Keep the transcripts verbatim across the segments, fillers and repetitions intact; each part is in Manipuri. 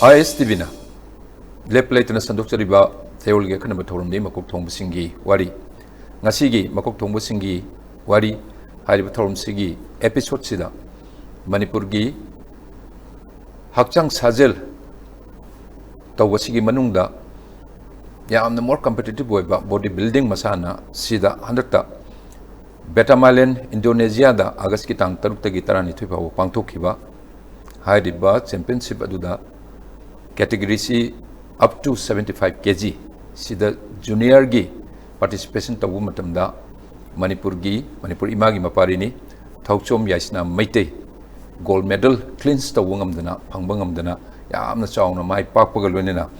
ꯑꯥꯏ ꯑꯦꯁ ꯇꯤ ꯚꯤꯅ ꯂꯦꯞꯄ ꯂꯩꯇꯅ ꯁꯟꯗꯣꯛꯆꯔꯤꯕ ꯆꯌꯣꯜꯒꯤ ꯑꯈꯟꯅꯕ ꯊꯧꯔꯝꯗꯤ ꯃꯀꯣꯛ ꯊꯣꯡꯕꯁꯤꯡꯒꯤ ꯋꯥꯔꯤ꯫ ꯉꯁꯤꯒꯤ ꯃꯀꯣꯛ ꯊꯣꯡꯕꯁꯤꯡꯒꯤ ꯋꯥꯔꯤ ꯍꯥꯏꯔꯤꯕ ꯊꯧꯔꯝꯁꯤꯒꯤ ꯑꯦꯄꯤꯁꯣꯗꯁꯤꯗ ꯃꯅꯤꯄꯨꯔꯒꯤ ꯍꯛꯆꯥꯡ ꯁꯥꯖꯦꯜ ꯇꯧꯕꯁꯤꯒꯤ ꯃꯅꯨꯡꯗ ꯌꯥꯝꯅ more competitive ꯑꯣꯏꯕ body building ꯃꯁꯥꯟꯅ ꯁꯤꯗ ꯍꯟꯗꯛꯇ ꯕꯦꯇꯥꯃꯥꯂꯦꯟ, ꯏꯟꯗꯣꯅꯦꯁꯤꯌꯥꯗ ꯑꯥꯒꯁꯀꯤ ꯇꯥꯡ ꯇꯔꯨꯛꯇꯒꯤ ꯇꯔꯥꯅꯤꯊꯣꯏ ꯐꯥꯎꯕ ꯄꯥꯡꯊꯣꯛꯈꯤꯕ ꯍꯥꯏꯔꯤꯕ ꯆꯦꯝꯄꯤꯌꯟꯁꯤꯞ ꯑꯗꯨꯗ ꯀꯦꯇꯦꯒꯣꯔꯤꯁꯤ up to seventy five K G ꯁꯤꯗ ꯖꯨꯅꯤꯌꯔꯒꯤ ꯄꯥꯔꯇꯤꯁꯤꯄꯦꯁꯟ ꯇꯧꯕ ꯃꯇꯝꯗ ꯃꯅꯤꯄꯨꯔꯒꯤ, ꯃꯅꯤꯄꯨꯔ ꯏꯃꯥꯒꯤ ꯃꯄꯥꯔꯤꯅꯤ, ꯊꯧꯆꯣꯝ ꯌꯥꯏꯁꯅꯥ ꯃꯩꯇꯩ ꯒꯣꯜ ꯃꯦꯗꯜ ꯀ꯭ꯂꯤꯟꯁ ꯇꯧꯕ ꯉꯝꯗꯅ, ꯐꯪꯕ ꯉꯝꯗꯅ ꯌꯥꯝꯅ ꯆꯥꯎꯅ ꯃꯥꯏ ꯄꯥꯛꯄꯒ ꯂꯣꯏꯅꯅ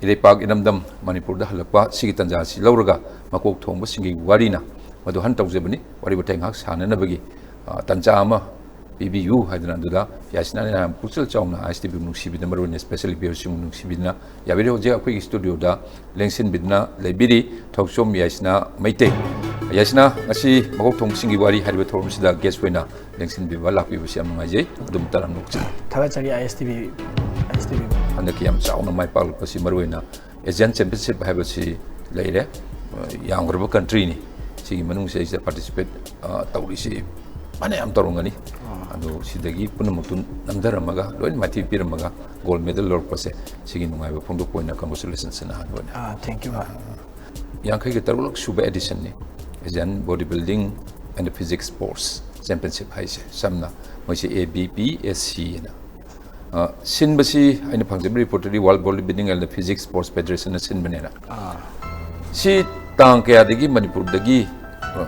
ꯏꯔꯩꯄꯥꯛ ꯏꯔꯝꯗꯝ ꯃꯅꯤꯄꯨꯔꯗ ꯍꯜꯂꯛꯄ ꯁꯤꯒꯤ ꯇꯥꯟꯖꯥꯁꯤ ꯂꯧꯔꯒ ꯃꯀꯣꯛ ꯊꯣꯡꯕꯁꯤꯡꯒꯤ ꯋꯥꯔꯤꯅ ꯃꯗꯨ ꯍꯟ ꯇꯧꯖꯕꯅꯤ꯫ ꯋꯥꯔꯤ ꯋꯥꯇꯥꯏ ꯉꯥꯏꯍꯥꯛ ꯁꯥꯟꯅꯅꯕꯒꯤ, ꯑ, ꯇꯥꯟꯖꯥ ꯑꯃ ꯄꯤꯕꯤꯌꯨ ꯍꯥꯏꯗꯅ ꯑꯗꯨꯗ ꯌꯥꯏꯁꯅꯥꯅ ꯌꯥꯝ ꯄꯨꯛꯆꯦꯜ ꯆꯥꯎꯅ ꯑꯥꯏ ꯑꯦꯁ ꯇꯤ ꯚꯤꯕꯨ ꯅꯨꯡꯁꯤꯕꯤꯗꯅ, ꯃꯔꯨ ꯑꯣꯏꯅ ꯁ꯭ꯄꯦꯁꯦꯜ ꯏꯕꯤꯌꯔꯁꯤꯡꯕꯨ ꯅꯨꯡꯁꯤꯕꯤꯗꯨꯅ ꯌꯥꯕꯤꯔꯦ꯫ ꯍꯧꯖꯤꯛ ꯑꯩꯈꯣꯏꯒꯤ ꯁ꯭ꯇꯨꯗꯤꯑꯣꯗ ꯂꯦꯡꯁꯤꯟꯕꯤꯗꯨꯅ ꯂꯩꯕꯤꯔꯤ ꯊꯧꯆꯣꯝ ꯌꯥꯏꯁꯅꯥ ꯃꯩꯇꯩ꯫ ꯌꯥꯏꯁꯅꯥ, ꯉꯁꯤ ꯃꯀꯣꯛ ꯊꯣꯡꯕꯁꯤꯡꯒꯤ ꯋꯥꯔꯤ ꯍꯥꯏꯔꯤꯕ ꯊꯧꯔꯝꯁꯤꯗ ꯒꯦꯁ ꯑꯣꯏꯅ ꯂꯦꯡꯁꯤꯟꯕꯤꯕ ꯂꯥꯛꯄꯤꯕꯁꯤ ꯌꯥꯝ ꯅꯨꯡꯉꯥꯏꯖꯩ꯫ ꯑꯗꯨꯝ ꯇꯔꯥꯝꯅ ꯑꯣꯛꯆꯔꯤ꯫ ꯊꯥꯒꯠꯆꯔꯤ ꯑꯥꯏ ꯑꯦꯁ ꯇꯤ ꯚꯤ, ꯑꯥꯏ ꯑꯦꯁ ꯇꯤ ꯚꯤ꯫ ꯍꯟꯗꯛꯀꯤ ꯌꯥꯝ ꯆꯥꯎꯅ ꯃꯥꯏ ꯄꯥꯛꯂꯛꯄꯁꯤ ꯃꯔꯨ ꯑꯣꯏꯅ ꯑꯦꯁꯤꯌꯥꯟ ꯆꯦꯝꯄꯤꯌꯟꯁꯤꯞ ꯍꯥꯏꯕꯁꯤ ꯂꯩꯔꯦ꯫ ꯌꯥꯝꯈ꯭ꯔꯕ ꯀꯟꯇ꯭ꯔꯤꯅꯤ꯫ ꯁꯤꯒꯤ ꯃꯅꯨꯡꯁꯤꯗꯩꯁꯤꯗ ꯄꯥꯔꯇꯤꯁꯤꯄꯦꯠ, ꯑ, ꯇꯧꯔꯤꯁꯤ ꯐꯅꯌꯥꯝ ꯇꯧꯔꯝꯒꯅꯤ꯫ ꯑꯥ꯫ ꯑꯗꯨ ꯁꯤꯗꯒꯤ ꯄꯨꯝꯅꯃꯛꯇꯨ ꯅꯝꯊꯔꯝꯃꯒ, ꯂꯣꯏꯅ ꯃꯥꯏꯊꯤꯕ ꯄꯤꯔꯝꯃꯒ ꯒꯣꯜ ꯃꯦꯗꯜ ꯂꯧꯔꯛꯄꯁꯦ, ꯁꯤꯒꯤ ꯅꯨꯡꯉꯥꯏꯕ ꯐꯣꯡꯗꯣꯛꯄ ꯑꯣꯏꯅ congratulations ꯑꯍꯥꯟꯕ ꯑꯣꯏꯅ꯫ ꯑꯥ, thank you, ꯃꯦꯝ꯫ ꯌꯥꯡꯈꯩꯒ ꯇꯔꯨꯛꯂꯛ ꯁꯨꯕ edition ꯅꯤ, Asian Body Building and Physique Sports Championship ꯍꯥꯏꯁꯦ꯫ ꯁꯝꯅ ꯃꯣꯏꯁꯦ A B P S C ꯍꯥꯏꯅ, ꯑ, ꯁꯤꯟꯕꯁꯤ ꯑꯩꯅ ꯐꯪꯖꯕ ꯔꯤꯄꯣꯔꯠꯇꯗꯤ World Body Building and Physique Sports Federation ꯅ ꯁꯤꯟꯕꯅꯦꯅ꯫ ꯑꯥ꯫ ꯁꯤ ꯇꯥꯡ ꯀꯌꯥꯗꯒꯤ ꯃꯅꯤꯄꯨꯔꯗꯒꯤ, ꯑ,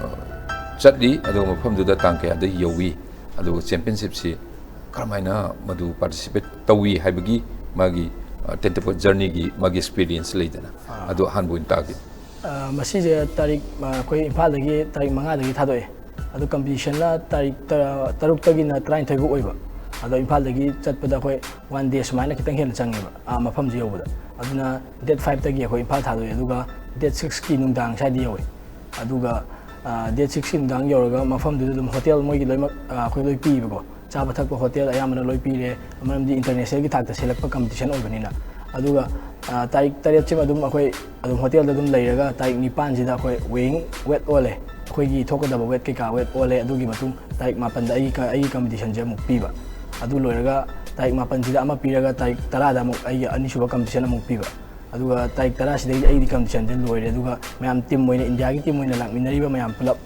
ꯆꯠꯂꯤ, ꯑꯗꯨꯒ ꯃꯐꯝꯗꯨꯗ ꯇꯥꯡ ꯀꯌꯥꯗ ꯌꯧꯏ, ꯑꯗꯨꯒ ꯆꯦꯝꯄꯤꯌꯟꯁꯤꯞꯁꯤ ꯀꯔꯝꯍꯥꯏꯅ ꯃꯗꯨ ꯄꯥꯔꯇꯤꯁꯤꯄꯦꯠ ꯇꯧꯏ ꯍꯥꯏꯕꯒꯤ ꯃꯥꯒꯤ, ꯑ, ꯇꯦꯟꯇꯄꯣꯠ ꯖꯔꯅꯤꯒꯤ ꯃꯥꯒꯤ ꯑꯦꯛꯁꯄꯤꯔꯤꯌꯦꯟꯁ ꯂꯩꯗꯅ, ꯑꯥ꯫ ꯑꯗꯨ ꯑꯍꯥꯟꯕ ꯑꯣꯏꯅ ꯇꯥꯒꯦ꯫ ꯑ, ꯃꯁꯤꯁꯦ ꯇꯥꯔꯤꯛ, ꯑ, ꯑꯩꯈꯣꯏ ꯏꯝꯐꯥꯜꯗꯒꯤ ꯇꯥꯔꯤꯛ ꯃꯉꯥꯗꯒꯤ ꯊꯥꯗꯣꯛꯑꯦ꯫ ꯑꯗꯨ ꯀꯝꯄꯤꯇꯤꯁꯟꯅ ꯇꯥꯔꯤꯛ ꯇ-, ꯇꯔꯨꯛꯇꯒꯤꯅ ꯇꯔꯥꯅꯤꯊꯣꯏ ꯐꯥꯎ ꯑꯣꯏꯕ꯫ ꯑꯗꯣ ꯏꯝꯐꯥꯜꯗꯒꯤ ꯆꯠꯄꯗ ꯑꯩꯈꯣꯏ one day ꯁꯨꯃꯥꯏꯅ ꯈꯤꯇꯪ ꯍꯦꯟꯅ ꯆꯪꯉꯦꯕ, ꯑꯥ, ꯃꯐꯝꯁꯦ ꯌꯧꯕꯗ꯫ ꯑꯗꯨꯅ date five ꯇꯒꯤ ꯑꯩꯈꯣꯏ ꯏꯝꯐꯥꯜ ꯊꯥꯗꯣꯛꯑꯦ, ꯑꯗꯨꯒ date six ꯀꯤ ꯅꯨꯡꯗꯥꯡ ꯁ꯭ꯋꯥꯏꯗ ꯌꯧꯋꯦ꯫ ꯑꯗꯨꯒ, ꯑ, date six ꯀꯤ ꯅꯨꯡꯗꯥꯡ ꯌꯧꯔꯒ ꯃꯐꯝꯗꯨꯗ ꯑꯗꯨꯝ ꯍꯣꯇꯦꯜ ꯃꯣꯏꯒꯤ ꯂꯣꯏꯅꯃꯛ, ꯑ, ꯑꯩꯈꯣꯏ ꯂꯣꯏ ꯄꯤꯕꯀꯣ꯫ ꯆꯥꯕ ꯊꯛꯄ ꯍꯣꯇꯦꯜ ꯑꯌꯥꯝꯕꯅ ꯂꯣꯏ ꯄꯤꯔꯦ, ꯃꯔꯝꯗꯤ ꯏꯟꯇꯔꯅꯦꯁꯅꯦꯜꯒꯤ ꯊꯥꯛꯇ ꯁꯤꯜꯂꯛꯄ ꯀꯝꯄꯤꯇꯤꯁꯟ ꯑꯣꯏꯕꯅꯤꯅ꯫ ꯑꯗꯨꯒ ꯇꯥꯔꯤꯛ ꯇꯔꯦꯠꯁꯤꯃ ꯑꯗꯨꯝ ꯑꯩꯈꯣꯏ ꯑꯗꯨꯝ ꯍꯣꯇꯦꯜꯗ ꯑꯗꯨꯝ ꯂꯩꯔꯒ, ꯇꯥꯔꯤꯛ ꯅꯤꯄꯥꯟꯁꯤꯗ ꯑꯩꯈꯣꯏ ꯋꯦꯠ ꯑꯣꯜꯂꯦ꯫ ꯑꯩꯈꯣꯏꯒꯤ ꯊꯣꯛꯀꯗꯕ ꯋꯦꯠ ꯀꯩꯀꯥ ꯋꯦꯠ ꯑꯣꯜꯂꯦ꯫ ꯑꯗꯨꯒꯤ ꯃꯇꯨꯡ ꯇꯥꯔꯤꯛ ꯃꯥꯄꯟꯗ ꯑꯩꯒꯤ ꯑꯩꯒꯤ ꯀꯝꯄꯤꯇꯤꯁꯟꯁꯦ ꯑꯃꯨꯛ ꯄꯤꯕ꯫ ꯑꯗꯨ ꯂꯣꯏꯔꯒ ꯇꯥꯔꯤꯛ ꯃꯥꯄꯟꯁꯤꯗ ꯑꯃ ꯄꯤꯔꯒ, ꯇꯥꯔꯤꯛ ꯇꯔꯥꯗ ꯑꯃꯨꯛ ꯑꯩꯒꯤ ꯑꯅꯤꯁꯨꯕ ꯀꯝꯄꯤꯇꯤꯁꯟ ꯑꯃꯨꯛ ꯄꯤꯕ꯫ ꯑꯗꯨꯒ ꯇꯥꯔꯤꯛ ꯇꯔꯥꯁꯤꯗꯒꯤ ꯑꯩꯗꯤ ꯀꯝꯄꯤꯇꯤꯁꯟꯁꯦ ꯂꯣꯏꯔꯦ꯫ ꯑꯗꯨꯒ ꯃꯌꯥꯝ ꯇꯤꯝ ꯑꯣꯏꯅ, ꯏꯟꯗꯤꯌꯥꯒꯤ ꯇꯤꯝ ꯑꯣꯏꯅ ꯂꯥꯛꯃꯤꯟꯅꯔꯤꯕ ꯃꯌꯥꯝ ꯄꯨꯂꯞ,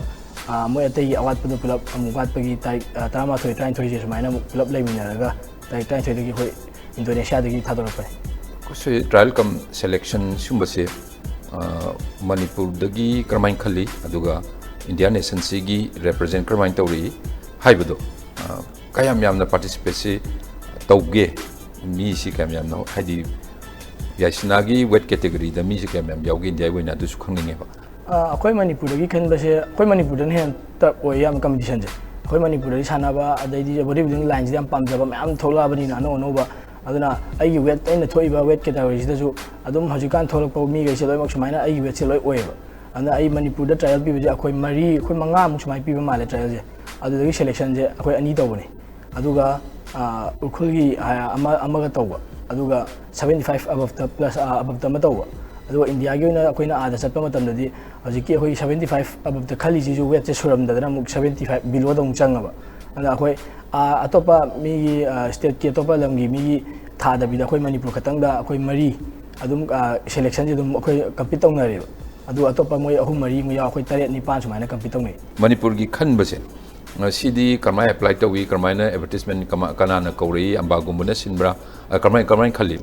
ꯃꯣꯏ ꯑꯇꯩꯒꯤ ꯑꯋꯥꯠꯄꯗꯣ ꯄꯨꯂꯞ ꯑꯃꯨꯛ ꯋꯥꯠꯄꯒꯤ ꯇꯥꯔꯤꯛ ꯇꯔꯥꯃꯥꯊꯣꯏ, ꯇꯔꯥꯅꯤꯊꯣꯏꯁꯦ ꯁꯨꯃꯥꯏꯅ ꯑꯃꯨꯛ ꯄꯨꯂꯞ ꯂꯩꯃꯤꯟꯅꯔꯒ ꯇꯥꯔꯤꯛ ꯇꯔꯥꯅꯤꯊꯣꯏꯗꯒꯤ ꯑꯩꯈꯣꯏ ꯏꯟꯗꯣꯅꯦꯁꯤꯌꯥꯗꯒꯤ ꯊꯥꯗꯣꯔꯛꯄꯅꯤ꯫ ꯑꯩꯈꯣꯏꯁꯤ ꯇ꯭ꯔꯥꯏꯌꯦꯜ ꯀꯝ ꯁꯦꯂꯦꯛꯁꯟ ꯁꯤꯒꯨꯝꯕꯁꯦ, ꯃꯅꯤꯄꯨꯔꯗꯒꯤ ꯀꯔꯝꯍꯥꯏꯅ ꯈꯜꯂꯤ, ꯑꯗꯨꯒ ꯏꯟꯗꯤꯌꯥ ꯅꯦꯁꯟꯁꯤꯒꯤ ꯔꯦꯄ꯭ꯔꯖꯦꯟ ꯀꯔꯝꯍꯥꯏꯅ ꯇꯧꯔꯤ ꯍꯥꯏꯕꯗꯣ, ꯀꯌꯥꯝ ꯌꯥꯝꯅ ꯄꯥꯔꯇꯤꯁꯤꯄꯦꯠꯁꯤ ꯇꯧꯒꯦ? ꯃꯤꯁꯤ ꯀꯌꯥꯝ ꯌꯥꯝꯅ, ꯍꯥꯏꯗꯤ, ꯌꯥꯏꯁꯅꯥꯒꯤ ꯋꯦꯠ ꯀꯦꯇꯦꯒꯣꯔꯤꯗ ꯃꯤꯁꯤ ꯀꯌꯥꯝ ꯌꯥꯝ ꯌꯥꯎꯒꯦ ꯏꯟꯗꯤꯌꯥꯒꯤ ꯑꯣꯏꯅ, ꯑꯗꯨꯁꯨ ꯈꯪꯅꯤꯡꯉꯦꯕ꯫ ꯑꯩꯈꯣꯏ ꯃꯅꯤꯄꯨꯔꯗꯒꯤ ꯈꯟꯕꯁꯦ, ꯑꯩꯈꯣꯏ ꯃꯅꯤꯄꯨꯔꯗꯅ ꯍꯦꯟꯅ ꯇꯞ ꯑꯣꯏ ꯌꯥꯝꯅ ꯀꯝꯄꯤꯇꯤꯁꯟꯁꯦ꯫ ꯑꯩꯈꯣꯏ ꯃꯅꯤꯄꯨꯔꯗꯒꯤ ꯁꯥꯟꯅꯕ, ꯑꯗꯩꯗꯤ ꯕꯣꯗꯤ ꯕꯤꯜꯗꯤꯡ ꯂꯥꯏꯟꯁꯤꯗ ꯌꯥꯝ ꯄꯥꯝꯖꯕ ꯃꯌꯥꯝ ꯊꯣꯛꯂꯛꯑꯕꯅꯤꯅ, ꯑꯅꯧ ꯑꯅꯧꯕ꯫ ꯑꯗꯨꯅ ꯑꯩꯒꯤ ꯋꯦꯠ, ꯑꯩꯅ ꯊꯣꯛꯏꯕ ꯋꯦꯠ ꯀꯦꯇꯥꯒꯣꯔꯤꯁꯤꯗꯁꯨ ꯑꯗꯨꯝ ꯍꯧꯖꯤꯛꯀꯥꯟ ꯊꯣꯛꯂꯛꯄ ꯃꯤꯈꯩꯁꯦ ꯂꯣꯏꯅꯃꯛ ꯁꯨꯃꯥꯏꯅ ꯑꯩꯒꯤ ꯋꯦꯠꯁꯦ ꯂꯣꯏ ꯑꯣꯏꯌꯦꯕ꯫ ꯑꯗꯨꯅ ꯑꯩ ꯃꯅꯤꯄꯨꯔꯗ ꯇ꯭ꯔꯥꯏꯌꯦꯜ ꯄꯤꯕꯁꯦ ꯑꯩꯈꯣꯏ ꯃꯔꯤ, ꯑꯩꯈꯣꯏ ꯃꯉꯥꯃꯨꯛ ꯁꯨꯃꯥꯏꯅ ꯄꯤꯕ ꯃꯥꯜꯂꯦ ꯇ꯭ꯔꯥꯏꯌꯦꯜꯁꯦ꯫ ꯑꯗꯨꯗꯒꯤ ꯁꯦꯂꯦꯛꯁꯟꯁꯦ ꯑꯩꯈꯣꯏ ꯑꯅꯤ ꯇꯧꯕꯅꯤ꯫ ꯑꯗꯨꯒ ꯎꯈ꯭ꯔꯨꯜꯒꯤ ꯑꯃ, ꯑꯃꯒ ꯇꯧꯕ꯫ ꯑꯗꯨꯒ seventy five ꯑꯕꯞꯇ ꯄ꯭ꯂꯁ, ꯑꯕꯞꯇ ꯑꯃ ꯇꯧꯕ꯫ ꯑꯗꯨꯒ ꯏꯟꯗꯤꯌꯥꯒꯤ ꯑꯣꯏꯅ ꯑꯩꯈꯣꯏꯅ ꯑꯥꯗ ꯆꯠꯄ ꯃꯇꯝꯗꯗꯤ ꯍꯧꯖꯤꯛꯀꯤ ꯑꯩꯈꯣꯏ seventy five ꯑꯕꯞꯇ ꯈꯜꯂꯤꯁꯤꯁꯨ ꯋꯦꯠꯁꯦ ꯁꯨꯔꯝꯗꯗꯅ ꯑꯃꯨꯛ seventy five ꯕꯤꯂꯣꯗ ꯑꯃꯨꯛ ꯆꯪꯉꯕ꯫ ꯑꯗꯨꯅ ꯑꯩꯈꯣꯏ ꯑꯇꯣꯞꯄ ꯃꯤꯒꯤ, ꯁ꯭ꯇꯦꯠꯀꯤ ꯑꯇꯣꯞꯄ ꯂꯝꯒꯤ ꯃꯤꯒꯤ ꯊꯥꯗꯕꯤꯗ ꯑꯩꯈꯣꯏ ꯃꯅꯤꯄꯨꯔ ꯈꯛꯇꯪꯗ ꯑꯩꯈꯣꯏ ꯃꯔꯤ ꯑꯗꯨꯝ ꯁꯦꯂꯦꯛꯁꯟꯁꯦ ꯑꯗꯨꯝ ꯑꯩꯈꯣꯏ ꯀꯝꯄꯤꯠ ꯇꯧꯅꯔꯦꯕ꯫ ꯑꯗꯨ ꯑꯇꯣꯞꯄ ꯃꯣꯏ ꯑꯍꯨꯝ ꯃꯔꯤ ꯑꯃꯨꯛ ꯌꯥꯎ, ꯑꯩꯈꯣꯏ ꯇꯔꯦꯠ ꯅꯤꯄꯥꯟ ꯁꯨꯃꯥꯏꯅ ꯀꯝꯄꯤꯠ ꯇꯧꯅꯩ꯫ ꯃꯅꯤꯄꯨꯔꯒꯤ ꯈꯟꯕꯁꯦ, ꯁꯤꯗꯤ ꯀꯃꯥꯏꯅ ꯑꯦꯄ꯭ꯂꯥꯏ ꯇꯧꯏ, ꯀꯃꯥꯏꯅ ꯑꯦꯗꯚꯔꯇꯤꯁꯃꯦꯟ ꯀꯃꯥꯏ, ꯀꯅꯥꯅ ꯀꯧꯔꯛꯏ, ꯑꯝꯕꯥꯒꯨꯝꯕꯅ ꯁꯤꯟꯕ꯭ꯔꯥ, ꯀꯃꯥꯏ, ꯀꯃꯥꯏꯅ ꯈꯜꯂꯤ?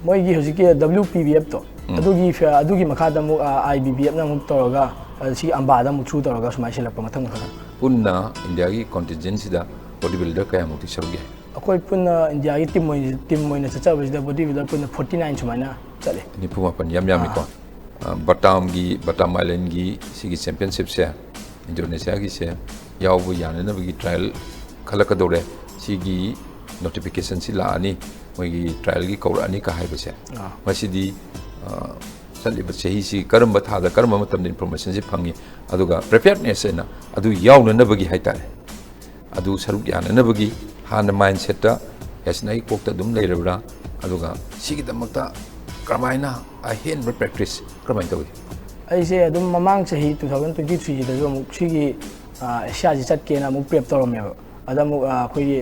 ꯃꯣꯏꯒꯤ ꯍꯧꯖꯤꯛꯀꯤ W P B F ꯇꯣ, ꯎꯝ꯫ ꯑꯗꯨꯒꯤ ꯐ-, ꯑꯗꯨꯒꯤ ꯃꯈꯥꯗ ꯑꯃꯨꯛ, ꯑꯥ, I B B F ꯅ ꯑꯃꯨꯛ ꯇꯧꯔꯒ, ꯑꯥ, ꯁꯤ ꯑꯝꯕꯥꯗ ꯑꯃꯨꯛ ꯊ꯭ꯔꯨ ꯇꯧꯔꯒ ꯁꯨꯃꯥꯏꯅ ꯁꯤꯜꯂꯛꯄ ꯃꯊꯪ ꯃꯊꯪ꯫ ꯄꯨꯟꯅ ꯏꯟꯗꯤꯌꯥꯒꯤ ꯀꯣꯟꯇꯤꯟꯖꯦꯟꯁꯤꯗ ꯕꯣꯗꯤ ꯕꯤꯜꯗꯔ ꯀꯌꯥꯃꯨꯛꯇꯤ ꯁꯔꯨꯛ ꯌꯥꯏ? ꯑꯩꯈꯣꯏ ꯄꯨꯟꯅ ꯏꯟꯗꯤꯌꯥꯒꯤ ꯇꯤꯝ ꯑꯣꯏꯅ, ꯇꯤꯝ ꯑꯣꯏꯅ ꯆꯠꯆꯕꯁꯤꯗ ꯕꯣꯗꯤ ꯕꯤꯜꯗꯔ ꯄꯨꯟꯅ forty nine ꯁꯨꯃꯥꯏꯅ ꯆꯠꯂꯤ꯫ ꯅꯤꯐꯨ ꯃꯥꯄꯟ, ꯌꯥꯝ ꯌꯥꯝꯃꯤꯀꯣ꯫ ꯑꯥ꯫ ꯑꯥ, ꯕꯇꯥꯝꯒꯤ, ꯕꯇꯥꯝ ꯑꯥꯏꯂꯦꯟꯒꯤ ꯁꯤꯒꯤ ꯆꯦꯝꯄꯤꯌꯟꯁꯤꯞꯁꯦ, ꯏꯟꯗꯣꯅꯦꯁꯤꯌꯥꯒꯤꯁꯦ ꯌꯥꯎꯕ ꯌꯥꯅꯅꯕꯒꯤ ꯇ꯭ꯔꯥꯏꯌꯦꯜ ꯈꯜꯂꯛꯀꯗꯧꯔꯦ꯫ ꯁꯤꯒꯤ ꯅꯣꯇꯤꯐꯤꯀꯦꯁꯟꯁꯤ ꯂꯥꯛꯑꯅꯤ, ꯃꯣꯏꯒꯤ ꯇ꯭ꯔꯥꯏꯌꯦꯜꯒꯤ ꯀꯧꯔꯛꯑꯅꯤ ꯀ ꯍꯥꯏꯕꯁꯦ꯫ ꯑꯥ꯫ ꯃꯁꯤꯗꯤ, ꯑꯥ, ꯆꯠꯂꯤꯕ ꯆꯍꯤꯁꯤ ꯀꯔꯝꯕ ꯊꯥꯗ, ꯀꯔꯝꯕ ꯃꯇꯝꯗ ꯏꯟꯐꯣꯔꯃꯦꯁꯟꯁꯤ ꯐꯪꯉꯤ, ꯑꯗꯨꯒ ꯄ꯭ꯔꯤꯄꯦꯌꯔꯅꯦꯁ ꯍꯥꯏꯅ ꯑꯗꯨ ꯌꯥꯎꯅꯅꯕꯒꯤ ꯍꯥꯏꯇꯥꯔꯦ, ꯑꯗꯨ ꯁꯔꯨꯛ ꯌꯥꯅꯅꯕꯒꯤ ꯍꯥꯟꯅ ꯃꯥꯏꯟꯁꯦꯠꯇ ꯌꯥꯁꯤꯅꯥꯒꯤ ꯀꯣꯛꯇ ꯑꯗꯨꯝ ꯂꯩꯔꯕ꯭ꯔꯥ? ꯑꯗꯨꯒ ꯁꯤꯒꯤꯗꯃꯛꯇ ꯀꯔꯝꯍꯥꯏꯅ ꯑꯍꯦꯟꯕ ꯄ꯭ꯔꯦꯛꯇꯤꯁ ꯀꯔꯝꯍꯥꯏꯅ ꯇꯧꯏ? ꯑꯩꯁꯦ ꯑꯗꯨꯝ ꯃꯃꯥꯡ ꯆꯍꯤ two thousand twenty threeꯁꯤꯗꯁꯨ ꯑꯃꯨꯛ ꯁꯤꯒꯤ ꯑꯦꯁꯤꯌꯥꯁꯤ ꯆꯠꯀꯦꯅ ꯑꯃꯨꯛ ꯄ꯭ꯔꯦꯞ ꯇꯧꯔꯝꯃꯦꯕ꯫ ꯑꯗ ꯑꯃꯨꯛ ꯑꯩꯈꯣꯏꯒꯤ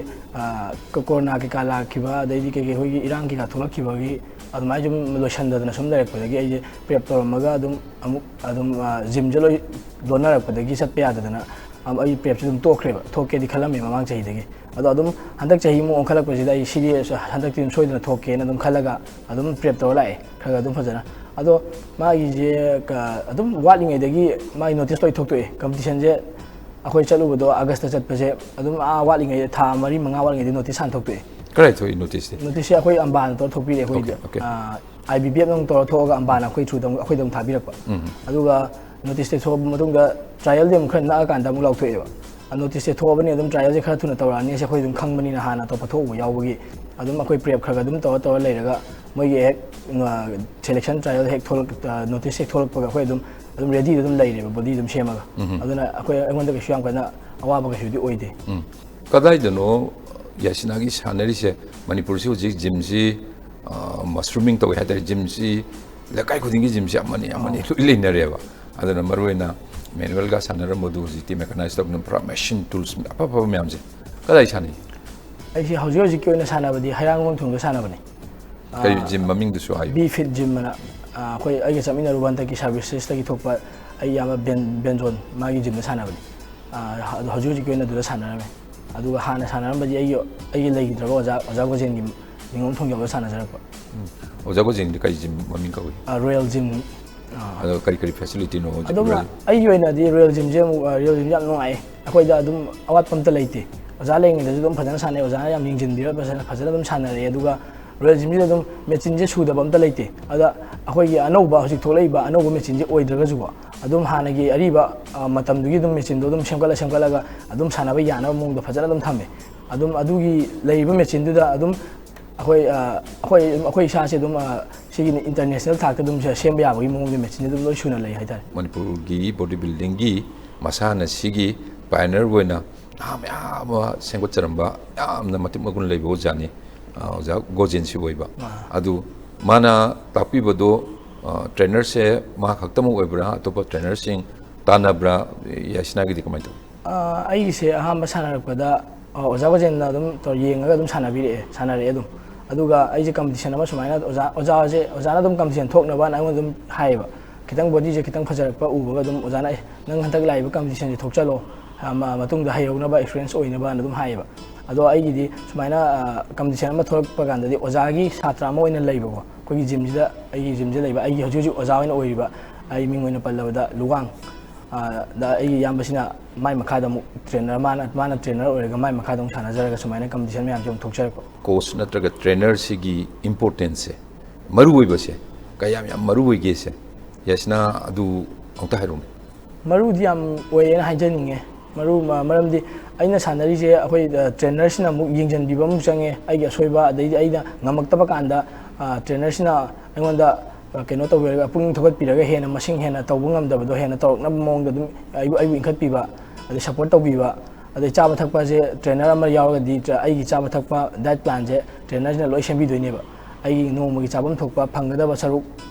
ꯀꯣꯔꯣꯅꯥ ꯀꯩꯀꯥ ꯂꯥꯛꯈꯤꯕ, ꯑꯗꯩꯗꯤ ꯀꯩꯀꯩ ꯑꯩꯈꯣꯏꯒꯤ ꯏꯔꯥꯡ ꯀꯩꯀꯥ ꯊꯣꯛꯂꯛꯈꯤꯕꯒꯤ ꯑꯗꯨꯃꯥꯏꯅ ꯁꯨꯝ ꯂꯣꯏꯁꯟꯗꯗꯅ ꯁꯨꯝ ꯂꯩꯔꯛꯄꯗꯒꯤ ꯑꯩꯁꯦ ꯄ꯭ꯔꯦꯞ ꯇꯧꯔꯝꯃꯒ ꯑꯗꯨꯝ ꯑꯃꯨꯛ ꯑꯗꯨꯝ ꯖꯤꯝꯁꯦ ꯂꯣꯏ ꯂꯣꯟꯅꯔꯛꯄꯗꯒꯤ ꯆꯠꯄ ꯌꯥꯗꯗꯅ ꯑꯩ ꯄ꯭ꯔꯦꯞꯁꯦ ꯑꯗꯨꯝ ꯇꯣꯛꯈ꯭ꯔꯦꯕ꯫ ꯊꯣꯛꯀꯦꯗꯤ ꯈꯜꯂꯝꯃꯦ ꯃꯃꯥꯡ ꯆꯍꯤꯗꯒꯤ꯫ ꯑꯗꯣ ꯑꯗꯨꯝ ꯍꯟꯗꯛ ꯆꯍꯤ ꯑꯃꯨꯛ ꯑꯣꯟꯈꯠꯂꯛꯄꯁꯤꯗ ꯑꯩ ꯁꯤꯗꯤ ꯍꯟꯗꯛꯇꯤ ꯑꯗꯨꯝ ꯁꯣꯏꯗꯅ ꯊꯣꯛꯀꯦꯅ ꯑꯗꯨꯝ ꯈꯜꯂꯒ ꯑꯗꯨꯝ ꯄ꯭ꯔꯦꯞ ꯇꯧꯔ ꯂꯥꯛꯑꯦ ꯈꯔ ꯈꯔ ꯑꯗꯨꯝ ꯐꯖꯅ꯫ ꯑꯗꯣ ꯃꯥꯒꯤꯁꯦ ꯑꯗꯨꯝ ꯋꯥꯠꯂꯤꯉꯩꯗꯒꯤ ꯃꯥꯒꯤ ꯅꯣꯇꯤꯁ ꯂꯣꯏ ꯊꯣꯛꯇꯣꯛꯑꯦ꯫ ꯀꯝꯄꯤꯇꯤꯁꯟꯁꯦ ꯑꯩꯈꯣꯏ ꯆꯠꯂꯨꯕꯗꯣ ꯑꯥꯒꯁꯇ ꯆꯠꯄꯁꯦ ꯑꯗꯨꯝ ꯑꯥ ꯋꯥꯠꯂꯤꯉꯩꯗ, ꯊꯥ ꯃꯔꯤ ꯃꯉꯥ ꯋꯥꯠꯂꯤꯉꯩꯗ ꯅꯣꯇꯤꯁ ꯍꯥꯟꯅ ꯊꯣꯛꯇꯣꯛꯑꯦ꯫ ꯀꯗꯥꯏ ꯊꯣꯛꯏ ꯅꯣꯇꯤꯁꯇꯤ? ꯅꯣꯇꯤꯁꯁꯦ ꯑꯩꯈꯣꯏ ꯑꯝꯕꯥꯅ ꯇꯧꯔ ꯊꯣꯛꯄꯤꯔꯛꯑꯦ ꯑꯩꯈꯣꯏꯒꯤꯗꯤ꯫ Okay, okay. I B B ꯑꯦꯐꯅ ꯑꯃꯨꯛ ꯇꯧꯔ ꯊꯣꯛꯑꯒ ꯑꯝꯕꯥꯅ ꯑꯩꯈꯣꯏ ꯊ꯭ꯔꯨꯗ ꯑꯃꯨꯛ, ꯑꯩꯈꯣꯏꯗ ꯑꯃꯨꯛ ꯊꯥꯕꯤꯔꯛꯄ꯫ ꯎꯝ꯫ ꯑꯗꯨꯒ ꯅꯣꯇꯤꯁꯇ ꯊꯣꯛꯑꯕ ꯃꯇꯨꯡꯗ ꯇ꯭ꯔꯥꯏꯌꯦꯜꯗꯤ ꯑꯃꯨꯛ ꯈꯔ ꯅꯛꯑꯀꯥꯟꯗ ꯑꯃꯨꯛ ꯂꯥꯎꯊꯣꯛꯑꯦꯕ꯫ ꯅꯣꯇꯤꯁꯁꯦ ꯊꯣꯛꯑꯕꯅꯤ, ꯑꯗꯨꯝ ꯇ꯭ꯔꯥꯏꯌꯦꯜꯁꯦ ꯈꯔ ꯊꯨꯅ ꯇꯧꯔꯛꯑꯅꯤ, ꯑꯁꯤ ꯑꯩꯈꯣꯏ ꯑꯗꯨꯝ ꯈꯪꯕꯅꯤꯅ ꯍꯥꯟꯅ ꯑꯇꯣꯞꯄ ꯊꯣꯛꯎꯕ ꯌꯥꯎꯕꯒꯤ ꯑꯗꯨꯝ ꯑꯩꯈꯣꯏ ꯄ꯭ꯔꯦꯞ ꯈꯔ ꯈꯔ ꯑꯗꯨꯝ ꯇꯧꯔ ꯇꯧꯔ ꯂꯩꯔꯒ ꯃꯣꯏꯒꯤ ꯍꯦꯛ ꯁꯦꯂꯦꯛꯁꯟ ꯇ꯭ꯔꯥꯏꯌꯦꯜ ꯍꯦꯛ ꯊꯣꯛꯂꯛ ꯅꯣꯇꯤꯁ ꯍꯦꯛ ꯊꯣꯛꯂꯛꯄꯒ ꯑꯩꯈꯣꯏ ꯑꯗꯨꯝ ꯑꯗꯨꯝ ꯔꯦꯗꯤꯗ ꯑꯗꯨꯝ ꯂꯩꯔꯦꯕ, ꯕꯣꯗꯤ ꯑꯗꯨꯝ ꯁꯦꯝꯃꯒ꯫ ꯎꯝ꯫ ꯑꯗꯨꯅ ꯑꯩꯈꯣꯏ, ꯑꯩꯉꯣꯟꯗ ꯀꯩꯁꯨ ꯌꯥꯝ ꯀꯟꯅ ꯑꯋꯥꯕ ꯀꯩꯁꯨꯗꯤ ꯑꯣꯏꯗꯦ꯫ ꯎꯝ꯫ ꯀꯗꯥꯏꯗꯅꯣ ꯌꯥꯁꯤꯅꯥꯒꯤ ꯁꯥꯟꯅꯔꯤꯁꯦ? ꯃꯅꯤꯄꯨꯔꯁꯤ ꯍꯧꯖꯤꯛ ꯖꯤꯝꯁꯤ ꯃꯁꯔꯨꯃꯤꯡ ꯇꯧꯋꯦ ꯍꯥꯏꯇꯥꯔꯦ꯫ ꯖꯤꯝꯁꯤ ꯂꯩꯀꯥꯏ ꯈꯨꯗꯤꯡꯒꯤ ꯖꯤꯝꯁꯤ ꯑꯃꯅꯤ ꯑꯃꯅꯤ ꯑꯥꯎ꯫ ꯂꯣꯏ ꯂꯩꯅꯔꯦꯕ꯫ ꯑꯗꯨꯅ ꯃꯔꯨꯑꯣꯏꯅ ꯃꯦꯅꯨꯋꯦꯜꯒ ꯁꯥꯟꯅꯔꯝꯕꯗꯨ ꯍꯧꯖꯤꯛꯇꯤ ꯃꯦꯀꯥꯅꯥꯏꯁ ꯇꯧꯗꯅ ꯄꯨꯔꯥ ꯃꯦꯁꯤꯟ ꯇꯨꯜꯁ ꯑꯐ ꯑꯐꯕ ꯃꯌꯥꯝꯁꯦ꯫ ꯀꯗꯥꯏ ꯁꯥꯟꯅꯩ? ꯑꯩꯁꯦ ꯍꯧꯖꯤꯛ ꯍꯧꯖꯤꯛꯀꯤ ꯑꯣꯏꯅ ꯁꯥꯟꯅꯕꯗꯤ ꯍꯩꯔꯥꯡꯒꯣꯟ ꯊꯣꯡꯗ ꯁꯥꯟꯅꯕꯅꯤ꯫ ꯀꯔꯤ ꯑꯥ, ꯖꯤꯝ ꯃꯃꯤꯡꯗꯨꯁꯨ ꯍꯥꯏꯌꯨ꯫ ꯕꯤ ꯐꯤꯠ ꯖꯤꯝ ꯑꯅ, ꯑꯥ, ꯑꯩꯈꯣꯏ, ꯑꯩꯒ ꯆꯠꯃꯤꯟꯅꯔꯨꯕ ꯍꯟꯗꯛꯀꯤ ꯁꯥꯔꯚꯤꯁꯦꯁꯇꯒꯤ ꯊꯣꯛꯄ ꯑꯩ ꯏꯌꯥꯝꯕ ꯕꯦꯟ-, ꯕꯦꯟꯖꯣꯟ, ꯃꯥꯒꯤ ꯖꯤꯝꯗ ꯁꯥꯟꯅꯕꯅꯤ꯫ ꯑꯥ, ꯑꯗꯣ ꯍꯧꯖꯤꯛ ꯍꯧꯖꯤꯛꯀꯤ ꯑꯣꯏꯅ ꯑꯗꯨꯗ ꯁꯥꯟꯅꯔꯝꯃꯦ꯫ ꯑꯗꯨꯒ ꯍꯥꯟꯅ ꯁꯥꯟꯅꯔꯝꯕꯗꯤ ꯑꯩꯒꯤ, ꯑꯩꯒꯤ ꯂꯩꯈꯤꯗ꯭ꯔꯕ ꯑꯣꯖꯥ, ꯑꯣꯖꯥ ꯒꯣꯖꯦꯟꯒꯤ ꯅꯤꯉꯣꯝ ꯊꯣꯡꯖꯥꯎꯗ ꯁꯥꯟꯅꯖꯔꯛꯄ꯫ ꯎꯝ꯫ ꯑꯣꯖꯥ ꯒꯣꯖꯦꯟꯗꯤ ꯀꯔꯤ ꯖꯤꯝ ꯃꯃꯤꯡ ꯀꯧꯏ? ꯑꯥ, ꯔꯣꯌꯦꯜ ꯖꯤꯝ꯫ ꯑꯥ꯫ ꯑꯗꯣ ꯀꯔꯤ ꯀꯔꯤ ꯐꯦꯁꯤꯂꯤꯇꯤꯅꯣ ꯍꯧꯖꯤꯛ ꯑꯗꯨꯝ ꯔꯣꯌꯦꯜ? ꯑꯩꯒꯤ ꯑꯣꯏꯅꯗꯤ ꯔꯣꯌꯦꯜ ꯖꯤꯝꯁꯦ ꯑꯃꯨꯛ, ꯑꯥ, ꯔꯣꯌꯦꯜ ꯖꯤꯝꯁꯦ ꯌꯥꯝ ꯅꯨꯡꯉꯥꯏ꯫ ꯑꯩꯈꯣꯏꯗ ꯑꯗꯨꯝ ꯑꯋꯥꯠꯄ ꯑꯝꯇ ꯂꯩꯇꯦ꯫ ꯑꯣꯖꯥ ꯂꯩꯔꯤꯉꯩꯗꯁꯨ ꯑꯗꯨꯝ ꯐꯖꯅ ꯁꯥꯟꯅꯩ, ꯑꯣꯖꯥꯅ ꯌꯥꯝ ꯌꯦꯡꯁꯤꯟꯕꯤꯔ ꯐꯖꯅ, ꯐꯖꯅ ꯑꯗꯨꯝ ꯁꯥꯟꯅꯔꯛꯑꯦ꯫ ꯑꯗꯨꯒ ꯔꯣꯌꯦꯜ ꯖꯤꯝꯁꯤꯗ ꯑꯗꯨꯝ ꯃꯦꯆꯤꯟꯁꯦ ꯁꯨꯗꯕ ꯑꯝꯇ ꯂꯩꯇꯦ꯫ ꯑꯗ ꯑꯩꯈꯣꯏꯒꯤ ꯑꯅꯧꯕ ꯍꯧꯖꯤꯛ ꯊꯣꯛꯂꯛꯏꯕ ꯑꯅꯧꯕ ꯃꯦꯆꯤꯟꯁꯦ ꯑꯣꯏꯗ꯭ꯔꯒꯁꯨꯀꯣ, ꯑꯗꯨꯝ ꯍꯥꯟꯅꯒꯤ ꯑꯔꯤꯕ, ꯑ, ꯃꯇꯝꯗꯨꯒꯤ ꯑꯗꯨꯝ ꯃꯦꯆꯤꯟꯗꯣ ꯑꯗꯨꯝ ꯁꯦꯝꯒꯠꯂ ꯁꯦꯝꯒꯠꯂꯒ ꯑꯗꯨꯝ ꯁꯥꯟꯅꯕ ꯌꯥꯅꯕ ꯃꯑꯣꯡꯗ ꯐꯖꯅ ꯑꯗꯨꯝ ꯊꯝꯃꯦ꯫ ꯑꯗꯨꯝ ꯑꯗꯨꯒꯤ ꯂꯩꯔꯤꯕ ꯃꯦꯆꯤꯟꯗꯨꯗ ꯑꯗꯨꯝ ꯑꯩꯈꯣꯏ, ꯑ, ꯑꯩꯈꯣꯏ, ꯑꯩꯈꯣꯏ ꯏꯁꯥꯁꯦ ꯑꯗꯨꯝ, ꯑ, ꯁꯤꯒꯤ ꯏꯟꯇꯔꯅꯦꯁꯅꯦꯜ ꯊꯥꯛꯇ ꯑꯗꯨꯝ ꯁꯦꯝꯕ ꯌꯥꯕꯒꯤ ꯃꯑꯣꯡꯗ ꯃꯦꯆꯤꯟꯁꯦ ꯑꯗꯨꯝ ꯂꯣꯏ ꯁꯨꯅ ꯂꯩ ꯍꯥꯏꯇꯥꯔꯦ꯫ ꯃꯅꯤꯄꯨꯔꯒꯤ ꯕꯣꯗꯤ ꯕꯤꯜꯗꯤꯡꯒꯤ ꯃꯁꯥꯟꯅꯁꯤꯒꯤ ꯄꯥꯏꯅꯔ ꯑꯣꯏꯅ ꯅꯍꯥ ꯃꯌꯥꯝ ꯑꯃ ꯁꯦꯝꯒꯠꯆꯔꯝꯕ ꯌꯥꯝꯅ ꯃꯇꯤꯛ ꯃꯒꯨꯟ ꯂꯩꯕ ꯑꯣꯖꯥꯅꯤ, ꯑ, ꯑꯣꯖꯥ ꯒꯣꯖꯦꯟ ꯁꯤꯕꯣꯏꯕ꯫ ꯑꯥ꯫ ꯑꯗꯨ ꯃꯥꯅ ꯇꯥꯛꯄꯤꯕꯗꯣ, ꯑ, trainerꯁꯦ ꯃꯥ ꯈꯛꯇꯃꯛ ꯑꯣꯏꯕ꯭ꯔꯥ, ꯑꯇꯣꯞꯄ trainerꯁꯤꯡ ꯇꯥꯟꯅꯕ꯭ꯔꯥ? ꯌꯥꯏꯁꯅꯥꯒꯤꯗꯤ ꯀꯃꯥꯏꯅ ꯇꯧꯏ? ꯑ, ꯑꯩꯒꯤꯁꯦ ꯑꯍꯥꯟꯕ ꯁꯥꯟꯅꯔꯛꯄꯗ, ꯑ, ꯑꯣꯖꯥ ꯒꯣꯖꯦꯟꯅ ꯑꯗꯨꯝ ꯇꯧ-, ꯌꯦꯡꯉꯒ ꯑꯗꯨꯝ ꯁꯥꯟꯅꯕꯤꯔꯛꯑꯦ, ꯁꯥꯟꯅꯔꯛꯑꯦ ꯑꯗꯨꯝ꯫ ꯑꯗꯨꯒ ꯑꯩꯁꯦ competition ꯑꯃ ꯁꯨꯃꯥꯏꯅ ꯑꯣꯖꯥ, ꯑꯣꯖꯥꯁꯦ, ꯑꯣꯖꯥꯅ ꯑꯗꯨꯝ competition ꯊꯣꯛꯅꯕꯅ ꯑꯩꯉꯣꯟꯗ ꯑꯗꯨꯝ ꯍꯥꯏꯌꯦꯕ꯫ ꯈꯤꯇꯪ bodyꯁꯦ ꯈꯤꯇꯪ ꯐꯖꯔꯛꯄ ꯎꯕꯒ ꯑꯗꯨꯝ ꯑꯣꯖꯥꯅ, "ꯑꯦ, ꯅꯪ ꯍꯟꯗꯛ ꯂꯥꯛꯏꯕ competitionꯁꯦ ꯊꯣꯛꯆꯜꯂꯣ, ꯑ, ꯃ-, ꯃꯇꯨꯡꯗ ꯍꯩꯍꯧꯅꯕ, experience ꯑꯣꯏꯅꯕꯅ" ꯑꯗꯨꯝ ꯍꯥꯏꯌꯦꯕ꯫ ꯑꯗꯣ ꯑꯩꯒꯤꯗꯤ ꯁꯨꯃꯥꯏꯅ, ꯑ, competition ꯑꯃ ꯊꯣꯛꯂꯛꯄ ꯀꯥꯟꯗꯗꯤ ꯑꯣꯖꯥꯒꯤ ꯁꯥꯇ꯭ꯔ ꯑꯃ ꯑꯣꯏꯅ ꯂꯩꯕꯀꯣ, ꯑꯩꯈꯣꯏꯒꯤ gymꯁꯤꯗ, ꯑꯩꯒꯤ gymꯁꯤꯗ ꯂꯩꯕ, ꯑꯩꯒꯤ ꯍꯧꯖꯤꯛ ꯍꯧꯖꯤꯛ ꯑꯣꯖꯥ ꯑꯣꯏꯅ ꯑꯣꯏꯔꯤꯕ ꯑꯩ ꯃꯤꯡ ꯑꯣꯏꯅ ꯄꯜꯂꯕꯗ ꯂꯨꯋꯥꯡ, ꯑ, ꯗ ꯑꯩꯒꯤ ꯏꯌꯥꯝꯕꯁꯤꯅ ꯃꯥꯏ ꯃꯈꯥꯗ ꯑꯃꯨꯛ trainer, ꯃꯥꯅ, ꯃꯥꯅ trainer ꯑꯣꯏꯔꯒ ꯃꯥꯏ ꯃꯈꯥꯗ ꯑꯃꯨꯛ ꯁꯥꯟꯅꯖꯔꯒ ꯁꯨꯃꯥꯏꯅ competition ꯃꯌꯥꯝꯁꯦ ꯑꯃꯨꯛ ꯊꯣꯛꯆꯔꯛꯄ꯫ Coach ꯅꯠꯇ꯭ꯔꯒ trainerꯁꯤꯒꯤ importanceꯁꯦ, ꯃꯔꯨ ꯑꯣꯏꯕꯁꯦ, ꯀꯌꯥꯝ ꯌꯥꯝ ꯃꯔꯨ ꯑꯣꯏꯒꯦꯁꯦ, ꯌꯥꯏꯁꯅꯥ, ꯑꯗꯨ ꯑꯃꯨꯛꯇ ꯍꯥꯏꯔꯛꯎꯅꯦ꯫ ꯃꯔꯨꯗꯤ ꯌꯥꯝ ꯑꯣꯏꯌꯦꯅ ꯍꯥꯏꯖꯅꯤꯡꯉꯦ꯫ ꯃꯔꯨ ꯃ-, ꯃꯔꯝꯗꯤ ꯑꯩꯅ ꯁꯥꯟꯅꯔꯤꯁꯦ ꯑꯩꯈꯣꯏ, ꯑ, trainerꯁꯤꯅ ꯑꯃꯨꯛ ꯌꯦꯡꯁꯤꯟꯕꯤꯕ ꯑꯃꯨꯛ ꯆꯪꯉꯦ, ꯑꯩꯒꯤ ꯑꯁꯣꯏꯕ, ꯑꯗꯩꯗꯤ ꯑꯩꯅ ꯉꯝꯃꯛꯇꯕ ꯀꯥꯟꯗ, ꯑ, trainerꯁꯤꯅ ꯑꯩꯉꯣꯟꯗ, ꯑ, ꯀꯩꯅꯣ ꯇꯧꯕꯤꯔꯒ, ꯄꯨꯛꯅꯤꯡ ꯊꯧꯒꯠꯄꯤꯔꯒ ꯍꯦꯟꯅ ꯃꯁꯤꯡ ꯍꯦꯟꯅ ꯇꯧꯕ ꯉꯝꯗꯕꯗꯣ ꯍꯦꯟꯅ ꯇꯧꯔꯛꯅꯕ ꯃꯑꯣꯡꯗ ꯑꯗꯨꯝ ꯑꯩꯕꯨ, ꯑꯩꯕꯨ ꯏꯟꯈꯠꯄꯤꯕ, ꯑꯗꯩ support ꯇꯧꯕꯤꯕ꯫ ꯑꯗꯩ ꯆꯥꯕ ꯊꯛꯄꯁꯦ trainer ꯑꯃ ꯌꯥꯎꯔꯒꯗꯤ ꯇ꯭ꯔ-, ꯑꯩꯒꯤ ꯆꯥꯕ ꯊꯛꯄ diet planꯁꯦ trainerꯁꯤꯅ ꯂꯣꯏ ꯁꯦꯝꯕꯤꯗꯣꯏꯅꯦꯕ꯫ ꯑꯩꯒꯤ ꯅꯣꯡꯃꯒꯤ ꯆꯥꯐꯝ ꯊꯣꯛꯄ ꯐꯪꯒꯗꯕ ꯁꯔꯨꯛ,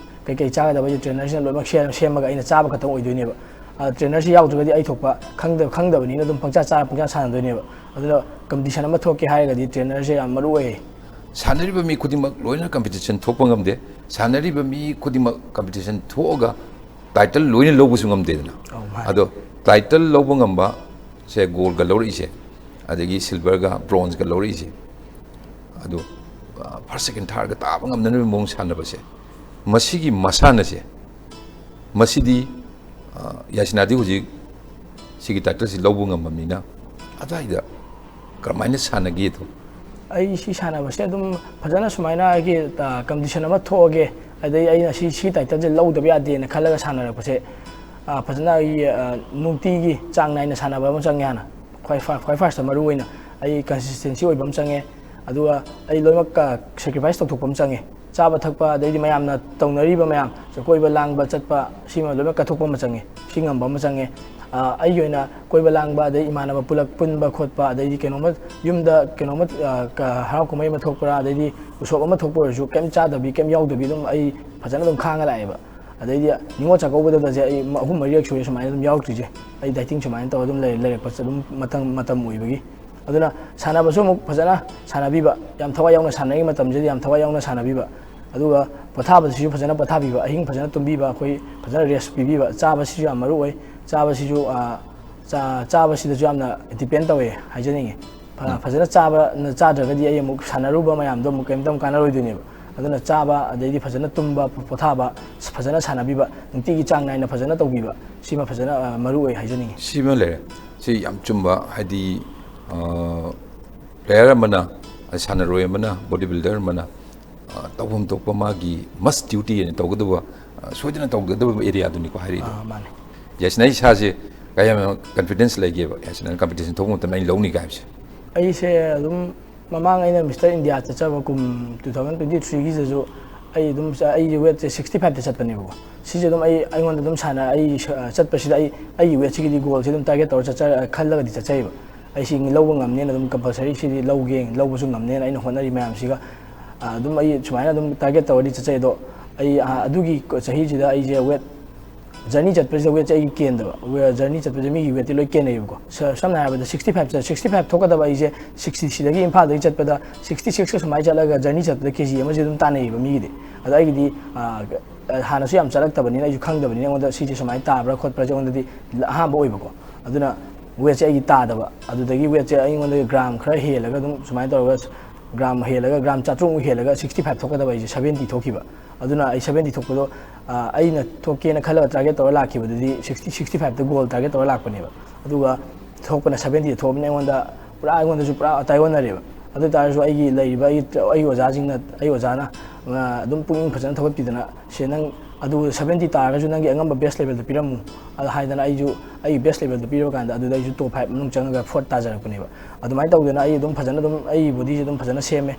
ꯀꯩꯀꯩ ꯆꯥꯒꯗꯕꯁꯦ trainerꯁꯤꯅ ꯂꯣꯏꯅꯃꯛ ꯁꯦꯝ-, ꯁꯦꯝꯃꯒ ꯑꯩꯅ ꯆꯥꯕ ꯈꯛꯇꯪ ꯑꯣꯏꯗꯣꯏꯅꯦꯕ꯫ ꯑ, trainerꯁꯤ ꯌꯥꯎꯗ꯭ꯔꯒꯗꯤ ꯑꯩ ꯊꯣꯛꯄ ꯈꯪꯗ-, ꯈꯪꯗꯕꯅꯤꯅ ꯑꯗꯨꯝ ꯄꯪꯆꯥ ꯆꯥꯔ ꯄꯪꯆꯥ ꯁꯥꯟꯅꯗꯣꯏꯅꯦꯕ꯫ ꯑꯗꯨꯅ competition ꯑꯃ ꯊꯣꯛꯀꯦ ꯍꯥꯏꯔꯒꯗꯤ trainerꯁꯦ ꯌꯥꯝ ꯃꯔꯨ ꯑꯣꯏꯌꯦ꯫ ꯁꯥꯟꯅꯔꯤꯕ ꯃꯤ ꯈꯨꯗꯤꯡꯃꯛ ꯂꯣꯏꯅ competition ꯊꯣꯛꯄ ꯉꯝꯗꯦ꯫ ꯁꯥꯟꯅꯔꯤꯕ ꯃꯤ ꯈꯨꯗꯤꯡꯃꯛ competition ꯊꯣꯛꯑꯒ title ꯂꯣꯏꯅ ꯂꯧꯕꯁꯨ ꯉꯝꯗꯦꯗꯅ꯫ ꯑꯧ, ꯃꯥꯅꯦ꯫ ꯑꯗꯣ title ꯂꯧꯕ ꯉꯝꯕ ꯁꯦ goldꯒ ꯂꯧꯔꯛꯏꯁꯦ, ꯑꯗꯒꯤ silverꯒ bronzeꯒ ꯂꯧꯔꯛꯏꯁꯦ, ꯑꯗꯨ, ꯑ, first, second, thirdꯒ ꯇꯥꯕ ꯉꯝꯅꯅꯕꯒꯤ ꯃꯑꯣꯡ ꯁꯥꯟꯅꯕꯁꯦ, ꯃꯁꯤꯒꯤ ꯃꯁꯥꯟꯅꯁꯦ, ꯃꯁꯤꯗꯤ, ꯑ, ꯌꯥꯏꯁꯅꯥꯗꯤ ꯍꯧꯖꯤꯛ ꯁꯤꯒꯤ titleꯁꯤ ꯂꯧꯕ ꯉꯝꯃꯕꯅꯤꯅ, ꯑꯗꯨꯋꯥꯏꯗ ꯀꯔꯝꯍꯥꯏꯅ ꯁꯥꯟꯅꯒꯦꯗꯣ? ꯑꯩ ꯁꯤ ꯁꯥꯟꯅꯕꯁꯦ ꯑꯗꯨꯝ ꯐꯖꯅ ꯁꯨꯃꯥꯏꯅ ꯑꯩꯒꯤ, ꯑ, competition ꯑꯃ ꯊꯣꯛꯑꯒꯦ, ꯑꯗꯩ ꯑꯩꯅ ꯁꯤ, ꯁꯤ titleꯁꯦ ꯂꯧꯗꯕ ꯌꯥꯗꯦꯅ ꯈꯜꯂꯒ ꯁꯥꯟꯅꯔꯛꯄꯁꯦ, ꯑ, ꯐꯖꯅ ꯑꯩ, ꯑ, ꯅꯨꯡꯇꯤꯒꯤ ꯆꯥꯡ ꯅꯥꯏꯅ ꯁꯥꯟꯅꯕ ꯑꯃ ꯆꯪꯉꯦ ꯍꯥꯟꯅ꯫ ꯈ꯭ꯋꯥꯏ ꯐ-, ꯈ꯭ꯋꯥꯏ firstꯇ ꯃꯔꯨ ꯑꯣꯏꯅ ꯑꯩ consistency ꯑꯣꯏꯕ ꯑꯃ ꯆꯪꯉꯦ꯫ ꯑꯗꯨꯒ ꯑꯩ ꯂꯣꯏꯅꯃꯛ, ꯑ, sacrifice ꯇꯧꯊꯣꯛꯄ ꯑꯃ ꯆꯪꯉꯦ꯫ ꯆꯥꯕ ꯊꯛꯄ, ꯑꯗꯩꯗꯤ ꯃꯌꯥꯝꯅ ꯇꯧꯅꯔꯤꯕ ꯃꯌꯥꯝ, ꯀꯣꯏꯕ ꯂꯥꯡꯕ ꯆꯠꯄ, ꯁꯤꯃ ꯂꯣꯏꯅ ꯀꯠꯊꯣꯛꯄ ꯑꯃ ꯆꯪꯉꯦ, ꯁꯤ ꯉꯝꯕ ꯑꯃ ꯆꯪꯉꯦ꯫ ꯑ, ꯑꯩꯒꯤ ꯑꯣꯏꯅ ꯀꯣꯏꯕ ꯂꯥꯡꯕ, ꯑꯗꯩ ꯏꯃꯥꯟꯅꯕ ꯄꯨꯂꯞ ꯄꯨꯟꯕ ꯈꯣꯠꯄ, ꯑꯗꯩꯗꯤ ꯀꯩꯅꯣꯝꯃ ꯌꯨꯝꯗ ꯀꯩꯅꯣꯝꯃ, ꯑ, ꯀ-, ꯍꯔꯥꯎ ꯀꯨꯝꯍꯩ ꯑꯃ ꯊꯣꯛꯄ꯭ꯔꯥ, ꯑꯗꯩꯗꯤ ꯎꯁꯣꯞ ꯑꯃ ꯊꯣꯛꯄ ꯑꯣꯏꯔꯁꯨ ꯀꯩꯝ ꯆꯥꯗꯕꯤ, ꯀꯩꯝ ꯌꯥꯎꯗꯕꯤ ꯑꯗꯨꯝ ꯑꯩ ꯐꯖꯅ ꯑꯗꯨꯝ ꯈꯥꯡꯉ ꯂꯥꯛꯑꯦꯕ꯫ ꯑꯗꯩꯗꯤ ꯅꯤꯉꯣꯜ ꯆꯥꯛꯀꯧꯕꯗꯒꯁꯦ ꯑꯩ ꯃ-, ꯑꯍꯨꯝ ꯃꯔꯤꯔꯛ ꯁꯨꯔꯦ ꯁꯨꯃꯥꯏꯅ ꯑꯗꯨꯝ ꯌꯥꯎꯔꯛꯇ꯭ꯔꯤꯁꯦ꯫ ꯑꯩ dieting ꯁꯨꯃꯥꯏꯅ ꯇꯧꯔ ꯑꯗꯨꯝ ꯂꯩ-, ꯂꯩꯔꯛꯄꯁꯦ ꯑꯗꯨꯝ ꯃꯇꯝ, ꯃꯇꯝ ꯑꯣꯏꯕꯒꯤ꯫ ꯑꯗꯨꯅ ꯁꯥꯟꯅꯕꯁꯨ ꯑꯃꯨꯛ ꯐꯖꯅ ꯁꯥꯟꯅꯕꯤꯕ, ꯌꯥꯝ ꯊꯋꯥꯏ ꯌꯥꯎꯅ ꯁꯥꯟꯅꯔꯤꯉꯩ ꯃꯇꯝꯁꯤꯗ ꯌꯥꯝ ꯊꯋꯥꯏ ꯌꯥꯎꯅ ꯁꯥꯟꯅꯕꯤꯕ, ꯑꯗꯨꯒ ꯄꯣꯊꯥꯕꯁꯤꯁꯨ ꯐꯖꯅ ꯄꯣꯊꯥꯕꯤꯕ, ꯑꯍꯤꯡ ꯐꯖꯅ ꯇꯨꯝꯕꯤꯕ, ꯑꯩꯈꯣꯏ ꯐꯖꯅ rest ꯄꯤꯕꯤꯕ, ꯆꯥꯕꯁꯤꯁꯨ ꯌꯥꯝ ꯃꯔꯨ ꯑꯣꯏ꯫ ꯆꯥꯕꯁꯤꯁꯨ, ꯑ, ꯆꯥ-, ꯆꯥꯕꯁꯤꯗꯁꯨ ꯌꯥꯝꯅ depend ꯇꯧꯋꯦ ꯍꯥꯏꯖꯅꯤꯡꯉꯤ꯫ ꯐ-, ꯎꯝ꯫ ꯐꯖꯅ ꯆꯥꯕ ꯅ-, ꯆꯥꯗ꯭ꯔꯒꯗꯤ ꯑꯩ ꯑꯃꯨꯛ ꯁꯥꯟꯅꯔꯨꯕ ꯃꯌꯥꯝꯗꯣ ꯑꯃꯨꯛ ꯀꯩꯝꯇ ꯑꯃꯨꯛ ꯀꯥꯟꯅꯔꯣꯏꯗꯣꯏꯅꯦꯕ꯫ ꯑꯗꯨꯅ ꯆꯥꯕ, ꯑꯗꯩꯗꯤ ꯐꯖꯅ ꯇꯨꯝꯕ, ꯄ-, ꯄꯣꯊꯥꯕ, ꯐꯖꯅ ꯁꯥꯟꯅꯕꯤꯕ, ꯅꯨꯡꯇꯤꯒꯤ ꯆꯥꯡ ꯅꯥꯏꯅ ꯐꯖꯅ ꯇꯧꯕꯤꯕ, ꯁꯤꯃ ꯐꯖꯅ, ꯑ, ꯃꯔꯨ ꯑꯣꯏ ꯍꯥꯏꯖꯅꯤꯡꯉꯤ꯫ ꯁꯤꯃ ꯂꯩꯔꯦ꯫ ꯁꯤ ꯌꯥꯝ ꯆꯨꯝꯕ, ꯍꯥꯏꯗꯤ, ꯑ, player ꯑꯃꯅ, ꯁꯥꯟꯅꯔꯣꯏ ꯑꯃꯅ, body builder ꯑꯃꯅ, ꯑ, ꯇꯧꯐꯝ ꯊꯣꯛꯄ ꯃꯥꯒꯤ must duty ꯑꯅ ꯇꯧꯒꯗꯕ, ꯑ, ꯁꯣꯏꯗꯅ ꯇꯧꯒꯗꯕ area ꯗꯨꯅꯤꯀꯣ ꯍꯥꯏꯔꯤꯗꯣ꯫ ꯑꯥ, ꯃꯥꯅꯦ꯫ ꯌꯥꯏꯁꯅꯥ, ꯏꯁꯥꯁꯦ ꯀꯌꯥꯝ ꯌꯥꯝꯅ confidence ꯂꯩꯒꯦꯕ, ꯌꯥꯏꯁꯅꯥꯅ competition ꯊꯣꯛꯄ ꯃꯇꯝꯗ ꯑꯩ ꯂꯧꯅꯤꯒ ꯍꯥꯏꯕꯁꯦ? ꯑꯩꯁꯦ ꯑꯗꯨꯝ ꯃꯃꯥꯡ ꯑꯩꯅ Mister India ꯆꯠꯆꯕ ꯀꯨꯝ two thousand twenty three ꯒꯤꯁꯤꯗꯁꯨ ꯑꯩ ꯑꯗꯨꯝ ꯆ-, ꯑꯩꯁꯦ weight ꯁꯦ sixty five ꯇ ꯆꯠꯄꯅꯦꯕꯀꯣ꯫ ꯁꯤꯁꯦ ꯑꯗꯨꯝ ꯑꯩ, ꯑꯩꯉꯣꯟꯗ ꯑꯗꯨꯝ ꯁꯥꯟꯅ-, ꯑꯩ ꯁ-, ꯆꯠꯄꯁꯤꯗ ꯑꯩ, ꯑꯩꯒꯤ weight ꯁꯤꯒꯤꯗꯤ goal ꯁꯦ ꯑꯗꯨꯝ target ꯇꯧꯔ ꯆꯠꯆ-, ꯈꯜꯂꯒꯗꯤ ꯆꯠꯆꯩꯕ꯫ ꯑꯩ ꯁꯤ ꯂꯧꯕ ꯉꯝꯅꯦꯅ ꯑꯗꯨꯝ compulsory ꯁꯤꯗꯤ ꯂꯧꯒꯦ, ꯂꯧꯕꯁꯨ ꯉꯝꯅꯦꯅ ꯑꯩꯅ ꯍꯣꯠꯅꯔꯤ ꯃꯌꯥꯝꯁꯤꯒ, ꯑ, ꯑꯗꯨꯝ ꯑꯩ ꯁꯨꯃꯥꯏꯅ ꯑꯗꯨꯝ target ꯇꯧꯔꯗꯤ ꯆꯠꯆꯩ꯫ ꯑꯗꯣ ꯑꯩ, ꯑ, ꯑꯗꯨꯒꯤ ꯆꯍꯤꯁꯤꯗ ꯑꯩꯁꯦ weight, journey ꯆꯠꯄꯁꯤꯗ weight ꯁꯦ ꯑꯩꯒꯤ ꯀꯦꯟꯗꯕ꯫ ꯋꯦ-, journey ꯆꯠꯄꯁꯦ ꯃꯤꯒꯤ weight ꯇꯤ ꯂꯣꯏ ꯀꯦꯟꯅꯩꯌꯦꯕꯀꯣ꯫ ꯁ-, ꯁꯝꯅ ꯍꯥꯏꯔꯕꯗ sixty five ꯆꯠ-, sixty five ꯊꯣꯛꯀꯗꯕ ꯑꯩꯁꯦ sixty ꯁꯤꯗꯒꯤ ꯏꯝꯐꯥꯜꯗꯒꯤ ꯆꯠꯄꯗ sixty six ꯀ ꯁꯨꯃꯥꯏꯅ ꯆꯠꯂꯒ journey ꯆꯠꯄꯗ ꯀꯦ ꯖꯤ ꯑꯃꯁꯦ ꯑꯗꯨꯝ ꯇꯥꯟꯅꯩꯌꯦꯕ ꯃꯤꯒꯤꯗꯤ꯫ ꯑꯗꯣ ꯑꯩꯒꯤꯗꯤ, ꯑ, ꯍꯥꯟꯅꯁꯨ ꯌꯥꯝ ꯆꯠꯂꯛꯇꯕꯅꯤꯅ ꯑꯩꯁꯨ ꯈꯪꯗꯕꯅꯤꯅ ꯑꯩꯉꯣꯟꯗ ꯁꯤꯁꯦ ꯁꯨꯃꯥꯏꯅ ꯇꯥꯕ꯭ꯔꯥ ꯈꯣꯠꯄ꯭ꯔꯥꯁꯦ ꯑꯩꯉꯣꯟꯗꯗꯤ ꯑꯍꯥꯟꯕ ꯑꯣꯏꯕꯀꯣ꯫ ꯑꯗꯨꯅ weight ꯁꯦ ꯑꯩꯒꯤ ꯇꯥꯗꯕ꯫ ꯑꯗꯨꯗꯒꯤ weight ꯁꯦ ꯑꯩꯉꯣꯟꯗ gram ꯈꯔ ꯍꯦꯜꯂꯒ ꯑꯗꯨꯝ ꯁꯨꯃꯥꯏꯅ ꯇꯧꯔꯒ gram ꯍꯦꯜꯂꯒ, gram ꯆꯥꯇ꯭ꯔꯨꯛꯃꯨꯛ ꯍꯦꯜꯂꯒ sixty five ꯊꯣꯛꯀꯗꯕ ꯑꯩꯁꯦ seventy ꯊꯣꯛꯈꯤꯕ꯫ ꯑꯗꯨꯅ ꯑꯩ seventy ꯊꯣꯛꯄꯗꯣ, ꯑ, ꯑꯩꯅ ꯊꯣꯛꯀꯦꯅ ꯈꯜꯂꯒ target ꯇꯧꯔ ꯂꯥꯛꯈꯤꯕꯗꯨꯗꯤ sixty, sixty five ꯇ goal target ꯇꯧꯔ ꯂꯥꯛꯄꯅꯦꯕ꯫ ꯑꯗꯨꯒ ꯊꯣꯛꯄꯅ seventy ꯗ ꯊꯣꯛꯑꯕꯅꯤꯅ ꯑꯩꯉꯣꯟꯗ ꯄꯨꯔꯥ, ꯑꯩꯉꯣꯟꯗꯁꯨ ꯄꯨꯔꯥ ꯇꯥꯏꯑꯣꯟꯅꯔꯦꯕ꯫ ꯑꯗꯨ ꯑꯣꯏ ꯇꯥꯔꯁꯨ ꯑꯩꯒꯤ ꯂꯩꯔꯤꯕ ꯑꯩ, ꯑꯩꯒꯤ ꯑꯣꯖꯥꯁꯤꯡꯅ, ꯑꯩ ꯑꯣꯖꯥꯅ, ꯑ, ꯑꯗꯨꯝ ꯄꯨꯛꯅꯤꯡ ꯐꯖꯅ ꯊꯧꯒꯠꯄꯤꯗꯅ, "ꯁꯦ, ꯅꯪ ꯑꯗꯨ seventy ꯇꯥꯔꯒꯁꯨ ꯅꯪꯒꯤ ꯑꯉꯝꯕ best level ꯗ ꯄꯤꯔꯝꯃꯨ" ꯑꯗ ꯍꯥꯏꯗꯅ ꯑꯩꯁꯨ ꯑꯩꯒꯤ best level ꯗ ꯄꯤꯔꯕ ꯀꯥꯟꯗ ꯑꯗꯨꯗ ꯑꯩꯁꯨ top five ꯃꯅꯨꯡ ꯆꯪꯉꯒ fourth ꯇꯥꯖꯔꯛꯄꯅꯦꯕ꯫ ꯑꯗꯨꯃꯥꯏꯅ ꯇꯧꯗꯅ ꯑꯩ ꯑꯗꯨꯝ ꯐꯖꯅ ꯑꯗꯨꯝ ꯑꯩꯒꯤ body ꯁꯦ ꯑꯗꯨꯝ ꯐꯖꯅ ꯁꯦꯝꯃꯦ꯫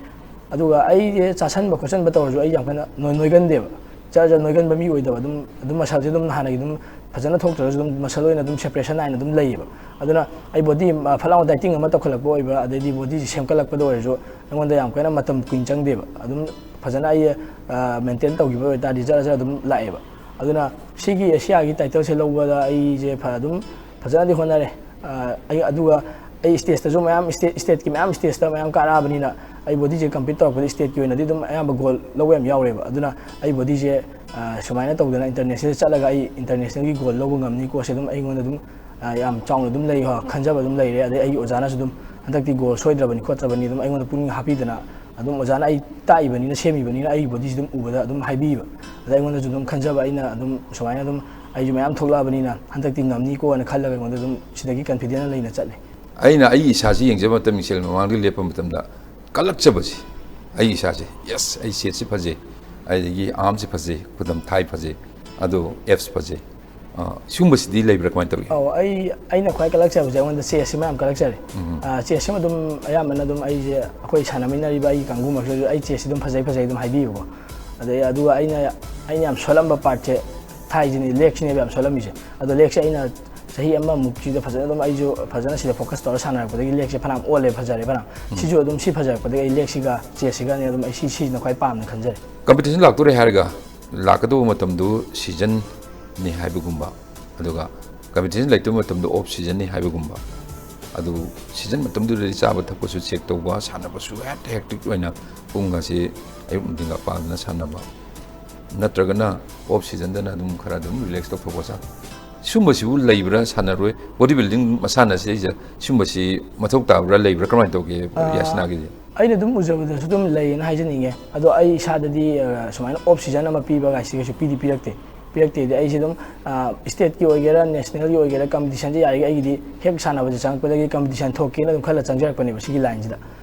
ꯑꯗꯨꯒ ꯑꯩꯁꯦ ꯆꯥꯁꯟꯕ ꯈꯣꯠꯆꯟꯕ ꯇꯧꯔꯁꯨ ꯑꯩ ꯌꯥꯝ ꯀꯟꯅ ꯅꯣꯏ-, ꯅꯣꯏꯒꯟꯗꯦꯕ꯫ ꯖꯔ ꯖꯔ ꯅꯣꯏꯒꯟꯕ ꯃꯤ ꯑꯣꯏꯗꯕ, ꯑꯗꯨꯝ, ꯑꯗꯨꯝ ꯃꯁꯜꯁꯦ ꯑꯗꯨꯝ ꯍꯥꯟꯅꯒꯤ ꯑꯗꯨꯝ ꯐꯖꯅ ꯊꯣꯛꯇ꯭ꯔꯒꯁꯨ ꯑꯗꯨꯝ ꯃꯁꯜ ꯑꯣꯏꯅ ꯑꯗꯨꯝ ꯁꯦꯄꯔꯦꯁꯟ ꯅꯥꯏꯅ ꯑꯗꯨꯝ ꯂꯩꯌꯦꯕ꯫ ꯑꯗꯨꯅ ꯑꯩ ꯕꯣꯗꯤ, ꯑ, ꯐꯠ ꯂꯥꯎꯅ ꯗꯥꯏꯇꯤꯡ ꯑꯃ ꯇꯧꯈꯠꯂꯛꯄ ꯑꯣꯏꯕ, ꯑꯗꯩꯗꯤ ꯕꯣꯗꯤꯁꯤ ꯁꯦꯝꯒꯠꯂꯛꯄꯗ ꯑꯣꯏꯔꯁꯨ ꯑꯩꯉꯣꯟꯗ ꯌꯥꯝ ꯀꯟꯅ ꯃꯇꯝ ꯀꯨꯏꯅ ꯆꯪꯗꯦꯕ꯫ ꯑꯗꯨꯝ ꯐꯖꯅ ꯑꯩ, ꯑ, ꯃꯦꯟꯇꯦꯟ ꯇꯧꯈꯤꯕ ꯑꯣꯏꯇꯥꯔꯗꯤ ꯖꯔ ꯖꯔ ꯑꯗꯨꯝ ꯂꯥꯛꯑꯦꯕ꯫ ꯑꯗꯨꯅ ꯁꯤꯒꯤ ꯑꯦꯁꯤꯌꯥꯒꯤ ꯇꯥꯏꯇꯜꯁꯦ ꯂꯧꯕꯗ ꯑꯩꯁꯦ ꯐ-, ꯑꯗꯨꯝ ꯐꯖꯅꯗꯤ ꯍꯣꯠꯅꯔꯦ꯫ ꯑ, ꯑꯩ, ꯑꯗꯨꯒ ꯑꯩ ꯁ꯭ꯇꯦꯖꯇꯁꯨ ꯃꯌꯥꯝ, ꯁ꯭ꯇꯦ-, ꯁ꯭ꯇꯦꯠꯀꯤ ꯃꯌꯥꯝ ꯁ꯭ꯇꯦꯖꯇ ꯃꯌꯥꯝ ꯀꯥꯔꯛꯑꯕꯅꯤꯅ ꯑꯩ ꯕꯣꯗꯤꯁꯦ ꯀꯝꯄꯤꯠ ꯇꯧꯔꯛꯄꯗ ꯁ꯭ꯇꯦꯠꯀꯤ ꯑꯣꯏꯅꯗꯤ ꯑꯗꯨꯝ ꯑꯌꯥꯝꯕ ꯒꯣꯜ ꯂꯧꯕ ꯌꯥꯝ ꯌꯥꯎꯔꯦꯕ꯫ ꯑꯗꯨꯅ ꯑꯩ ꯕꯣꯗꯤꯁꯦ, ꯑ, ꯁꯨꯃꯥꯏꯅ ꯇꯧꯗꯅ ꯏꯟꯇꯔꯅꯦꯁꯅꯦꯜ ꯆꯠꯂꯒ ꯑꯩ ꯏꯟꯇꯔꯅꯦꯁꯅꯦꯜꯒꯤ ꯒꯣꯜ ꯂꯧꯕ ꯉꯝꯅꯤꯀꯣꯁꯦ ꯑꯗꯨꯝ ꯑꯩꯉꯣꯟꯗ ꯑꯗꯨꯝ, ꯑ, ꯌꯥꯝ ꯆꯥꯎꯅ ꯑꯗꯨꯝ ꯂꯩ, ꯍꯣ, ꯈꯟꯖꯕ ꯑꯗꯨꯝ ꯂꯩꯔꯦ꯫ ꯑꯗꯩ ꯑꯩꯒꯤ ꯑꯣꯖꯥꯅꯁꯨ ꯑꯗꯨꯝ ꯍꯟꯗꯛꯇꯤ ꯒꯣꯜ ꯁꯣꯏꯗ꯭ꯔꯕꯅꯤ ꯈꯣꯠꯇ꯭ꯔꯕꯅꯤ ꯑꯗꯨꯝ ꯑꯩꯉꯣꯟꯗ ꯄꯨꯛꯅꯤꯡ ꯍꯥꯞꯄꯤꯗꯅ ꯑꯗꯨꯝ ꯑꯣꯖꯥꯅ ꯑꯩ ꯇꯥꯛꯏꯕꯅꯤꯅ, ꯁꯦꯝꯃꯤꯕꯅꯤꯅ ꯑꯩꯒꯤ ꯕꯣꯗꯤꯁꯤ ꯑꯗꯨꯝ ꯎꯕꯗ ꯑꯗꯨꯝ ꯍꯥꯏꯕꯤꯕ꯫ ꯑꯗ ꯑꯩꯉꯣꯟꯗꯁꯨ ꯑꯗꯨꯝ ꯈꯟꯖꯕ, ꯑꯩꯅ ꯑꯗꯨꯝ ꯁꯨꯃꯥꯏꯅ ꯑꯗꯨꯝ ꯑꯩꯁꯨ ꯃꯌꯥꯝ ꯊꯣꯛꯂꯛꯑꯕꯅꯤꯅ ꯍꯟꯗꯛꯇꯤ ꯉꯝꯅꯤꯀꯣꯅ ꯈꯜꯂꯒ ꯑꯩꯉꯣꯟꯗ ꯑꯗꯨꯝ ꯁꯤꯗꯒꯤ ꯀꯟꯐꯤꯗꯦꯟ ꯂꯩꯅ ꯆꯠꯂꯦ꯫ ꯑꯩꯅ ꯑꯩ ꯏꯁꯥꯁꯤ ꯌꯦꯡꯖꯕ ꯃꯇꯝꯗ, ꯃꯤꯡꯁꯦꯜ ꯃꯃꯥꯡꯗ ꯂꯦꯞꯄ ꯃꯇꯝꯗ ꯀꯜꯂꯛꯆꯕꯁꯤ, ꯑꯩ ꯏꯁꯥꯁꯦ, "ꯌꯦꯁ, ꯑꯩ ꯆꯦꯁꯁꯤ ꯐꯖꯩ, ꯑꯗꯒꯤ ꯑꯥꯔꯝꯁꯤ ꯐꯖꯩ, ꯈꯨꯗꯝ ꯊꯥꯏ ꯐꯖꯩ, ꯑꯗꯣ ꯑꯦꯞꯁ ꯐꯖꯩ"꯫ ꯑ, ꯁꯤꯒꯨꯝꯕꯁꯤꯗꯤ ꯂꯩꯕ꯭ꯔꯥ, ꯀꯃꯥꯏꯅ ꯇꯧꯏ? ꯑꯧ, ꯑꯩ, ꯑꯩꯅ ꯈ꯭ꯋꯥꯏ ꯀꯜꯂꯛꯆꯕꯁꯦ ꯑꯩꯉꯣꯟꯗ ꯆꯦꯁꯁꯤꯃ ꯌꯥꯝ ꯀꯜꯂꯛꯆꯔꯦ꯫ ꯎꯝ꯫ ꯑ, ꯆꯦꯁꯁꯤꯃ ꯑꯗꯨꯝ ꯑꯌꯥꯝꯕꯅ ꯑꯗꯨꯝ ꯑꯩꯁꯦ, ꯑꯩꯈꯣꯏ ꯁꯥꯟꯅꯃꯤꯟꯅꯔꯤꯕ ꯑꯩꯒꯤ ꯀꯥꯡꯕꯨ ꯃꯔꯛꯇꯁꯨ ꯑꯩ ꯆꯦꯁꯁꯤ ꯑꯗꯨꯝ ꯐꯖꯩ ꯐꯖꯩ ꯑꯗꯨꯝ ꯍꯥꯏꯕꯤꯌꯦꯕꯀꯣ꯫ ꯑꯗꯩ ꯑꯗꯨꯒ ꯑꯩꯅ, ꯑꯩꯅ ꯌꯥꯝ ꯁꯣꯜꯂꯝꯕ ꯄꯥꯔꯠꯁꯦ ꯊꯥꯏꯁꯤꯅꯦ, ꯂꯦꯒꯁꯤꯅꯦꯕ ꯌꯥꯝ ꯁꯣꯜꯂꯝꯃꯤꯁꯦ꯫ ꯑꯗꯣ ꯂꯦꯒꯁꯦ ꯑꯩꯅ ꯆꯍꯤ ꯑꯃꯃꯨꯛꯁꯤꯗ ꯐꯖꯅ ꯑꯗꯨꯝ ꯑꯩꯁꯨ ꯐꯖꯅ ꯁꯤꯗ ꯐꯣꯀꯁ ꯇꯧꯔ ꯁꯥꯟꯅꯔꯛꯄꯗꯒꯤ ꯂꯦꯒꯁꯦ ꯐꯅꯌꯥꯝ ꯑꯣꯜꯂꯦ, ꯐꯖꯔꯦ ꯐꯅꯌꯥꯝ꯫ ꯎꯝ꯫ ꯁꯤꯁꯨ ꯑꯗꯨꯝ ꯁꯤ ꯐꯖꯔꯛꯄꯗꯒꯤ ꯑꯩ ꯂꯦꯒꯁꯤꯒ ꯆꯦꯁꯁꯤꯒꯅꯦ ꯑꯗꯨꯝ ꯑꯩ ꯁꯤ, ꯁꯤꯁꯤꯅ ꯈ꯭ꯋꯥꯏ ꯄꯥꯝꯅ ꯈꯟꯖꯔꯦ꯫ ꯀꯝꯄꯤꯇꯤꯁꯟ ꯂꯥꯛꯇꯣꯔꯦ ꯍꯥꯏꯔꯒ ꯂꯥꯛꯀꯗꯧꯕ ꯃꯇꯝꯗꯨ ꯁꯤꯖꯟꯅꯤ ꯍꯥꯏꯕꯒꯨꯝꯕ, ꯑꯗꯨꯒ ꯀꯝꯄꯤꯇꯤꯁꯟ ꯂꯩꯇꯕ ꯃꯇꯝꯗ ꯑꯣꯐ ꯁꯤꯖꯟꯅꯤ ꯍꯥꯏꯕꯒꯨꯝꯕ, ꯑꯗꯨ ꯁꯤꯖꯟ ꯃꯇꯝꯗꯨꯗꯗꯤ ꯆꯥꯕ ꯊꯛꯄꯁꯨ ꯆꯦꯛ ꯇꯧꯕ, ꯁꯥꯟꯅꯕꯁꯨ ꯍꯦꯛꯇ ꯍꯦꯛꯇꯤꯛ ꯑꯣꯏꯅ ꯄꯨꯡ ꯑꯁꯤ ꯑꯌꯨꯛ ꯅꯨꯡꯊꯤꯟꯒ ꯄꯥꯗꯅ ꯁꯥꯟꯅꯕ, ꯅꯠꯇ꯭ꯔꯒꯅ ꯑꯣꯐ ꯁꯤꯖꯟꯗꯅ ꯑꯗꯨꯝ ꯈꯔ ꯑꯗꯨꯝ ꯔꯤꯂꯦꯛꯁ ꯇꯧꯊꯣꯛꯄ ꯆꯥ-, ꯁꯤꯒꯨꯝꯕꯁꯤꯕꯨ ꯂꯩꯕ꯭ꯔꯥ? ꯁꯥꯟꯅꯔꯣꯏ, ꯕꯣꯗꯤ ꯕꯤꯜꯗꯤꯡ ꯃꯁꯥꯟꯅꯁꯦ ꯁꯤꯁꯦ ꯁꯤꯒꯨꯝꯕꯁꯤ ꯃꯊꯧ ꯇꯥꯕ꯭ꯔꯥ, ꯂꯩꯕ꯭ꯔꯥ, ꯀꯔꯝꯍꯥꯏꯅ ꯇꯧꯒꯦ, ꯑꯥ, ꯌꯥꯁꯅꯥꯒꯤꯗꯤ? ꯑꯩꯅ ꯑꯗꯨꯝ ꯎꯖꯕꯗꯁꯨ ꯑꯗꯨꯝ ꯂꯩꯌꯦꯅ ꯍꯥꯏꯖꯅꯤꯡꯉꯦ꯫ ꯑꯗꯣ ꯑꯩ ꯏꯁꯥꯗꯗꯤ, ꯑ, ꯁꯨꯃꯥꯏꯅ ꯑꯣꯐ ꯁꯤꯖꯟ ꯑꯃ ꯄꯤꯕ ꯀꯥꯏꯁꯤ ꯀꯩꯁꯨ ꯄꯤꯗꯤ ꯄꯤꯔꯛꯇꯦ꯫ ꯄꯤꯔꯛꯇꯦꯗꯤ ꯑꯩꯁꯦ ꯑꯗꯨꯝ, ꯑ, ꯁ꯭ꯇꯦꯠꯀꯤ ꯑꯣꯏꯒꯦꯔꯥ, ꯅꯦꯁꯅꯦꯜꯒꯤ ꯑꯣꯏꯒꯦꯔꯥ, ꯀꯝꯄꯤꯇꯤꯁꯟꯁꯦ ꯌꯥꯔꯤꯈꯩ ꯑꯩꯒꯤꯗꯤ ꯍꯦꯛ ꯁꯥꯟꯅꯕꯁꯦ ꯆꯪꯉꯛꯄꯗꯒꯤ ꯀꯝꯄꯤꯇꯤꯁꯟ ꯊꯣꯛꯀꯦꯅ ꯑꯗꯨꯝ ꯈꯜꯂ ꯆꯪꯖꯔꯛꯄꯅꯦꯕ ꯁꯤꯒꯤ ꯂꯥꯏꯟꯁꯤꯗ꯫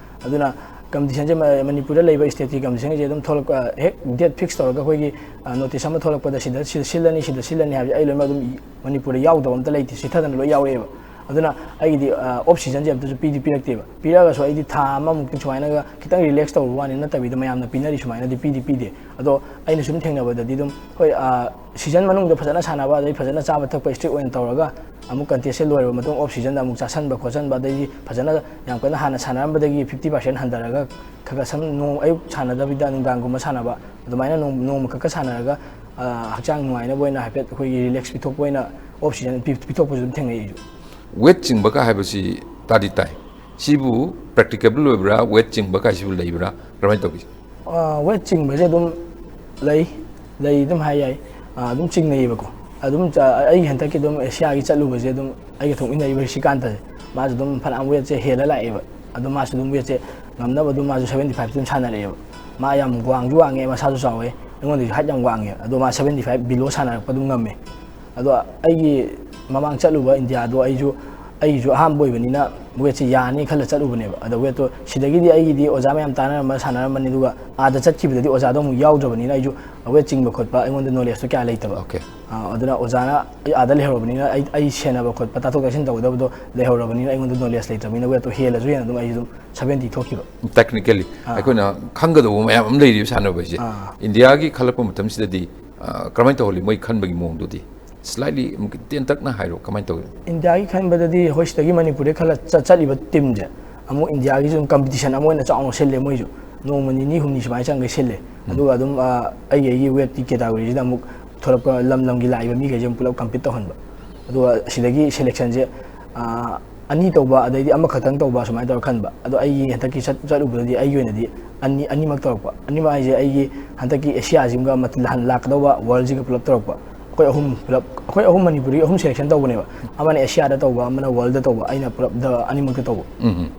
ꯑꯗꯨꯅ ꯀꯝꯄꯤꯇꯤꯁꯟꯁꯦ ꯃ-, ꯃꯅꯤꯄꯨꯔꯗ ꯂꯩꯕ ꯁ꯭ꯇꯦꯠꯀꯤ ꯀꯝꯄꯤꯇꯤꯁꯟꯁꯦ ꯑꯗꯨꯝ ꯊꯣꯛꯂꯛꯄ, ꯍꯦꯛ ꯗꯦꯠ ꯐꯤꯛꯁ ꯇꯧꯔꯒ ꯑꯩꯈꯣꯏꯒꯤ, ꯑ, ꯅꯣꯇꯤꯁ ꯑꯃ ꯊꯣꯛꯂꯛꯄꯗ ꯁꯤꯗ, ꯁꯤꯗ ꯁꯤꯜꯂꯅꯤ, ꯁꯤꯗ ꯁꯤꯜꯂꯅꯤ ꯍꯥꯏꯕꯁꯦ ꯑꯩ ꯂꯣꯏꯅꯃꯛ ꯑꯗꯨꯝ ꯏ-, ꯃꯅꯤꯄꯨꯔꯗ ꯌꯥꯎꯗꯕ ꯑꯝꯇ ꯂꯩꯇꯦ, ꯆꯤꯊꯗꯅ ꯂꯣꯏ ꯌꯥꯎꯔꯛꯑꯦꯕ꯫ ꯑꯗꯨꯅ ꯑꯩꯒꯤꯗꯤ ꯑꯣꯐ ꯁꯤꯖꯟꯁꯦ ꯑꯝꯇꯁꯨ ꯄꯤꯗꯤ ꯄꯤꯔꯛꯇꯦꯕ꯫ ꯄꯤꯔꯛꯑꯒꯁꯨ ꯑꯩꯗꯤ ꯊꯥ ꯑꯃꯃꯨꯛꯇꯤ ꯁꯨꯃꯥꯏꯅꯒ ꯈꯤꯇꯪ ꯔꯤꯂꯦꯛꯁ ꯇꯧꯕ ꯋꯥꯅꯤ, ꯅꯠꯇꯕꯤꯗ ꯃꯌꯥꯝꯅ ꯄꯤꯅꯔꯤ ꯁꯨꯃꯥꯏꯅꯗꯤ ꯄꯤꯗꯤ ꯄꯤꯗꯦ꯫ ꯑꯗꯣ ꯑꯩꯅ ꯁꯨꯝ ꯊꯦꯡꯅꯕꯗꯗꯤ ꯑꯗꯨꯝ, ꯍꯣꯏ, ꯁꯤꯖꯟ ꯃꯅꯨꯡꯗ ꯐꯖꯅ ꯁꯥꯟꯅꯕ, ꯑꯗꯩ ꯐꯖꯅ ꯆꯥꯕ ꯊꯛꯄ ꯏꯁꯇ꯭ꯔꯤꯛ ꯑꯣꯏꯅ ꯇꯧꯔꯒ, ꯑꯃꯨꯛ ꯀꯟꯇꯦꯁꯁꯦ ꯂꯣꯏꯔꯕ ꯃꯇꯨꯡ ꯑꯣꯐ ꯁꯤꯖꯟꯗ ꯑꯃꯨꯛ ꯆꯥꯁꯟꯕ ꯈꯣꯠꯆꯟꯕ, ꯑꯗꯩꯗꯤ ꯐꯖꯅ ꯌꯥꯝ ꯀꯟꯅ ꯍꯥꯟꯅ ꯁꯥꯟꯅꯔꯝꯕꯗꯒꯤ ꯐꯤꯐꯇꯤ ꯄꯥꯔꯁꯦꯟ ꯍꯟꯊꯔꯒ, ꯈꯔ ꯈꯔ ꯁꯝ ꯅꯣꯡ ꯑꯌꯨꯛ ꯁꯥꯟꯅꯗꯕꯤꯗ ꯅꯨꯡꯗꯥꯡꯒꯨꯝꯕ ꯁꯥꯟꯅꯕ, ꯑꯗꯨꯃꯥꯏꯅ ꯅꯣꯡ-, ꯅꯣꯡꯃ ꯈꯛꯀ ꯁꯥꯟꯅꯔꯒ, ꯑ, ꯍꯛꯆꯥꯡ ꯅꯨꯡꯉꯥꯏꯅꯕ ꯑꯣꯏꯅ ꯍꯥꯏꯐꯦꯠ ꯑꯩꯈꯣꯏꯒꯤ ꯔꯤꯂꯦꯛꯁ ꯄꯤꯊꯣꯛꯄ ꯑꯣꯏꯅ ꯑꯣꯐ ꯁꯤꯖꯟ ꯄꯤ-, ꯄꯤꯊꯣꯛꯄꯁꯨ ꯑꯗꯨꯝ ꯊꯦꯡꯅꯩ ꯑꯩꯁꯨ꯫ ꯋꯦꯠ ꯆꯤꯡꯕꯒ ꯍꯥꯏꯕꯁꯤ ꯇꯥꯗꯤ ꯇꯥꯏ꯫ ꯁꯤꯕꯨ ꯄ꯭ꯔꯦꯛꯇꯤꯀꯦꯕꯜ ꯑꯣꯏꯕ꯭ꯔꯥ? ꯋꯦꯠ ꯆꯤꯡꯕ ꯀꯥꯏꯁꯤꯕꯨ ꯂꯩꯕ꯭ꯔꯥ? ꯀꯔꯝꯍꯥꯏꯅ ꯇꯧꯒꯦ? ꯑ, ꯋꯦꯠ ꯆꯤꯡꯕꯁꯦ ꯑꯗꯨꯝ ꯂꯩ, ꯂꯩ ꯑꯗꯨꯝ ꯍꯥꯏ ꯌꯥꯏ꯫ ꯑ, ꯑꯗꯨꯝ ꯆꯤꯡꯅꯩꯌꯦꯕꯀꯣ꯫ ꯑꯗꯨꯝ ꯆ-, ꯑꯩ ꯍꯟꯗꯛꯀꯤ ꯑꯗꯨꯝ ꯑꯦꯁꯤꯌꯥꯒꯤ ꯆꯠꯂꯨꯕꯁꯦ ꯑꯗꯨꯝ ꯑꯩꯒ ꯊꯣꯛꯃꯤꯟꯅꯔꯤꯕ ꯔꯤꯁꯤꯀꯥꯟꯇꯁꯦ, ꯃꯥꯁꯨ ꯑꯗꯨꯝ ꯐꯅꯌꯥꯝ ꯋꯦꯠꯁꯦ ꯍꯦꯜꯂ ꯂꯥꯛꯑꯦꯕ꯫ ꯑꯗꯣ ꯃꯥꯁꯨ ꯑꯗꯨꯝ ꯋꯦꯠꯁꯦ ꯉꯝꯅꯕ ꯑꯗꯨꯝ ꯃꯥꯁꯨ ꯁꯚꯦꯟꯇꯤ ꯐꯥꯏꯚ ꯑꯗꯨꯝ ꯁꯥꯟꯅꯔꯛꯑꯦꯕ꯫ ꯃꯥ ꯌꯥꯝ ꯋꯥꯡꯁꯨ ꯋꯥꯡꯉꯦ, ꯃꯁꯥꯁꯨ ꯆꯥꯎꯋꯦ, ꯑꯩꯉꯣꯟꯗꯒꯤ ꯍꯥꯏꯠ ꯌꯥꯝ ꯋꯥꯡꯉꯦ꯫ ꯑꯗꯣ ꯃꯥ ꯁꯚꯦꯟꯇꯤ ꯐꯥꯏꯚ ꯕꯤꯂꯣ ꯁꯥꯟꯅꯔꯛꯄ ꯑꯗꯨꯝ ꯉꯝꯃꯦ꯫ ꯑꯗꯣ ꯑꯩꯒꯤ ꯃꯃꯥꯡ ꯆꯠꯂꯨꯕ ꯏꯟꯗꯤꯌꯥꯗꯣ ꯑꯩꯁꯨ, ꯑꯩꯒꯤꯁꯨ ꯑꯍꯥꯟꯕ ꯑꯣꯏꯕꯅꯤꯅ ꯋꯦꯠꯁꯦ ꯌꯥꯅꯤ ꯈꯜꯂ ꯆꯠꯂꯨꯕꯅꯦꯕ꯫ ꯑꯗꯣ ꯋꯦꯠꯇꯣ ꯁꯤꯗꯒꯤꯗꯤ ꯑꯩꯒꯤꯗꯤ ꯑꯣꯖꯥ ꯃꯌꯥꯝ ꯇꯥꯟꯅꯔꯝꯕ ꯁꯥꯟꯅꯔꯝꯕꯅꯤ, ꯑꯗꯨꯒ ꯑꯥꯗ ꯆꯠꯈꯤꯕꯗꯗꯤ ꯑꯣꯖꯥꯗꯣ ꯑꯃꯨꯛ ꯌꯥꯎꯗ꯭ꯔꯕꯅꯤꯅ ꯑꯩꯁꯨ ꯋꯦꯠ ꯆꯤꯡꯕ ꯈꯣꯠꯄ ꯑꯩꯉꯣꯟꯗ ꯅꯣꯂꯦꯖꯇꯣ ꯀꯌꯥ ꯂꯩꯇꯕ꯫ ꯑꯣꯀꯦ꯫ ꯑ, ꯑꯗꯨꯅ ꯑꯣꯖꯥꯅ ꯑꯩ ꯑꯥꯗ ꯂꯩꯍꯧꯔꯕꯅꯤꯅ, ꯑꯩ, ꯑꯩ ꯁꯦꯟꯅꯕ ꯈꯣꯠꯄ, ꯇꯥꯊꯣꯛ ꯇꯥꯁꯤꯟ ꯇꯧꯒꯗꯕꯗꯣ ꯂꯩꯍꯧꯔꯕꯅꯤꯅ, ꯑꯩꯉꯣꯟꯗ ꯅꯣꯂꯦꯖ ꯂꯩꯇ꯭ꯔꯕꯅꯤꯅ ꯋꯦꯠꯇꯣ ꯍꯦꯜꯂꯁꯨ ꯍꯦꯟꯅ ꯑꯗꯨꯝ ꯑꯩꯁꯨ ꯑꯗꯨꯝ ꯁꯚꯦꯟꯇꯤ ꯊꯣꯛꯈꯤꯕ꯫ ꯇꯦꯛꯅꯤꯀꯦꯂꯤ ꯑꯥ꯫ ꯑꯩꯈꯣꯏꯅ ꯈꯪꯒꯗꯧꯕ ꯃꯌꯥꯝ ꯑꯃ ꯂꯩꯔꯤꯕ ꯁꯥꯟꯅꯕ ꯍꯥꯏꯁꯦ꯫ ꯑꯥ꯫ ꯏꯟꯗꯤꯌꯥꯒꯤ ꯈꯜꯂꯛꯄ ꯃꯇꯝꯁꯤꯗꯗꯤ, ꯑ, ꯀꯔꯝꯍꯥꯏꯅ ꯇꯧꯍꯜꯂꯤ? ꯃꯣꯏ ꯈꯟꯕꯒꯤ ꯃꯑꯣꯡꯗꯨꯗꯤ ꯁ꯭ꯂꯥꯏꯠꯂꯤ ꯑꯃꯨꯛ ꯇꯦꯟꯇꯛꯅ ꯍꯥꯏꯔꯣ, ꯀꯃꯥꯏꯅ ꯇꯧꯏ? ꯏꯟꯗꯤꯌꯥꯒꯤ ꯈꯟꯕꯗꯗꯤ ꯑꯩꯈꯣꯏ ꯁꯤꯗꯒꯤ ꯃꯅꯤꯄꯨꯔꯗꯩ ꯈꯜꯂ ꯆꯠ-, ꯆꯠꯂꯤꯕ ꯇꯤꯝꯁꯦ ꯑꯃꯨꯛ ꯏꯟꯗꯤꯌꯥꯒꯤꯁꯨ ꯑꯗꯨꯝ ꯀꯝꯄꯤꯇꯤꯁꯟ ꯑꯃ ꯑꯣꯏꯅ ꯆꯥꯎꯅ ꯁꯤꯜꯂꯦ ꯃꯣꯏꯁꯨ꯫ ꯅꯣꯡꯃ ꯅꯤꯅꯤ ꯍꯨꯝꯅꯤ ꯁꯨꯃꯥꯏꯅ ꯆꯪꯒꯩ ꯁꯤꯜꯂꯦ꯫ ꯎꯝ꯫ ꯑꯗꯨꯒ ꯑꯗꯨꯝ, ꯑ, ꯑꯩꯒꯤ, ꯑꯩꯒꯤ ꯋꯦꯠꯀꯤ ꯀꯦꯇꯥꯒꯣꯔꯤꯁꯤꯗ ꯑꯃꯨꯛ ꯊꯣꯛꯂꯛꯄ ꯂꯝ ꯂꯝꯒꯤ ꯂꯥꯛꯏꯕ ꯃꯤꯈꯩꯁꯦ ꯑꯃꯨꯛ ꯄꯨꯂꯞ ꯀꯝꯄꯤꯠ ꯇꯧꯍꯟꯕ꯫ ꯑꯗꯨꯒ ꯁꯤꯗꯒꯤ ꯁꯦꯂꯦꯛꯁꯟꯁꯦ, ꯑ, ꯑꯅꯤ ꯇꯧꯕ, ꯑꯗꯩꯗꯤ ꯑꯃꯈꯛꯇꯪ ꯇꯧꯕ ꯁꯨꯃꯥꯏꯅ ꯇꯧꯔ ꯈꯟꯕ꯫ ꯑꯗꯣ ꯑꯩꯒꯤ ꯍꯟꯗꯛꯀꯤ ꯆꯠ-, ꯆꯠꯂꯨꯕꯗꯗꯤ ꯑꯩꯒꯤ ꯑꯣꯏꯅꯗꯤ ꯑꯅꯤ, ꯑꯅꯤꯃꯛ ꯇꯧꯔꯛꯄ꯫ ꯑꯅꯤꯃꯛ ꯍꯥꯏꯁꯦ ꯑꯩꯒꯤ ꯍꯟꯗꯛꯀꯤ ꯑꯦꯁꯤꯌꯥꯁꯤꯒ ꯃꯊꯪ ꯍꯟ-, ꯂꯥꯛꯀꯗꯧꯕ ꯋꯥꯔꯜꯁꯤꯒ ꯄꯨꯂꯞ ꯇꯧꯔꯛꯄ꯫ ꯑꯩꯈꯣꯏ ꯑꯍꯨꯝ ꯄꯨꯂꯞ, ꯑꯩꯈꯣꯏ ꯑꯍꯨꯝ ꯃꯅꯤꯄꯨꯔꯤ ꯑꯍꯨꯝ ꯁꯦꯂꯦꯛꯁꯟ ꯇꯧꯕꯅꯦꯕ꯫ ꯑꯃꯅ ꯑꯦꯁꯤꯌꯥꯗ ꯇꯧꯕ, ꯑꯃꯅ ꯋꯥꯔꯜꯗ ꯇꯧꯕ, ꯑꯩꯅ ꯄꯨꯂꯞ ꯗ ꯑꯅꯤꯃꯛꯇ ꯇꯧꯕ꯫ ꯎꯝ, ꯎꯝ꯫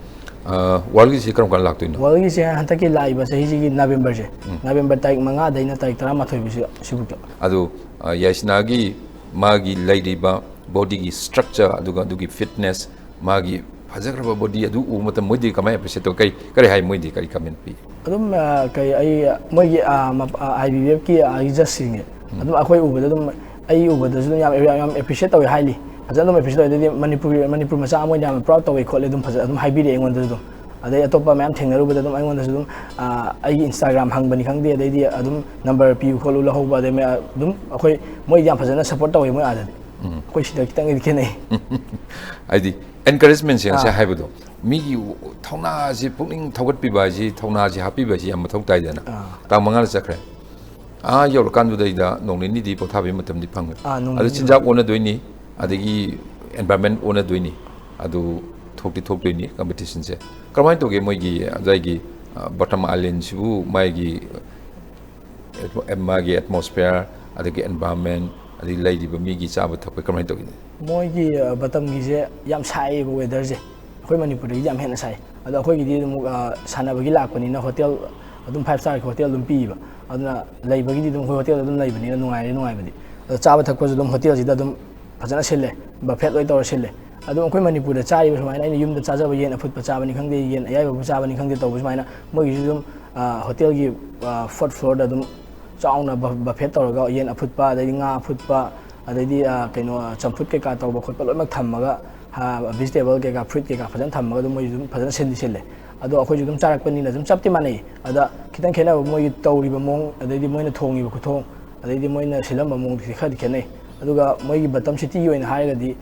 ꯑ, ꯋꯥꯔꯜꯒꯤꯁꯤ ꯀꯔꯝ ꯀꯥꯟꯗ ꯂꯥꯛꯇꯣꯏꯅꯣ? ꯋꯥꯔꯜꯒꯤꯁꯦ ꯍꯟꯗꯛꯀꯤ ꯂꯥꯛꯏꯕ ꯆꯍꯤꯁꯤꯒꯤ ꯅꯕꯦꯝꯕꯔꯁꯦ, ꯎꯝ꯫ ꯅꯕꯦꯝꯕꯔ ꯇꯥꯔꯤꯛ ꯃꯉꯥꯗꯩꯅ ꯇꯥꯔꯤꯛ ꯇꯔꯥꯃꯥꯊꯣꯏ ꯐꯥꯎꯁꯤ, ꯁꯤꯐꯧꯗ꯫ ꯑꯗꯨ, ꯑ, ꯌꯥꯏꯁꯅꯥꯒꯤ ꯃꯥꯒꯤ ꯂꯩꯔꯤꯕ ꯕꯣꯗꯤꯒꯤ ꯁ꯭ꯇ꯭ꯔꯛꯆꯔ, ꯑꯗꯨꯒ ꯑꯗꯨꯒꯤ ꯐꯤꯠꯅꯦꯁ, ꯃꯥꯒꯤ ꯐꯖꯈ꯭ꯔꯕ ꯕꯣꯗꯤ ꯑꯗꯨ ꯎꯕ ꯃꯇꯝ ꯃꯣꯏꯗꯤ ꯀꯃꯥꯏꯅ ꯑꯦꯄ꯭ꯔꯤꯁꯤꯌꯦꯠ ꯇꯧ? ꯀꯔꯤ, ꯀꯔꯤ ꯍꯥꯏ ꯃꯣꯏꯗꯤ? ꯀꯔꯤ ꯀꯃꯦꯟ ꯄꯤ? ꯑꯗꯨꯝ, ꯑ, ꯀꯩ, ꯑꯩ, ꯃꯣꯏꯒꯤ, ꯑ, ꯃꯞ-, ꯑ, ꯑꯥꯏ ꯕꯤ ꯕꯤ ꯑꯦꯐꯀꯤ, ꯑ, ꯖꯁꯁꯤꯡꯁꯦ, ꯎꯝ꯫ ꯑꯗꯨꯝ ꯑꯩꯈꯣꯏ ꯎꯕꯗ ꯑꯗꯨꯝ, ꯑꯩ ꯎꯕꯗꯁꯨ ꯑꯗꯨꯝ ꯌꯥꯝ, ꯌꯥꯝ, ꯌꯥꯝ ꯑꯦꯄ꯭ꯔꯤꯁꯤꯌꯦꯠ ꯇꯧꯋꯦ ꯍꯥꯏꯂꯤ꯫ ꯐꯖꯅ ꯑꯗꯨꯝ ꯑꯦꯄ꯭ꯔꯤꯁꯤꯌꯦꯠ ꯇꯧꯋꯦ꯫ ꯑꯗꯩꯗꯤ ꯃꯅꯤꯄꯨꯔ ꯃꯅꯤꯄꯨꯔ ꯃꯆꯥ ꯑꯃ ꯑꯣꯏꯅ ꯌꯥꯝꯅ ꯄ꯭ꯔꯥꯎꯗ ꯇꯧꯋꯦ ꯈꯣꯠꯂꯦ ꯑꯗꯨꯝ ꯐꯖ ꯑꯗꯨꯝ ꯍꯥꯏꯕꯤꯔꯛꯑꯦ ꯑꯩꯉꯣꯟꯗꯁꯨ ꯑꯗꯨꯝ꯫ ꯑꯗꯩ ꯑꯇꯣꯞꯄ ꯃꯌꯥꯝ ꯊꯦꯡꯅꯔꯨꯕꯗ ꯑꯗꯨꯝ ꯑꯩꯉꯣꯟꯗꯁꯨ ꯑꯗꯨꯝ ꯑꯩꯒꯤ ꯏꯟꯁꯇꯥꯒ꯭ꯔꯥꯝ ꯍꯪꯕꯅꯤ ꯈꯪꯗꯦ, ꯑꯗꯩꯗꯤ ꯑꯗꯨꯝ ꯅꯝꯕꯔ ꯄꯤꯌꯨ ꯈꯣꯠꯂꯨ ꯂꯧꯍꯧꯕ꯫ ꯑꯗꯩ ꯃꯌꯥꯝ ꯑꯗꯨꯝ ꯑꯩꯈꯣꯏ ꯃꯣꯏꯗꯤ ꯌꯥꯝ ꯐꯖꯅ ꯁꯞꯄꯣꯔꯠ ꯇꯧꯋꯦ ꯃꯣꯏ ꯑꯥꯗꯗꯤ꯫ ꯑꯩꯈꯣꯏ ꯁꯤꯗ ꯈꯤꯇꯪꯗꯤ ꯈꯦꯠꯅꯩ꯫ ꯍꯥꯏꯗꯤ ꯑꯦꯟꯀꯔꯦꯖꯃꯦꯟꯁꯦ ꯉꯁꯥꯏ ꯍꯥꯏꯕꯗꯣ, ꯃꯤꯒꯤ ꯊꯧꯅꯥꯁꯤ, ꯄꯨꯛꯅꯤꯡ ꯊꯧꯒꯠꯄꯤꯕ ꯍꯥꯏꯁꯤ, ꯊꯧꯅꯥꯁꯤ ꯍꯥꯞꯄꯤꯕ ꯍꯥꯏꯁꯤ ꯌꯥꯝ ꯃꯊꯧ ꯇꯥꯏꯗꯅ꯫ ꯇꯥꯡ ꯃꯉꯥꯗ ꯆꯠꯈ꯭ꯔꯦ, ꯑꯥ ꯌꯧꯔꯀꯥꯟꯗꯨꯗꯩꯗ ꯅꯣꯡ ꯅꯤꯅꯤꯗꯤ ꯄꯣꯊꯥꯕꯒꯤ ꯃꯇꯝꯗꯤ ꯐꯪꯉꯦ꯫ ꯑꯥ, ꯅꯣꯡ ꯑꯗꯨ ꯅꯤꯅꯤ ꯆꯤꯟꯖꯥꯛ ꯑꯣꯟꯅꯗꯣꯏꯅꯤ, ꯑꯗꯒꯤ ꯑꯦꯟꯚꯥꯏꯔꯟꯃꯦꯟ ꯑꯣꯟꯅꯗꯣꯏꯅꯤ, ꯑꯗꯨ ꯊꯣꯛꯇꯤ ꯊꯣꯛꯇꯣꯏꯅꯤ ꯀꯝꯄꯤꯇꯤꯁꯟꯁꯦ꯫ ꯀꯔꯝꯍꯥꯏꯅ ꯇꯧꯒꯦ ꯃꯣꯏꯒꯤ ꯑꯗꯨꯋꯥꯏꯒꯤ ꯕꯣꯇꯝ ꯑꯥꯏꯂꯦꯟꯁꯤꯕꯨ? ꯃꯥꯒꯤ ꯑꯦꯠꯃꯣ- ꯃꯥꯒꯤ ꯑꯦꯠꯃꯣꯁꯐꯤꯌꯔ, ꯑꯗꯒꯤ ꯑꯦꯟꯚꯥꯏꯔꯟꯃꯦꯟ, ꯑꯗꯒꯤ ꯂꯩꯔꯤꯕ ꯃꯤꯒꯤ ꯆꯥꯕ ꯊꯛꯄ ꯀꯃꯥꯏꯅ ꯇꯧꯒꯦ? ꯃꯣꯏꯒꯤ ꯑ, ꯕꯇꯝꯒꯤꯁꯦ ꯌꯥꯝ ꯁꯥꯏꯌꯦꯕ ꯋꯦꯗꯔꯁꯦ꯫ ꯑꯩꯈꯣꯏ ꯃꯅꯤꯄꯨꯔꯗꯒꯤꯗꯤ ꯌꯥꯝ ꯍꯦꯟꯅ ꯁꯥꯏ꯫ ꯑꯗꯣ ꯑꯩꯈꯣꯏꯒꯤꯗꯤ ꯑꯃꯨꯛ ꯑ, ꯁꯥꯟꯅꯕꯒꯤ ꯂꯥꯛꯄꯅꯤꯅ ꯍꯣꯇꯦꯜ ꯑꯗꯨꯝ ꯐꯥꯏꯚ ꯁ꯭ꯇꯥꯔꯒꯤ ꯍꯣꯇꯦꯜ ꯑꯗꯨꯝ ꯄꯤꯌꯦꯕ꯫ ꯑꯗꯨꯅ ꯂꯩꯕꯒꯤꯗꯤ ꯑꯗꯨꯝ ꯑꯩꯈꯣꯏ ꯍꯣꯇꯦꯜ ꯑꯗꯨꯝ ꯂꯩꯕꯅꯤꯅ ꯅꯨꯡꯉꯥꯏꯔꯦ ꯅꯨꯡꯉꯥꯏꯕꯗꯤ꯫ ꯑꯗꯣ ꯆꯥꯕ ꯊꯛꯄꯁꯨ ꯑꯗꯨꯝ ꯍꯣꯇꯦꯜꯁꯤꯗ ꯑꯗꯨꯝ ꯐꯖꯅ ꯁꯤꯜꯂꯦ, ꯕꯐꯦꯠ ꯂꯣꯏ ꯇꯧꯔ ꯁꯤꯜꯂꯦ꯫ ꯑꯗꯨꯝ ꯑꯩꯈꯣꯏ ꯃꯅꯤꯄꯨꯔꯗ ꯆꯥꯔꯤꯕ ꯁꯨꯃꯥꯏꯅ ꯑꯩꯅ ꯌꯨꯝꯗ ꯆꯥꯖꯕ ꯌꯦꯟ ꯑꯐꯨꯠꯄ ꯆꯥꯕꯅꯤ ꯈꯪꯗꯦ, ꯌꯦꯟ ꯑꯌꯥꯏꯕꯕꯨ ꯆꯥꯕꯅꯤ ꯈꯪꯗꯦ ꯇꯧꯕ ꯁꯨꯃꯥꯏꯅ ꯃꯣꯏꯒꯤꯁꯨ ꯑꯗꯨꯝ ꯑ, ꯍꯣꯇꯦꯜꯒꯤ ꯐꯣꯔꯠ ꯐ꯭ꯂꯣꯔꯗ ꯑꯗꯨꯝ ꯆꯥꯎꯅ ꯕꯐꯦꯠ ꯇꯧꯔꯒ ꯌꯦꯟ ꯑꯐꯨꯠꯄ, ꯑꯗꯩꯗꯤ ꯉꯥ ꯑꯐꯨꯠꯄ, ꯑꯗꯩꯗꯤ ꯑ, ꯀꯩꯅꯣ ꯆꯝꯐꯨꯠ ꯀꯩꯀꯥ ꯇꯧꯕ ꯈꯣꯠꯄ ꯂꯣꯏꯅꯃꯛ ꯊꯝꯃꯒ, ꯚꯤꯖꯤꯇꯦꯕꯜ ꯀꯩꯀꯥ, ꯐ꯭ꯔꯨꯏꯠ ꯀꯩꯀꯥ ꯐꯖꯅ ꯊꯝꯃꯒ ꯑꯗꯨꯝ ꯃꯣꯏꯁꯨ ꯑꯗꯨꯝ ꯐꯖꯅ ꯁꯤꯟꯗꯤ ꯁꯤꯜꯂꯦ꯫ ꯑꯗꯣ ꯑꯩꯈꯣꯏꯁꯨ ꯑꯗꯨꯝ ꯆꯥꯔꯛꯄꯅꯤꯅ ꯑꯗꯨꯝ ꯆꯞꯇꯤ ꯃꯥꯟꯅꯩ꯫ ꯑꯗ ꯈꯤꯇꯪ ꯈꯦꯠꯅꯕ ꯃꯣꯏꯒꯤ ꯇꯧꯔꯤꯕ ꯃꯑꯣꯡ, ꯑꯗꯩꯗꯤ ꯃꯣꯏꯅ ꯊꯣꯡꯉꯤꯕ ꯈꯨꯊꯣꯡ, ꯑꯗꯩꯗꯤ ꯃꯣꯏꯅ ꯁꯤꯜꯂꯝꯕ ꯃꯑꯣꯡꯗꯨꯗꯤ ꯈꯔꯗꯤ ꯈꯦꯠꯅꯩ꯫ ꯑꯗꯨꯒ ꯃꯣꯏꯒꯤ ꯕꯇꯝ ꯁꯤꯇꯤꯒꯤ ꯑꯣꯏꯅ ꯍꯥꯏꯔꯒꯗꯤ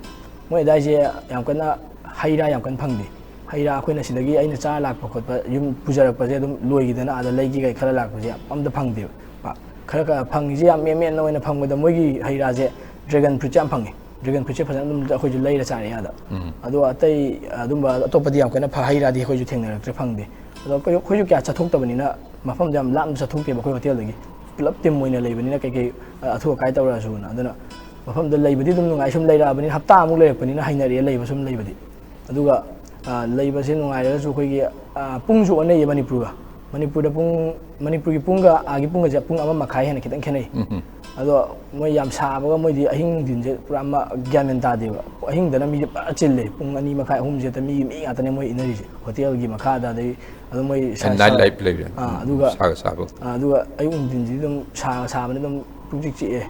ꯃꯣꯏ ꯑꯗꯥꯏꯁꯦ ꯌꯥꯝ ꯀꯟꯅ ꯍꯩ ꯔꯥ ꯌꯥꯝ ꯀꯟꯅ ꯐꯪꯗꯦ꯫ ꯍꯩ ꯔꯥ ꯑꯩꯈꯣꯏꯅ ꯁꯤꯗꯒꯤ ꯑꯩꯅ ꯆꯥꯔ ꯂꯥꯛꯄ ꯈꯣꯠꯄ, ꯌꯨꯝ ꯄꯨꯖꯔꯛꯄꯁꯦ ꯑꯗꯨꯝ ꯂꯣꯏꯈꯤꯗꯅ ꯑꯥꯗ ꯂꯩꯒꯦ ꯀꯩ ꯈꯔ ꯂꯥꯛꯄꯁꯦ ꯌꯥꯝ ꯑꯝꯇ ꯐꯪꯗꯦꯕ꯫ ꯄꯥꯛ ꯈꯔ ꯈꯔ ꯐꯪꯉꯤꯁꯦ ꯌꯥꯝ ꯃꯦꯟ ꯃꯦꯟꯅ ꯑꯣꯏꯅ ꯐꯪꯕꯗ ꯃꯣꯏꯒꯤ ꯍꯩ ꯔꯥꯁꯦ ꯗ꯭ꯔꯦꯒꯟ ꯐ꯭ꯔꯨꯏꯠꯁꯦ ꯌꯥꯝ ꯐꯪꯉꯦ꯫ ꯗ꯭ꯔꯦꯒꯟ ꯐ꯭ꯔꯨꯏꯠꯁꯦ ꯐꯖꯅ ꯑꯗꯨꯝ ꯑꯩꯈꯣꯏꯁꯨ ꯂꯩꯔ ꯆꯥꯔꯛꯑꯦ ꯑꯥꯗ꯫ ꯑꯗꯣ ꯑꯇꯩ ꯑꯗꯨꯝꯕ ꯑꯇꯣꯞꯄꯗꯤ ꯌꯥꯝ ꯀꯟꯅ ꯐ- ꯍꯩ ꯔꯥꯗꯤ ꯑꯩꯈꯣꯏꯁꯨ ꯊꯦꯡꯅꯔꯛꯇ꯭ꯔꯦ, ꯐꯪꯗꯦ꯫ ꯑꯗꯣ ꯑꯩꯈꯣꯏ- ꯑꯩꯈꯣꯏꯁꯨ ꯀꯌꯥ ꯆꯠꯊꯣꯛꯇꯕꯅꯤꯅ ꯃꯐꯝꯗꯣ ꯌꯥꯝ ꯂꯥꯞꯅ ꯆꯠꯊꯣꯛꯇꯦꯕ ꯑꯩꯈꯣꯏ ꯍꯣꯇꯦꯜꯗꯒꯤ꯫ ꯄꯨꯂꯞ ꯇꯤꯝ ꯑꯣꯏꯅ ꯂꯩꯕꯅꯤꯅ ꯀꯩꯀꯩ ꯑ- ꯑꯊꯨ ꯑꯀꯥꯏ ꯇꯧꯔꯛꯑꯁꯨꯅ꯫ ꯑꯗꯨꯅ ꯃꯐꯝꯗ ꯂꯩꯕꯗꯤ ꯑꯗꯨꯝ ꯅꯨꯡꯉꯥꯏ꯫ ꯁꯨꯝ ꯂꯩꯔꯛꯑꯕꯅꯤꯅ ꯍꯞꯇꯥꯃꯨꯛ ꯂꯩꯔꯛꯄꯅꯤꯅ ꯍꯩꯅꯔꯛꯑꯦ ꯂꯩꯕ ꯁꯨꯝ ꯂꯩꯕꯗꯤ꯫ ꯑꯗꯨꯒ ꯑ, ꯂꯩꯕꯁꯦ ꯅꯨꯡꯉꯥꯏꯔꯒꯁꯨ ꯑꯩꯈꯣꯏꯒꯤ ꯑ, ꯄꯨꯡꯁꯨ ꯑꯣꯟꯅꯩꯌꯦ ꯃꯅꯤꯄꯨꯔꯒ꯫ ꯃꯅꯤꯄꯨꯔꯗ ꯄꯨꯡ ꯃꯅꯤꯄꯨꯔꯒꯤ ꯄꯨꯡꯒ ꯑꯥꯒꯤ ꯄꯨꯡꯒꯁꯦ ꯄꯨꯡ ꯑꯃ ꯃꯈꯥꯏ ꯍꯦꯟꯅ ꯈꯤꯇꯪ ꯈꯦꯠꯅꯩ꯫ ꯑꯗꯣ ꯃꯣꯏ ꯌꯥꯝ ꯁꯥꯕꯒ ꯃꯣꯏꯗꯤ ꯑꯍꯤꯡ ꯅꯨꯡꯊꯤꯟꯁꯦ ꯄꯨꯔꯥ ꯑꯃ ꯒ꯭ꯌꯥꯟ ꯃꯦꯟ ꯇꯥꯗꯦꯕ꯫ ꯑꯍꯤꯡꯗꯅ ꯃꯤꯁꯦ ꯄꯨꯔꯥ ꯆꯤꯜꯂꯦ꯫ ꯄꯨꯡ ꯑꯅꯤ ꯃꯈꯥꯏ ꯑꯍꯨꯝꯁꯦ ꯍꯦꯛꯇ ꯃꯤꯒꯤ ꯃꯤ ꯉꯥꯛꯇꯅꯦ ꯃꯣꯏ ꯏꯟꯅꯔꯤꯁꯦ꯫ ꯍꯣꯇꯦꯜꯒꯤ ꯃꯈꯥꯗ ꯑꯗꯩ ꯑꯗꯨꯝ ꯃꯣꯏ ꯁꯥ- ꯅꯥꯏꯠ ꯁꯥ- ꯂꯥꯏꯐ ꯂꯩꯕ꯭ꯔꯥ? ꯑꯥ, ꯑꯗꯨꯒ ꯁꯥꯒ ꯁꯥꯕ꯫ ꯑꯥ, ꯑꯗꯨꯒ ꯑꯌꯨꯛ ꯅꯨꯡꯊꯤꯟꯁꯤꯗꯤ ꯑꯗꯨꯝ ꯁꯥꯒ ꯁꯥꯕꯅ ꯑꯗꯨꯝ ꯄꯨꯛꯆꯤꯛ ꯆꯤꯛꯑꯦ꯫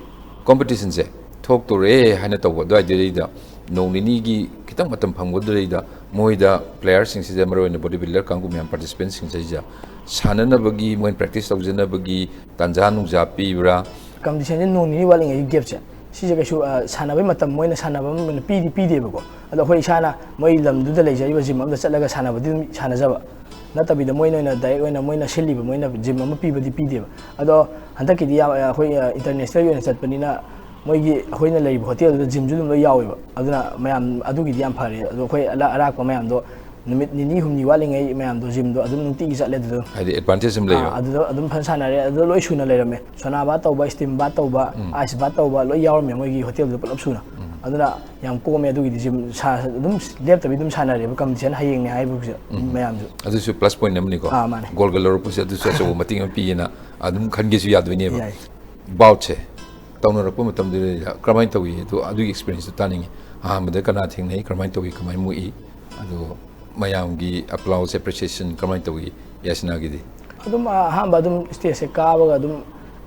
ꯀꯣꯝꯄꯤꯇꯤꯁꯟꯁꯦ ꯊꯣꯛꯇꯣꯔꯦ ꯍꯥꯏꯅ ꯇꯧꯕ ꯑꯗꯨꯋꯥꯏꯗꯨꯗꯩꯗ, ꯅꯣꯡ ꯅꯤꯅꯤꯒꯤ ꯈꯤꯇꯪ ꯃꯇꯝ ꯐꯪꯕꯗꯨꯗꯩꯗ, ꯃꯣꯏꯗ player ꯁꯤꯡꯁꯤꯗ, ꯃꯔꯨꯑꯣꯏꯅ body builder ꯀꯥꯡꯕꯨ ꯃꯌꯥꯝ, participant ꯁꯤꯡꯁꯤꯗ ꯁꯥꯟꯅꯅꯕꯒꯤ, ꯃꯣꯏꯅ practice ꯇꯧꯖꯅꯕꯒꯤ ꯇꯥꯟꯖꯥ ꯅꯨꯡꯖꯥ ꯄꯤꯕ꯭ꯔꯥ? Competition ꯁꯦ ꯅꯣꯡ ꯅꯤꯅꯤ ꯋꯥꯠꯂꯤꯉꯩꯒꯤ gap ꯁꯦ, ꯁꯤꯁꯦ ꯀꯩꯁꯨ, ꯑ, ꯁꯥꯟꯅꯕꯩ ꯃꯇꯝ ꯃꯣꯏꯅ ꯁꯥꯟꯅꯕ ꯑꯃ ꯄꯤꯗꯤ ꯄꯤꯗꯦꯕꯀꯣ꯫ ꯑꯗꯣ ꯑꯩꯈꯣꯏ ꯏꯁꯥꯅ ꯃꯣꯏ ꯂꯝꯗꯨꯗ ꯂꯩꯖꯔꯤꯕ gym ꯑꯝꯗ ꯆꯠꯂꯒ ꯁꯥꯟꯅꯕꯗꯤ ꯑꯗꯨꯝ ꯁꯥꯟꯅꯖꯕ ꯅꯠꯇꯕꯤꯗ, ꯃꯣꯏꯅ ꯑꯣꯏꯅ direct ꯑꯣꯏꯅ ꯃꯣꯏꯅ ꯁꯤꯜꯂꯤꯕ ꯃꯣꯏꯅ gym ꯑꯃ ꯄꯤꯕꯗꯤ ꯄꯤꯗꯦꯕ꯫ ꯑꯗꯣ ꯍꯟꯗꯛꯀꯤꯗꯤ ꯌꯥꯝ, ꯑꯩꯈꯣꯏ, ꯑ, international ꯒꯤ ꯑꯣꯏꯅ ꯆꯠꯄꯅꯤꯅ, ꯃꯣꯏꯒꯤ ꯑꯩꯈꯣꯏꯅ ꯂꯩꯔꯤꯕ hotel ꯗꯨꯗ gym ꯁꯨ ꯑꯗꯨꯝ ꯂꯣꯏ ꯌꯥꯎꯋꯦꯕ꯫ ꯑꯗꯨꯅ ꯃꯌꯥꯝ ꯑꯗꯨꯒꯤꯗꯤ ꯌꯥꯝ ꯐꯔꯦ꯫ ꯑꯗꯣ ꯑꯩꯈꯣꯏ ꯑꯂꯥ-, ꯑꯔꯥꯛꯄ ꯃꯌꯥꯝꯗꯣ ꯅꯨꯃꯤꯠ ꯅꯤꯅꯤ ꯍꯨꯝꯅꯤ ꯋꯥꯠꯂꯤꯉꯩ ꯃꯌꯥꯝꯗꯣ gym ꯗꯣ ꯑꯗꯨꯝ ꯅꯨꯡꯇꯤꯒꯤ ꯆꯠꯂꯦ ꯑꯗꯨꯗ꯫ ꯍꯥꯏꯗꯤ advantage ꯑꯃ ꯂꯩꯕ꯫ ꯑꯥ, ꯑꯗꯨꯗ ꯑꯗꯨꯝ ꯐꯖꯅ ꯁꯥꯟꯅꯔꯦ꯫ ꯑꯗꯨꯗ ꯂꯣꯏ ꯁꯨꯅ ꯂꯩꯔꯝꯃꯦ꯫ Sauna bath ꯇꯧꯕ, steam bath ꯇꯧꯕ, ꯎꯝ꯫ Ice bath ꯇꯧꯕ ꯂꯣꯏ ꯌꯥꯎꯔꯝꯃꯦ ꯃꯣꯏꯒꯤ hotel ꯗꯨꯗ ꯄꯨꯂꯞ ꯁꯨꯅ꯫ ꯎꯝ꯫ ꯑꯗꯨꯅ ꯌꯥꯝ ꯀꯣꯝꯃꯦ ꯑꯗꯨꯒꯤꯗꯤ꯫ Gym ꯁꯥ-, ꯑꯗꯨꯝ ꯂꯦꯞꯇꯕꯤ ꯑꯗꯨꯝ ꯁꯥꯟꯅꯔꯦꯕ, competition ꯍꯌꯦꯡꯅꯦ ꯍꯥꯏꯕꯁꯤꯗ ꯎꯝ꯫ ꯃꯌꯥꯝꯁꯨ꯫ ꯑꯗꯨꯁꯨ plus point ꯑꯃꯅꯤꯀꯣ꯫ ꯑꯥ, ꯃꯥꯅꯦ꯫ Gold ꯒ ꯂꯧꯔꯛꯄꯁꯦ ꯑꯗꯨꯁꯨ ꯑꯆꯧꯕ ꯃꯇꯦꯡ ꯑꯃ ꯄꯤꯌꯦꯅ ꯑꯗꯨꯝ ꯈꯟꯒꯦꯁꯨ ꯌꯥꯗꯣꯏꯅꯦꯕ꯫ ꯌꯥꯏ꯫ Bout ꯁꯦ ꯇꯧꯅꯔꯛꯄ ꯃꯇꯝꯗꯨꯗ ꯀꯔꯝꯍꯥꯏꯅ ꯇꯧꯏ? ꯑꯗꯨ, ꯑꯗꯨꯒꯤ experience ꯇꯨ ꯇꯥꯅꯤꯡꯉꯤ꯫ ꯑꯍꯥꯟꯕꯗ ꯀꯅꯥ ꯊꯦꯡꯅꯩ, ꯀꯔꯝꯍꯥꯏꯅ ꯇꯧꯏ, ꯀꯃꯥꯏꯅ ꯃꯨꯛꯏ? ꯑꯗꯨ ꯃꯌꯥꯝꯒꯤ applause, appreciation ꯀꯃꯥꯏꯅ ꯇꯧꯏ ꯌꯥꯏꯁꯅꯥꯒꯤꯗꯤ? ꯑꯗꯨꯝ, ꯑ, ꯑꯍꯥꯟꯕ ꯑꯗꯨꯝ stage ꯁꯦ ꯀꯥꯕꯒ ꯑꯗꯨꯝ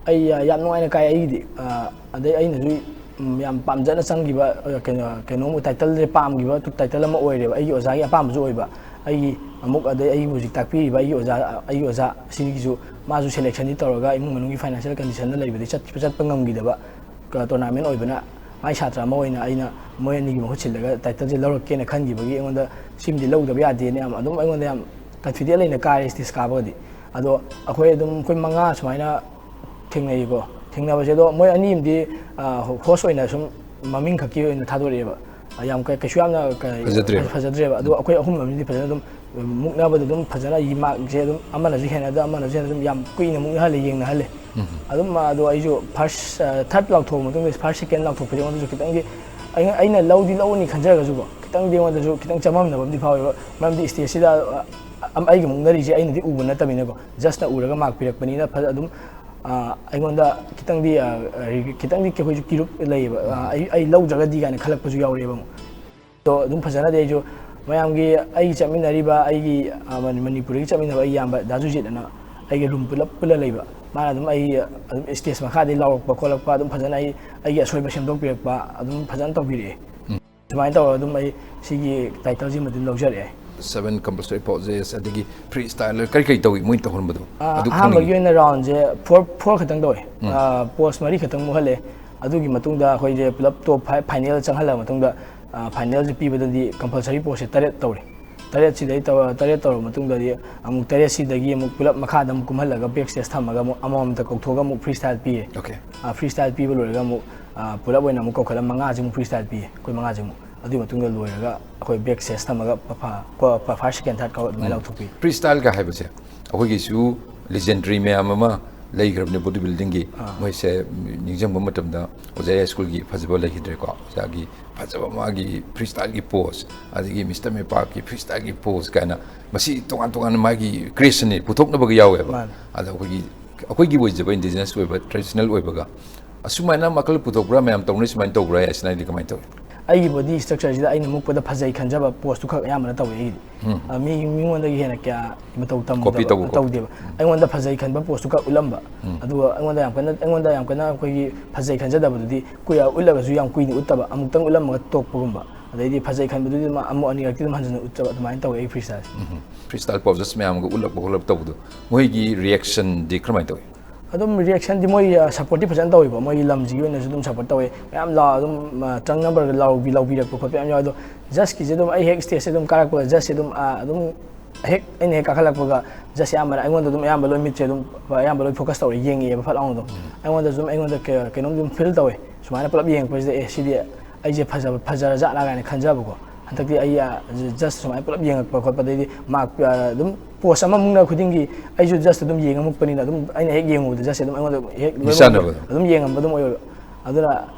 ꯑꯩ, ꯑ, ꯌꯥꯝ ꯅꯨꯡꯉꯥꯏꯅ ꯀꯥꯏ ꯑꯩꯒꯤꯗꯤ꯫ ꯑ, ꯑꯗꯩ ꯑꯩꯅꯁꯨ, ꯎꯝ, ꯌꯥꯝ ꯄꯥꯝꯖꯅ ꯆꯪꯈꯤꯕ, ꯑ, ꯀꯩꯅꯣ, ꯀꯩꯅꯣꯝ title ꯁꯦ ꯄꯥꯝꯈꯤꯕ title ꯑꯃ ꯑꯣꯏꯔꯦꯕ꯫ ꯑꯩꯒꯤ ꯑꯣꯖꯥꯒꯤ ꯑꯄꯥꯝꯕꯁꯨ ꯑꯣꯏꯕ꯫ ꯑꯩꯒꯤ ꯑꯃꯨꯛ, ꯑꯗꯩ ꯑꯩꯒꯤ ꯍꯧꯖꯤꯛ ꯇꯥꯛꯄꯤꯔꯤꯕ ꯑꯩꯒꯤ ꯑꯣꯖꯥ, ꯑꯩꯒꯤ ꯑꯣꯖꯥ ꯁꯤꯒꯤꯁꯨ ꯃꯥꯁꯨ selection ꯗꯤ ꯇꯧꯔꯒ ꯏꯃꯨꯡ ꯃꯅꯨꯡꯒꯤ financial condition ꯅ ꯂꯩꯕꯗꯒꯤ ꯆꯠꯄ, ꯆꯠꯄ ꯉꯝꯈꯤꯗꯕ꯫ ꯀ-, tournament ꯑꯣꯏꯕꯅ ꯃꯥꯏ ꯁꯥꯇ꯭ꯔ ꯑꯃ ꯑꯣꯏꯅ ꯑꯩꯅ ꯃꯣꯏ ꯑꯅꯤꯒꯤ ꯃꯍꯨꯠ ꯁꯤꯜꯂꯒ title ꯁꯦ ꯂꯧꯔꯛꯀꯦꯅ ꯈꯟꯈꯤꯕꯒꯤ ꯑꯩꯉꯣꯟꯗ ꯁꯤꯃꯗꯤ ꯂꯧꯗꯕ ꯌꯥꯗꯦꯅ ꯌꯥꯝ ꯑꯗꯨꯝ ꯑꯩꯉꯣꯟꯗ ꯌꯥꯝ confident ꯂꯩꯅ ꯀꯥꯔꯦ stage ꯀꯥꯕꯒꯗꯤ꯫ ꯑꯗꯣ ꯑꯩꯈꯣꯏ ꯑꯗꯨꯝ ꯑꯩꯈꯣꯏ ꯃꯉꯥ ꯁꯨꯃꯥꯏꯅ ꯊꯦꯡꯅꯩꯀꯣ꯫ ꯊꯦꯡꯅꯕꯁꯦ ꯑꯗꯣ ꯃꯣꯏ ꯑꯅꯤ ꯑꯃꯗꯤ, ꯑ, host ꯑꯣꯏꯅ ꯁꯨꯝ ꯃꯃꯤꯡ ꯈꯛꯀꯤ ꯑꯣꯏꯅ ꯊꯥꯗꯣꯔꯛꯑꯦꯕ꯫ ꯌꯥꯝ ꯀ-, ꯀꯩꯁꯨ ꯌꯥꯝꯅ ꯀ-, ꯐꯖꯗ꯭ꯔꯦꯕ꯫ ꯐꯖꯗ꯭ꯔꯦꯕ꯫ ꯑꯗꯣ ꯑꯩꯈꯣꯏ ꯑꯍꯨꯝ ꯑꯃꯗꯤ ꯐꯖꯅ ꯑꯗꯨꯝ ꯃꯨꯛꯅꯕꯗ ꯑꯗꯨꯝ ꯐꯖꯅ ꯃꯥꯔꯛꯁꯦ ꯑꯗꯨꯝ ꯑꯃꯅꯁꯨ ꯍꯦꯟꯅꯗ ꯑꯃꯅꯁꯨ ꯍꯦꯟꯅ ꯑꯗꯨꯝ ꯌꯥꯝ ꯀꯨꯏꯅ ꯃꯨꯛꯅꯍꯜꯂꯦ, ꯌꯦꯡꯅꯍꯜꯂꯦ꯫ ꯎꯝ꯫ ꯑꯗꯨꯝ ꯑꯗꯣ ꯑꯩꯁꯨ first, ꯑ, third ꯂꯥꯎꯊꯣꯛꯑ ꯃꯇꯨꯡꯗ, first second ꯂꯥꯎꯊꯣꯛꯄꯁꯦ ꯑꯩꯉꯣꯟꯗꯁꯨ ꯈꯤꯇꯪꯗꯤ ꯑꯩꯅ, ꯑꯩꯅ ꯂꯧꯗꯤ ꯂꯧꯅꯤ ꯈꯟꯖꯔꯒꯁꯨꯀꯣ, ꯈꯤꯇꯪꯗꯤ ꯑꯩꯉꯣꯟꯗꯁꯨ ꯈꯤꯇꯪ ꯆꯃꯝꯅꯕ ꯑꯃꯗꯤ ꯐꯥꯎꯋꯦꯕ꯫ ꯃꯔꯝꯗꯤ stage ꯁꯤꯗ, ꯑ, ꯑ, ꯑꯩꯒ ꯃꯨꯛꯅꯔꯤꯁꯦ ꯑꯩꯅꯗꯤ ꯎꯕ ꯅꯠꯇꯕꯅꯤꯅꯀꯣ, judge ꯅ ꯎꯔꯒ ꯃꯥꯔꯛ ꯄꯤꯔꯛꯄꯅꯤꯅ ꯐꯖ-, ꯑꯗꯨꯝ, ꯑ, ꯑꯩꯉꯣꯟꯗ ꯈꯤꯇꯪꯗꯤ, ꯑ, ꯑ, ꯈꯤꯇꯪꯗꯤ ꯑꯩꯈꯣꯏꯁꯨ ꯀꯤꯔꯨꯞ ꯂꯩꯌꯦꯕ꯫ ꯑ, ꯑꯩ, ꯑꯩ ꯂꯧꯗ꯭ꯔꯒꯗꯤ ꯀꯥꯏꯅ ꯈꯜꯂꯛꯄꯁꯨ ꯌꯥꯎꯔꯛꯑꯦꯕ ꯑꯃꯨꯛ꯫ ꯑꯗꯣ ꯑꯗꯨꯝ ꯐꯖꯅꯗꯤ ꯑꯩꯁꯨ ꯃꯌꯥꯝꯒꯤ, ꯑꯩꯒꯤ ꯆꯠꯃꯤꯟꯅꯔꯤꯕ ꯑꯩꯒꯤ, ꯑ, ꯃꯅꯤ-, ꯃꯅꯤꯄꯨꯔꯗꯒꯤ ꯆꯠꯃꯤꯟꯅꯕ ꯑꯩꯒꯤ ꯏꯌꯥꯝꯕ ꯗꯥ ꯖꯨꯖꯤꯠ ꯑꯅ ꯑꯩꯒ room ꯄꯨꯂꯞ ꯄꯨꯜꯂ ꯂꯩꯕ, ꯃꯥꯅ ꯑꯗꯨꯝ ꯑꯩ ꯑꯗꯨꯝ ꯁ꯭ꯇꯦꯖ ꯃꯈꯥꯗꯒꯤ ꯂꯥꯎꯔꯛꯄ ꯈꯣꯠꯂꯛꯄ, ꯑꯗꯨꯝ ꯐꯖꯅ ꯑꯩ, ꯑꯩꯒꯤ ꯑꯁꯣꯏꯕ ꯁꯦꯝꯗꯣꯛꯄꯤꯔꯛꯄ, ꯑꯗꯨꯝ ꯐꯖꯅ ꯇꯧꯕꯤꯔꯛꯑꯦ꯫ ꯎꯝ꯫ ꯁꯨꯃꯥꯏꯅ ꯇꯧꯔꯒ ꯑꯗꯨꯝ ꯑꯩ ꯁꯤꯒꯤ ꯇꯥꯏꯇꯜꯁꯤꯃ ꯑꯗꯨꯝ ꯂꯧꯖꯔꯛꯑꯦ꯫ Seven compulsory poses, ꯑꯗꯒꯤ free style, ꯀꯔꯤ ꯀꯔꯤ ꯇꯧꯏ ꯃꯣꯏꯅ ꯇꯧꯍꯟꯕꯗꯣ? ꯑꯥ, ꯑꯗꯨ ꯑꯍꯥꯟꯕꯒꯤ ꯈꯪꯅꯤꯡꯉꯤ꯫ ꯑꯣꯏꯅ ꯔꯥꯎꯟꯁꯦ four, four ꯈꯛꯇꯪ ꯇꯧꯋꯦ꯫ ꯎꯝ꯫ ꯑꯥ, ꯄꯣꯁ ꯃꯔꯤ ꯈꯛꯇꯪ ꯃꯨꯛꯍꯜꯂꯦ꯫ ꯑꯗꯨꯒꯤ ꯃꯇꯨꯡꯗ ꯑꯩꯈꯣꯏꯁꯦ ꯄꯨꯂꯞ ꯇꯣꯞ ꯐꯥꯏꯚ ꯐꯥꯏꯅꯦꯜ ꯆꯪꯍꯜꯂꯕ ꯃꯇꯨꯡꯗ, ꯑꯥ, ꯐꯥꯏꯅꯦꯜꯁꯦ ꯄꯤꯕꯗꯗꯤ ꯀꯝꯄꯜꯁꯔꯤ ꯄꯣꯁꯁꯦ ꯇꯔꯦꯠ ꯇꯧꯔꯦ꯫ ꯇꯔꯦꯠꯁꯤꯗꯩ ꯇꯧꯔ, ꯇꯔꯦꯠ ꯇꯧꯔꯕ ꯃꯇꯨꯡꯗꯗꯤ ꯑꯃꯨꯛ ꯇꯔꯦꯠꯁꯤꯗꯒꯤ ꯑꯃꯨꯛ ꯄꯨꯂꯞ ꯃꯈꯥꯗ ꯑꯃꯨꯛ ꯀꯨꯝꯍꯜꯂꯒ ꯕꯦꯛ ꯁ꯭ꯇꯦꯖ ꯊꯝꯃꯒ ꯑꯃꯨꯛ ꯑꯃꯃꯝꯇ ꯀꯧꯊꯣꯛꯑꯒ ꯑꯃꯨꯛ ꯐ꯭ꯔꯤ ꯁ꯭ꯇꯥꯏꯜ ꯄꯤꯌꯦ꯫ ꯑꯣꯀꯦ꯫ ꯑꯥ, ꯐ꯭ꯔꯤ ꯁ꯭ꯇꯥꯏꯜ ꯄꯤꯕ ꯂꯣꯏꯔꯒ ꯑꯃꯨꯛ, ꯑꯥ, ꯄꯨꯂꯞ ꯑꯣꯏꯅ ꯑꯃꯨꯛ ꯀꯧꯈꯠꯂ ꯃꯉꯥꯁꯤꯃꯨꯛ ꯐ꯭ꯔꯤ ꯁ꯭ꯇꯥꯏꯜ ꯄꯤꯌꯦ, ꯑꯩꯈꯣꯏ ꯃꯉꯥꯁꯤꯃꯨꯛ꯫ ꯑꯗꯨꯒꯤ ꯃꯇꯨꯡꯗ ꯂꯣꯏꯔꯒ ꯑꯩꯈꯣꯏ ꯕꯦꯛ ꯁ꯭ꯇꯦꯖ ꯊꯝꯃꯒ ꯐ-, ꯐ-, ꯀꯣ-, ꯐ-, ꯐꯥꯔꯁ, ꯁꯦꯀꯦꯟ, ꯊꯥꯔꯠ ꯀꯧꯔ ꯑꯗꯨꯃꯥꯏꯅ ꯎꯝ꯫ ꯂꯥꯎꯊꯣꯛꯄꯤ꯫ ꯐ꯭ꯔꯤ ꯁ꯭ꯇꯥꯏꯜꯒ ꯍꯥꯏꯕꯁꯦ ꯑꯩꯈꯣꯏꯒꯤꯁꯨ ꯂꯤꯖꯦꯟꯗꯔꯤ ꯃꯌꯥꯝ ꯑꯃ ꯂꯩꯈ꯭ꯔꯕꯅꯦ ꯕꯣꯗꯤ ꯕꯤꯜꯗꯤꯡꯒꯤ꯫ ꯑꯥ꯫ ꯃꯣꯏꯁꯦ ꯅꯤꯡꯁꯤꯡꯕ ꯃꯇꯝꯗ ꯑꯣꯖꯥ ꯌꯥꯏꯁ꯭ꯀꯨꯜꯒꯤ ꯐꯖꯕ ꯂꯩꯈꯤꯗ꯭ꯔꯦꯀꯣ, ꯑꯣꯖꯥꯒꯤ ꯐꯖꯕ ꯃꯥꯒꯤ ꯐ꯭ꯔꯤ ꯁ꯭ꯇꯥꯏꯜꯒꯤ ꯄꯣꯁ, ꯑꯗꯒꯤ ꯃꯤꯁꯇꯔ ꯃꯦꯄꯥꯛꯀꯤ ꯐ꯭ꯔꯤ ꯁ꯭ꯇꯥꯏꯜꯒꯤ ꯄꯣꯁ ꯀꯥꯏꯅ, ꯃꯁꯤ ꯇꯣꯉꯥꯟ ꯇꯣꯉꯥꯟꯅ ꯃꯥꯒꯤ ꯀ꯭ꯔꯤꯌꯦꯁꯟꯅꯤ ꯄꯨꯊꯣꯛꯅꯕꯒ ꯌꯥꯎꯋꯦꯕ꯫ ꯃꯥꯅꯦ꯫ ꯑꯗ ꯑꯩꯈꯣꯏꯒꯤ, ꯑꯩꯈꯣꯏꯒꯤ ꯑꯣꯏꯖꯕ ꯏꯟꯗꯤꯖꯤꯅꯁ ꯑꯣꯏꯕ, ꯇ꯭ꯔꯦꯗꯤꯁꯅꯦꯜ ꯑꯣꯏꯕꯒ ꯑꯁꯨꯃꯥꯏꯅ ꯃꯈꯜ ꯄꯨꯊꯣꯛꯄ꯭ꯔꯥ, ꯃꯌꯥꯝ ꯇꯧꯅꯩ ꯁꯨꯃꯥꯏꯅ ꯇꯧꯕ꯭ꯔꯥ ꯍꯥꯏꯁꯤꯅ ꯑꯩꯗꯤ ꯀꯃꯥꯏꯅ ꯇꯧꯏ? ꯑꯩꯒꯤ ꯕꯣꯗꯤ ꯁ꯭ꯇ꯭ꯔꯛꯆꯔꯁꯤꯗ ꯑꯩꯅ ꯃꯨꯛꯄꯗ ꯐꯖꯩ ꯈꯟꯖꯕ ꯄꯣꯁꯇꯨ ꯈꯛ ꯑꯌꯥꯝꯕꯅ ꯇꯧꯋꯦ ꯑꯩꯒꯤꯗꯤ꯫ ꯎꯝ꯫ ꯑ, ꯃꯤ, ꯃꯤꯉꯣꯟꯗꯒꯤ ꯍꯦꯟꯅ ꯀꯌꯥ ꯃꯇꯧ ꯀꯣꯄꯤ ꯇꯝꯗꯕ, ꯇꯧꯕ ꯈꯣꯠꯄ꯫ ꯇꯧꯗꯦꯕ꯫ ꯎꯝ꯫ ꯑꯩꯉꯣꯟꯗ ꯐꯖꯩ ꯈꯟꯕ ꯄꯣꯁꯇꯨ ꯈꯛ ꯎꯠꯂꯝꯕ꯫ ꯎꯝ꯫ ꯑꯗꯨꯒ ꯑꯩꯉꯣꯟꯗ ꯌꯥꯝ ꯀꯟꯅ, ꯑꯩꯉꯣꯟꯗ ꯌꯥꯝ ꯀꯟꯅ ꯑꯩꯈꯣꯏꯒꯤ ꯐꯖꯩ ꯈꯟꯖꯗꯕꯗꯨꯗꯤ ꯀꯨꯏ-, ꯎꯠꯂꯒꯁꯨ ꯌꯥꯝ ꯀꯨꯏꯅ ꯎꯠꯇꯕ, ꯑꯃꯨꯛꯇꯪ ꯎꯠꯂꯝꯃꯒ ꯇꯣꯛꯄꯒꯨꯝꯕ꯫ ꯑꯗꯩꯗꯤ ꯐꯖꯩ ꯈꯟꯕꯗꯨꯗꯤ ꯃꯥ ꯑꯃꯨꯛ ꯑꯅꯤꯔꯛꯇꯤ ꯑꯗꯨꯝ ꯍꯟꯖꯤꯟꯅ ꯎꯠꯆꯕ, ꯑꯗꯨꯃꯥꯏꯅ ꯇꯧꯋꯦ ꯑꯩ ꯐ꯭ꯔꯤ ꯁ꯭ꯇꯥꯏꯜꯁꯦ꯫ ꯎꯝ꯫ ꯐ꯭ꯔꯤ ꯁ꯭ꯇꯥꯏꯜ ꯄꯣꯖꯦꯁ ꯃꯌꯥꯝꯒ ꯎꯠꯂꯛꯄ ꯈꯣꯠꯂꯛꯄ ꯇꯧꯕꯗꯣ, ꯃꯣꯏꯒꯤ ꯔꯤꯌꯦꯛꯁꯟꯗꯤ ꯀꯔꯝꯍꯥꯏꯅ ꯇꯧꯏ? ꯑꯗꯨꯝ ꯔꯤꯌꯦꯛꯁꯟꯗꯤ ꯃꯣꯏ, ꯑ, ꯁꯞꯄꯣꯔꯠꯇꯤ ꯐꯖꯅ ꯇꯧꯋꯦꯕ꯫ ꯃꯣꯏꯒꯤ ꯂꯝꯁꯤꯒꯤ ꯑꯣꯏꯅꯁꯨ ꯑꯗꯨꯝ ꯁꯞꯄꯣꯔꯠ ꯇꯧꯋꯦ꯫ ꯃꯌꯥꯝ ꯂꯥꯎ-, ꯑꯗꯨꯝ, ꯑ, ꯆꯪꯅꯕ ꯂꯥꯎꯕꯤ-, ꯂꯥꯎꯕꯤꯔꯛꯄ ꯈꯣꯠꯄ ꯌꯥꯝ ꯌꯥꯎꯋꯦ꯫ ꯑꯗꯣ ꯖꯁꯀꯤꯁꯦ ꯑꯗꯨꯝ ꯑꯩ ꯍꯦꯛ ꯁ꯭ꯇꯦꯖꯁꯦ ꯑꯗꯨꯝ ꯀꯥꯔꯛꯄꯒ ꯖꯁꯁꯦ ꯑꯗꯨꯝ, ꯑ, ꯑꯗꯨꯝ ꯍꯦꯛ, ꯑꯩꯅ ꯍꯦꯛ ꯀꯥꯈꯠꯂꯛꯄꯒ ꯖꯁꯁꯦ ꯑꯌꯥꯝꯕꯅ ꯑꯩꯉꯣꯟꯗ ꯑꯗꯨꯝ ꯑꯌꯥꯝꯕ ꯂꯣꯏ ꯃꯤꯠꯁꯦ ꯑꯗꯨꯝ ꯑꯌꯥꯝꯕ ꯂꯣꯏ ꯐꯣꯀꯁ ꯇꯧꯔ ꯌꯦꯡꯉꯛꯑꯦꯕ ꯐꯠ ꯂꯥꯎꯅ ꯑꯗꯨꯝ꯫ ꯎꯝ꯫ ꯑꯩꯉꯣꯟꯗꯁꯨ ꯑꯗꯨꯝ, ꯑꯩꯉꯣꯟꯗ ꯀꯩ-, ꯀꯩꯅꯣꯝ ꯑꯗꯨꯝ ꯐꯤꯜ ꯇꯧꯋꯦ꯫ ꯁꯨꯃꯥꯏꯅ ꯄꯨꯂꯞ ꯌꯦꯡꯉꯛꯄꯁꯤꯗ, "ꯑꯦ, ꯁꯤꯗꯤ ꯑꯩꯁꯦ ꯐꯖꯕ, ꯐꯖꯔꯖꯥꯠꯂꯥ?" ꯀꯥꯏꯅ ꯈꯟꯖꯕꯀꯣ꯫ ꯍꯟꯗꯛꯇꯤ ꯑꯩ, ꯑ, ꯖꯁ ꯁꯨꯃꯥꯏꯅ ꯄꯨꯂꯞ ꯌꯦꯡꯉꯛꯄ ꯈꯣꯠꯄꯗꯩꯗꯤ ꯃꯥꯔꯛ, ꯑ, ꯑꯗꯨꯝ ꯄꯣꯁ ꯑꯃꯃꯨꯛꯅ ꯈꯨꯗꯤꯡꯒꯤ ꯑꯩꯁꯨ ꯖꯁ ꯑꯗꯨꯝ ꯌꯦꯡꯉꯃꯨꯛꯄꯅꯤꯅ ꯑꯗꯨꯝ ꯑꯩꯅ ꯍꯦꯛ ꯌꯦꯡꯉꯨꯕꯗ ꯖꯁꯁꯦ ꯑꯗꯨꯝ ꯑꯩꯉꯣꯟꯗ ꯍꯦꯛ ꯂꯣꯏꯅꯃꯛ ꯃꯤꯆꯥꯟꯅꯕꯗꯣ꯫ ꯑꯗꯨꯝ ꯌꯦꯡꯉꯝꯕ ꯑꯗꯨꯝ ꯑꯣꯏꯌꯦꯕ꯫ ꯑꯗꯨꯅ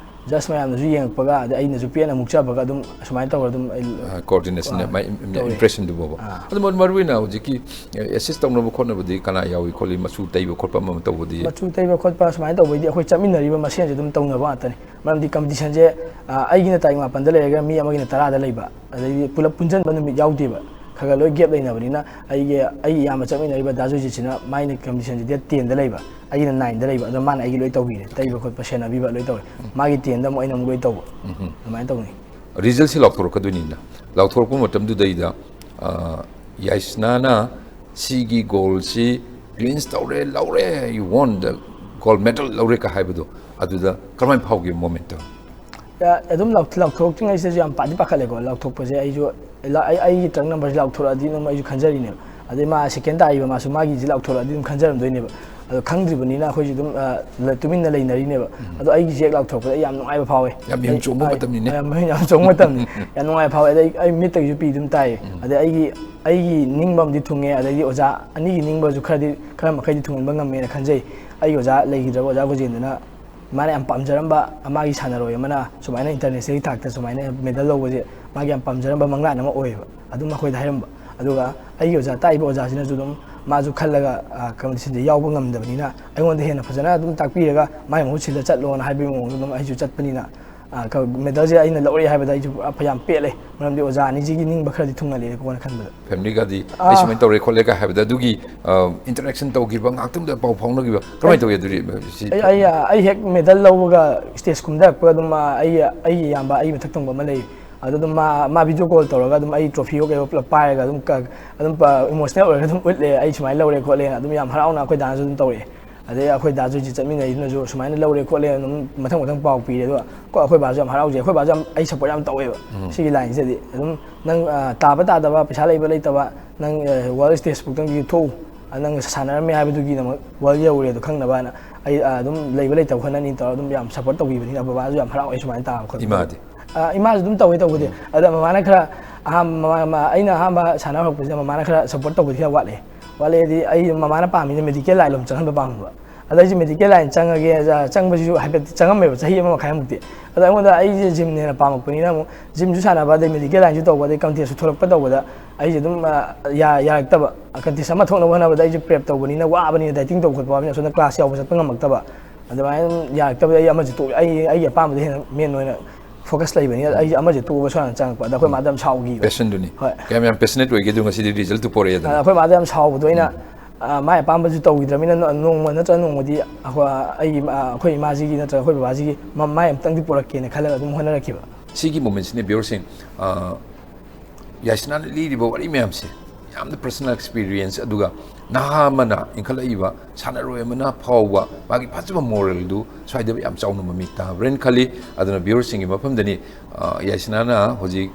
ꯖꯁ ꯃꯌꯥꯝꯅꯁꯨ ꯌꯦꯡꯉꯛꯄꯒ ꯑꯗꯩ ꯑꯩꯅꯁꯨ ꯄꯦꯟꯅ ꯃꯨꯛꯆꯕꯒ ꯑꯗꯨꯝ ꯁꯨꯃꯥꯏꯅ ꯇꯧꯔ ꯑꯗꯨꯝ ꯑꯩ ꯑ, coordination, ꯑ, ꯃꯥꯏ ꯏꯝ-, ꯇꯧꯋꯦ꯫ ꯏꯝꯄ꯭ꯔꯦꯁꯟꯗꯨꯕꯣꯕ꯫ ꯑꯥ꯫ ꯑꯗꯨ ꯃꯔꯨ-, ꯃꯔꯨ ꯑꯣꯏꯅ ꯍꯧꯖꯤꯛꯀꯤ, ꯑꯦ, ꯑꯦꯁꯤꯁ ꯇꯧꯅꯕ ꯈꯣꯠꯅꯕꯗꯤ ꯀꯅꯥ ꯌꯥꯎꯏ ꯈꯣꯠꯂꯤ, ꯃꯆꯨ ꯇꯩꯕ ꯈꯣꯠꯄ ꯑꯃ ꯑꯃ ꯇꯧꯕꯗꯤ? ꯃꯆꯨ ꯇꯩꯕ ꯈꯣꯠꯄ ꯁꯨꯃꯥꯏꯅ ꯇꯧꯕꯩꯗꯤ ꯑꯩꯈꯣꯏ ꯆꯠꯃꯤꯟꯅꯔꯤꯕ ꯃꯁꯦꯟꯁꯦ ꯑꯗꯨꯝ ꯇꯧꯅꯕ ꯉꯥꯛꯇꯅꯤ꯫ ꯃꯔꯝꯗꯤ ꯀꯝꯄꯤꯇꯤꯁꯟꯁꯦ, ꯑ, ꯑꯩꯒꯤꯅ ꯇꯥꯔꯤꯛ ꯃꯥꯄꯟꯗ ꯂꯩꯔꯒ ꯃꯤ ꯑꯃꯒꯤꯅ ꯇꯔꯥꯗ ꯂꯩꯕ, ꯑꯗꯩꯗꯤ ꯄꯨꯂꯞ ꯄꯨꯟꯁꯤꯟꯕ ꯅꯨꯃꯤꯠ ꯌꯥꯎꯗꯦꯕ꯫ ꯈꯔ ꯈꯔ ꯂꯣꯏ ꯒꯦꯞ ꯂꯩꯅꯕꯅꯤꯅ ꯑꯩꯒꯤ, ꯑꯩꯒꯤ ꯏꯌꯥꯝꯕ ꯆꯠꯃꯤꯟꯅꯔꯤꯕ ꯗꯥ ꯖꯣꯏꯖꯤꯠꯁꯤꯅ ꯃꯥꯏꯅ ꯀꯝꯄꯤꯇꯤꯁꯟꯁꯦ ꯗꯦꯠ ꯇꯦꯟꯗ ꯂꯩꯕ꯫ ꯑꯩꯒꯤꯅ ꯅꯥꯏꯟꯗ ꯂꯩꯕ, ꯑꯗꯣ ꯃꯥꯅ ꯑꯩꯒꯤ ꯂꯣꯏ ꯇꯧꯕꯤꯔꯦ, ꯇꯩꯕ ꯈꯣꯠꯄ ꯁꯦꯟꯅꯕꯤꯕ ꯂꯣꯏ ꯇꯧꯔꯦ꯫ ꯃꯥꯒꯤ ꯇꯦꯟꯗ ꯑꯃꯨꯛ ꯑꯩꯅ ꯑꯃꯨꯛ ꯂꯣꯏ ꯇꯧꯕ꯫ ꯑꯗꯨꯃꯥꯏꯅ ꯇꯧꯅꯤ꯫ ꯔꯤꯖꯜꯁꯤ ꯂꯥꯎꯊꯣꯔꯛꯀꯗꯣꯏꯅꯤꯅ, ꯂꯥꯎꯊꯣꯔꯛꯄ ꯃꯇꯝꯗꯨꯗꯩꯗ ꯌꯥꯏꯁꯅꯥꯅ ꯁꯤꯒꯤ ꯒꯣꯜꯁꯤ ꯀ꯭ꯂꯤꯟꯁ ꯇꯧꯔꯦ, ꯂꯧꯔꯦ, you won the gold medal, ꯂꯧꯔꯦ ꯀ ꯍꯥꯏꯕꯗꯣ, ꯑꯗꯨꯗ ꯀꯔꯝꯍꯥꯏꯅ ꯐꯥꯎꯒꯦ ꯃꯣꯃꯦꯟꯠꯇꯣ? ꯑꯗꯨꯝ ꯂꯥꯎꯊꯣꯛꯇ꯭ꯔꯤꯉꯩꯁꯤꯗꯁꯨ ꯌꯥꯝ ꯄꯥꯗꯤ ꯄꯥꯈꯠꯂꯦꯀꯣ꯫ ꯂꯥꯎꯊꯣꯛꯄꯁꯦ ꯑꯩꯁꯨ ꯑꯩ ꯑꯩꯒꯤ ꯇ꯭ꯔꯪ ꯅꯝꯕꯔꯁꯤ ꯂꯥꯎꯊꯣꯔꯛꯑꯗꯤ ꯑꯗꯨꯝ ꯑꯩꯁꯨ ꯈꯟꯖꯔꯤꯅꯦꯕ꯫ ꯑꯗꯩ ꯃꯥ ꯁꯦꯀꯦꯟ ꯇꯥꯔꯤꯕ ꯃꯥꯁꯨ ꯃꯥꯒꯤꯁꯤ ꯂꯥꯎꯊꯣꯔꯛꯑꯗꯤ ꯑꯗꯨꯝ ꯈꯟꯖꯔꯝꯗꯣꯏꯅꯦꯕ꯫ ꯑꯗꯣ ꯈꯪꯗ꯭ꯔꯤꯕꯅꯤꯅ ꯑꯩꯈꯣꯏꯁꯨ ꯑꯗꯨꯝ ꯇꯨꯃꯤꯟꯅ ꯂꯩꯅꯔꯤꯅꯦꯕ꯫ ꯑꯗꯣ ꯑꯩꯒꯤ ꯆꯦꯛ ꯂꯥꯎꯊꯣꯔꯛꯄꯗ ꯑꯩ ꯌꯥꯝ ꯅꯨꯡꯉꯥꯏꯕ ꯐꯥꯎꯋꯦ꯫ ꯌꯥꯝ ꯃꯤꯍꯨꯟ ꯆꯣꯡꯕ ꯃꯇꯝꯅꯤꯅꯦ꯫ ꯌꯥꯝ ꯆꯣꯡꯕ ꯃꯇꯝꯅꯤ꯫ ꯌꯥꯝ ꯅꯨꯡꯉꯥꯏꯕ ꯐꯥꯎꯋꯦ꯫ ꯑꯗꯩ ꯑꯩ ꯃꯤꯠꯇꯒꯤꯁꯨ ꯄꯤ ꯑꯗꯨꯝ ꯇꯥꯏꯌꯦ꯫ ꯑꯗꯩ ꯑꯩꯒꯤ ꯑꯩꯒꯤ ꯅꯤꯡꯕ ꯑꯃꯗꯤ ꯊꯨꯡꯉꯦ꯫ ꯑꯗꯩꯗꯤ ꯑꯣꯖꯥ ꯑꯅꯤꯒꯤ ꯅꯤꯡꯕꯁꯨ ꯈꯔꯗꯤ ꯈꯔ ꯃꯈꯩꯗꯤ ꯊꯨꯡꯍꯟꯕ ꯉꯝꯃꯦꯅ ꯈꯟꯖꯩ꯫ ꯑꯩꯒꯤ ꯑꯣꯖꯥ ꯂꯩꯈꯤꯗ꯭ꯔꯕ ꯑꯣꯖꯥ ꯒꯣꯖꯦꯟꯗꯨꯅ ꯃꯥꯅ ꯌꯥꯝ ꯄꯥꯝꯖꯔꯝꯕ ꯃꯥꯒꯤ ꯁꯥꯟꯅꯔꯣꯏ ꯑꯃꯅ ꯁꯨꯃꯥꯏꯅ ꯏꯟꯇꯔꯅꯦꯁꯅꯦꯜꯒꯤ ꯊꯥꯛꯇ ꯁꯨꯃꯥꯏꯅ ꯃꯦꯗꯜ ꯂꯧꯕꯁꯦ ꯃꯥꯒꯤ ꯌꯥꯝ ꯄꯥꯝꯖꯔꯝꯕ ꯃꯪꯂꯥꯟ ꯑꯃ ꯑꯣꯏꯌꯦꯕ꯫ ꯑꯗꯨꯝ ꯑꯩꯈꯣꯏꯗ ꯍꯥꯏꯔꯝꯕ꯫ ꯑꯗꯨꯒ ꯑꯩꯒꯤ ꯑꯣꯖꯥ ꯇꯥꯛꯏꯕ ꯑꯣꯖꯥꯁꯤꯅꯁꯨ ꯑꯗꯨꯝ ꯃꯥꯁꯨ ꯈꯜꯂꯒ ꯀꯝꯄꯤꯇꯤꯁꯟꯁꯦ ꯌꯥꯎꯕ ꯉꯝꯗꯕꯅꯤꯅ ꯑꯩꯉꯣꯟꯗ ꯍꯦꯟꯅ ꯐꯖꯅ ꯑꯗꯨꯝ ꯇꯥꯛꯄꯤꯔꯒ ꯃꯥꯏ ꯃꯍꯨꯠ ꯁꯤꯜꯂ ꯆꯠꯂꯣꯅ ꯍꯥꯏꯕꯒꯤ ꯃꯑꯣꯡꯗ ꯑꯗꯨꯝ ꯑꯩꯁꯨ ꯆꯠꯄꯅꯤꯅ ꯃꯦꯗꯜꯁꯦ ꯑꯩꯅ ꯂꯧꯔꯛꯑꯦ ꯍꯥꯏꯕꯗ ꯑꯩꯁꯨ ꯌꯥꯝ ꯄꯦꯜꯂꯦ꯫ ꯃꯔꯝꯗꯤ ꯑꯣꯖꯥ ꯑꯅꯤꯁꯤꯒꯤ ꯅꯤꯡꯕ ꯈꯔꯗꯤ ꯊꯨꯡꯍꯜꯂꯦꯀꯣꯅ ꯈꯟꯕꯗ꯫ ꯐꯦꯃꯤꯂꯤꯒꯗꯤ ꯑꯩ ꯁꯨꯃꯥꯏꯅ ꯇꯧꯔꯦ ꯈꯣꯠꯂꯦꯒ ꯍꯥꯏꯕꯗ ꯑꯗꯨꯒꯤ ꯏꯟꯇꯔꯦꯛꯁꯟ ꯇꯧꯈꯤꯕ ꯉꯥꯛꯇꯪꯗ ꯄꯥꯎ ꯐꯥꯎꯅꯈꯤꯕ ꯀꯃꯥꯏꯅ ꯇꯧꯏ? ꯑꯗꯨꯗꯤ ꯁꯤ ꯑꯩ ꯑꯩ ꯑꯩ ꯍꯦꯛ ꯃꯦꯗꯜ ꯂꯧꯕꯒ ꯁ꯭ꯇꯦꯖ ꯀꯨꯝꯊꯔꯛꯄꯒ ꯑꯗꯨꯝ ꯑ, ꯑꯩꯒꯤ ꯑꯩꯒꯤ ꯏꯌꯥꯝꯕ ꯑꯩ ꯃꯊꯛ ꯊꯪꯕ ꯑꯃ ꯂꯩ꯫ ꯑꯗꯨ ꯑꯗꯨꯝ ꯃꯥ ꯃꯥ ꯚꯤꯗꯤꯑꯣ ꯀꯣꯜ ꯇꯧꯔꯒ ꯑꯗꯨꯝ ꯑꯩ ꯇ꯭ꯔꯣꯐꯤꯒ ꯀꯩꯗꯣ ꯄꯨꯂꯞ ꯄꯥꯏꯔꯒ ꯑꯗꯨꯝ ꯀ- ꯑꯗꯨꯝ ꯏꯃꯣꯁꯅꯦꯜ ꯑꯣꯏꯔꯒ ꯑꯗꯨꯝ ꯎꯠꯂꯦ, ꯑꯩ ꯁꯨꯃꯥꯏꯅ ꯂꯧꯔꯦ ꯈꯣꯠꯂꯦꯅ ꯑꯗꯨꯝ ꯌꯥꯝ ꯍꯔꯥꯎꯅ ꯑꯩꯈꯣꯏ ꯗꯥꯅꯁꯨ ꯑꯗꯨꯝ ꯇꯧꯔꯛꯑꯦ꯫ ꯑꯗꯩ ꯑꯩꯈꯣꯏ ꯗꯥꯁꯨ ꯍꯧꯖꯤꯛ ꯆꯠꯃꯤꯟꯅꯩꯗꯨꯅꯁꯨ ꯁꯨꯃꯥꯏꯅ ꯂꯧꯔꯦ ꯈꯣꯠꯂꯦ ꯑꯗꯨꯝ ꯃꯊꯪ ꯃꯊꯪ ꯄꯥꯎ ꯄꯤꯔꯦ꯫ ꯑꯗꯨꯒ ꯀꯣ ꯑꯩꯈꯣꯏ ꯕꯥꯁꯨ ꯌꯥꯝ ꯍꯔꯥꯎꯖꯩ꯫ ꯑꯩꯈꯣꯏ ꯕꯥꯁꯨ ꯌꯥꯝ ꯑꯩ ꯁꯞꯄꯣꯔꯠ ꯌꯥꯝ ꯇꯧꯋꯦꯕ ꯁꯤꯒꯤ ꯂꯥꯏꯟꯁꯤꯗꯗꯤ꯫ ꯑꯗꯨꯝ ꯅꯪ ꯑ, ꯇꯥꯕ ꯇꯥꯗꯕ, ꯄꯩꯁꯥ ꯂꯩꯕ ꯂꯩꯇꯕ, ꯅꯪ ꯋꯥꯔꯜ ꯁ꯭ꯇꯦꯖ ꯐꯥꯎꯇꯪ ꯊꯣꯛꯎ, ꯑ, ꯅꯪ ꯁꯥꯟꯅꯔꯝꯃꯦ ꯍꯥꯏꯕꯗꯨꯒꯤꯗꯃꯛ ꯋꯥꯔꯜ ꯌꯧꯔꯦ ꯑꯗꯨ ꯈꯪꯅꯕ ꯍꯥꯏꯅ ꯑꯩ ꯑ, ꯑꯗꯨꯝ ꯂꯩꯕ ꯂꯩꯇꯕ ꯈꯔ ꯅꯪꯅꯤ ꯇꯧꯔꯒ ꯑꯗꯨꯝ ꯌꯥꯝ ꯁꯞꯄꯣꯔꯠ ꯇꯧꯕꯤꯕꯅꯤꯅ ꯕꯕꯥꯁꯨ ꯌꯥꯝ ꯍꯔꯥꯎꯋꯦ ꯁꯨꯃꯥꯏꯅ ꯇꯥꯕ ꯈꯣꯠꯄ꯫ ꯏꯃꯥꯗꯤ? ꯑ, ꯏꯃꯥꯁꯨ ꯑꯗꯨꯝ ꯇꯧꯋꯦ ꯇꯧꯕꯗꯤ꯫ ꯑꯗ ꯃꯃꯥꯅ ꯈꯔ ꯑꯍꯥꯟꯕ ꯃꯃꯥ- ꯃꯃꯥ- ꯑꯩꯅ ꯑꯍꯥꯟꯕ ꯁꯥꯟꯅ ꯍꯧꯔꯛꯄꯁꯤꯗ ꯃꯃꯥꯅ ꯈꯔ ꯁꯞꯄꯣꯔꯠ ꯇꯧꯕꯗꯤ ꯈꯔ ꯋꯥꯠꯂꯦ꯫ ꯋꯥꯠꯂꯦꯗꯤ ꯑꯩ ꯃꯃꯥꯅ ꯄꯥꯝꯃꯤꯁꯦ ꯃꯦꯗꯤꯀꯦꯜ ꯂꯥꯏꯟ ꯂꯣꯝ ꯆꯪꯍꯟꯕ ꯄꯥꯝꯕ꯫ ꯑꯗ ꯑꯩꯁꯦ ꯃꯦꯗꯤꯀꯦꯜ ꯂꯥꯏꯟ ꯆꯪꯉꯒꯦ ꯑ, ꯆꯪꯕꯁꯤꯁꯨ ꯍꯥꯏꯐꯦꯠ ꯆꯪꯉꯝꯃꯦꯕ ꯆꯍꯤ ꯑꯃ ꯃꯈꯥꯏꯃꯨꯛꯇꯤ꯫ ꯑꯗ ꯑꯩꯉꯣꯟꯗ ꯑꯩꯁꯦ ꯖꯤꯝꯅ ꯍꯦꯟꯅ ꯄꯥꯝꯃꯛꯄꯅꯤꯅ ꯑꯃꯨꯛ ꯖꯤꯝꯁꯨ ꯁꯥꯟꯅꯕ ꯑꯗꯩ ꯃꯦꯗꯤꯀꯦꯜ ꯂꯥꯏꯟꯁꯨ ꯇꯧꯕ ꯑꯗꯩ ꯀꯝꯇꯦꯁꯁꯨ ꯊꯣꯛꯂꯛꯄ ꯇꯧꯕꯗ ꯑꯩꯁꯦ ꯑꯗꯨꯝ ꯑ, ꯌꯥ- ꯌꯥꯔꯛꯇꯕ꯫ ꯀꯝꯇꯦꯁ ꯑꯃ ꯊꯣꯛꯅꯕ ꯍꯣꯠꯅꯕꯗ ꯑꯩꯁꯦ ꯄ꯭ꯔꯦꯞ ꯇꯧꯕꯅꯤꯅ ꯋꯥꯕꯅꯤꯅ ꯗꯥꯏꯇꯤꯡ ꯇꯧꯕ ꯈꯣꯠꯄ ꯋꯥꯕꯅꯤꯅ ꯑꯁꯣꯝꯗ ꯀ꯭ꯂꯥꯁ ꯌꯥꯎꯕ ꯆꯠꯄ ꯉꯝꯃꯛꯇꯕ꯫ ꯑꯗꯨꯃꯥꯏꯅ ꯑꯗꯨꯝ ꯌꯥꯔꯛꯇꯕꯗ ꯑꯩ ꯑꯃꯁꯦ ꯇꯣꯛꯑꯦ꯫ ꯑꯩ ꯑꯩꯒꯤ ꯑꯄꯥꯝꯕꯗ ꯍꯦꯟꯅ ꯃꯦꯟ ꯑꯣꯏꯅ ꯐꯣꯀꯁ ꯂꯩꯕꯅꯤꯅ ꯑꯩꯁꯦ ꯑꯃꯁꯦ ꯇꯣꯛꯑꯒ ꯁꯣꯝꯗ ꯆꯪꯉꯛꯄ꯫ ꯑꯗ ꯑꯩꯈꯣꯏ ꯃꯥꯗ ꯌꯥꯝ ꯁꯥꯎꯈꯤꯕ꯫ ꯄꯦꯁꯟꯗꯨꯅꯤ꯫ ꯍꯣꯏ꯫ ꯀꯌꯥꯝ ꯌꯥꯝ ꯄꯦꯁꯅꯦꯠ ꯑꯣꯏꯒꯦ ꯑꯗꯨ ꯉꯁꯤꯗꯤ ꯔꯤꯖꯜꯇꯨ ꯄꯣꯔꯛꯑꯦꯗꯅ꯫ ꯑꯩꯈꯣꯏ ꯃꯥꯗ ꯌꯥꯝ ꯁꯥꯎꯕꯗꯣ ꯑꯩꯅ ꯑ, ꯃꯥꯏ ꯑꯄꯥꯝꯕꯁꯨ ꯇꯧꯈꯤꯗ꯭ꯔꯕꯅꯤꯅ, ꯅꯣ-, ꯅꯣꯡꯃ ꯅꯠꯇ꯭ꯔꯒ ꯅꯣꯡꯃꯗꯤ ꯑꯩꯈꯣꯏ, ꯑꯩꯒꯤ, ꯑ, ꯑꯩꯈꯣꯏ ꯏꯃꯥꯁꯤꯒꯤ ꯅꯠꯇ꯭ꯔꯒ ꯑꯩꯈꯣꯏ ꯕꯕꯥꯁꯤꯒꯤ ꯃ-, ꯃꯥꯏ ꯑꯝꯇꯪꯗꯤ ꯄꯨꯔꯛꯀꯦꯅ ꯈꯜꯂꯒ ꯑꯗꯨꯝ ꯍꯣꯠꯅꯔꯛꯈꯤꯕ꯫ ꯁꯤꯒꯤ ꯃꯣꯃꯦꯟꯁꯤꯅꯦ ꯚ꯭ꯌꯨꯋꯔꯁꯤꯡ, ꯑ, ꯌꯥꯏꯁꯅꯥꯅ ꯂꯤꯔꯤꯕ ꯋꯥꯔꯤ ꯃꯌꯥꯝꯁꯦ ꯌꯥꯝꯅ ꯄꯔꯁꯣꯅꯦꯜ ꯑꯦꯛꯁꯄꯤꯔꯤꯌꯦꯟꯁ, ꯑꯗꯨꯒ ꯅꯍꯥ ꯑꯃꯅ ꯏꯟꯈꯠꯂꯛꯏꯕ ꯁꯥꯟꯅꯔꯣꯏ ꯑꯃꯅ ꯐꯥꯎꯕ ꯃꯥꯒꯤ ꯐꯖꯕ ꯃꯣꯔꯦꯜꯗꯨ ꯁ꯭ꯋꯥꯏꯗ ꯌꯥꯝ ꯆꯥꯎꯅ ꯃꯃꯤ ꯇꯥꯕ꯭ꯔꯦꯅ ꯈꯜꯂꯤ꯫ ꯑꯗꯨꯅ ꯚ꯭ꯌꯨꯋꯔꯁꯤꯡꯒꯤ ꯃꯐꯝꯗꯅꯤ, ꯑ, ꯌꯥꯏꯁꯅꯥꯅ ꯍꯧꯖꯤꯛ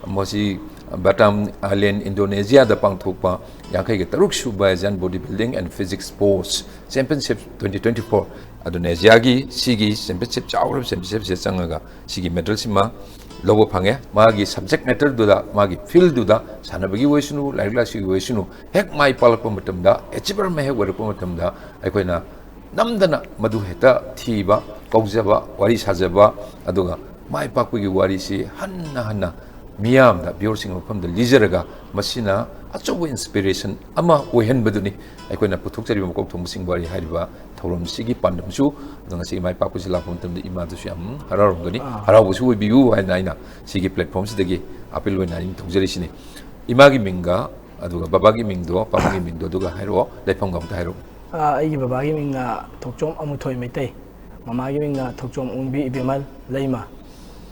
ꯃꯁꯤ ꯕꯇꯥꯝ ꯑꯥꯏꯂꯦꯟ ꯏꯟꯗꯣꯅꯦꯁꯤꯌꯥꯗ ꯄꯥꯡꯊꯣꯛꯄ ꯌꯥꯡꯈꯩꯒ ꯇꯔꯨꯛ ꯁꯨꯕ Asian Body Building and Physics Sports Championship twenty twenty-four, ꯏꯟꯗꯣꯅꯦꯁꯤꯌꯥꯒꯤ ꯁꯤꯒꯤ ꯆꯦꯝꯄꯤꯌꯟꯁꯤꯞ, ꯆꯥꯎꯈ꯭ꯔꯕ ꯆꯦꯝꯄꯤꯌꯟꯁꯤꯞꯁꯤꯗ ꯆꯪꯉꯒ ꯁꯤꯒꯤ ꯃꯦꯗꯜꯁꯤꯃ ꯂꯧꯕ ꯐꯪꯉꯦ꯫ ꯃꯥꯒꯤ ꯁꯕꯖꯦꯛ ꯃꯦꯇꯔꯗꯨꯗ, ꯃꯥꯒꯤ ꯐꯤꯜꯗꯨꯗ, ꯁꯥꯟꯅꯕꯒꯤ ꯑꯣꯏꯁꯅꯨ, ꯂꯥꯏꯔꯤꯛ ꯂꯥꯏꯁꯨꯒꯤ ꯑꯣꯏꯁꯅꯨ, ꯍꯦꯛ ꯃꯥꯏ ꯄꯥꯛꯂꯛꯄ ꯃꯇꯝꯗ, ꯑꯦꯆꯤꯚꯔ ꯑꯃ ꯍꯦꯛ ꯑꯣꯏꯔꯛꯄ ꯃꯇꯝꯗ, ꯑꯩꯈꯣꯏꯅ ꯅꯝꯗꯅ ꯃꯗꯨ ꯍꯦꯛꯇ ꯊꯤꯕ, ꯀꯧꯖꯕ, ꯋꯥꯔꯤ ꯁꯥꯖꯕ, ꯑꯗꯨꯒ ꯃꯥꯏ ꯄꯥꯛꯄꯒꯤ ꯋꯥꯔꯤꯁꯤ ꯍꯟꯅ ꯍꯟꯅ ꯃꯤꯌꯥꯝꯗ, ꯚ꯭ꯌꯨꯋꯔꯁꯤꯡꯒꯤ ꯃꯐꯝꯗ ꯂꯤꯖꯔꯒ, ꯃꯁꯤꯅ ꯑꯆꯧꯕ ꯏꯟꯁꯄꯤꯔꯦꯁꯟ ꯑꯃ ꯑꯣꯏꯍꯟꯕꯗꯨꯅꯤ ꯑꯩꯈꯣꯏꯅ ꯄꯨꯊꯣꯛꯆꯔꯤꯕ ꯃꯀꯣꯛ ꯊꯣꯡꯕꯁꯤꯡ ꯋꯥꯔꯤ ꯍꯥꯏꯔꯤꯕ ꯊꯧꯔꯝꯁꯤꯒꯤ ꯄꯥꯟꯗꯝꯁꯨ꯫ ꯑꯗꯣ ꯉꯁꯤ ꯃꯥꯏ ꯄꯥꯛꯄꯁꯤ ꯂꯥꯛꯄ ꯃꯇꯝꯗ ꯏꯃꯥꯗꯨꯁꯨ ꯌꯥꯝ ꯍꯔꯥꯎꯔꯝꯒꯅꯤ꯫ ꯑꯥ꯫ ꯍꯔꯥꯎꯕꯁꯨ ꯑꯣꯏꯕꯤꯌꯨ ꯍꯥꯏꯅ ꯑꯩꯅ ꯁꯤꯒꯤ ꯄ꯭ꯂꯦꯠꯐꯣꯝꯁꯤꯗꯒꯤ ꯑꯄꯤꯜ ꯑꯣꯏꯅ ꯑꯩꯅ ꯇꯧꯖꯔꯤꯁꯤꯅꯤ꯫ ꯏꯃꯥꯒꯤ ꯃꯤꯡꯒ, ꯑꯗꯨꯒ ꯕꯕꯥꯒꯤ ꯃꯤꯡꯗꯣ, ꯄꯥꯕꯨꯡꯒꯤ ꯃꯤꯡꯗꯣ, ꯑꯗꯨꯒ ꯍꯥꯏꯔꯛꯑꯣ, ꯂꯩꯐꯝꯒ ꯑꯝꯇ ꯍꯥꯏꯔꯛꯑꯣ꯫ ꯑꯥ, ꯑꯩꯒꯤ ꯕꯕꯥꯒꯤ ꯃꯤꯡꯅ ꯊꯣꯛꯆꯣꯝ ꯑꯃꯨꯊꯣꯏ ꯃꯩꯇꯩ, ꯃꯃꯥꯒꯤ ꯃꯤꯡꯅ ꯊꯣꯛꯆꯣꯝ ꯑꯣꯡꯕꯤ ꯏꯕꯦꯝꯍꯜ ꯂꯩꯃ꯫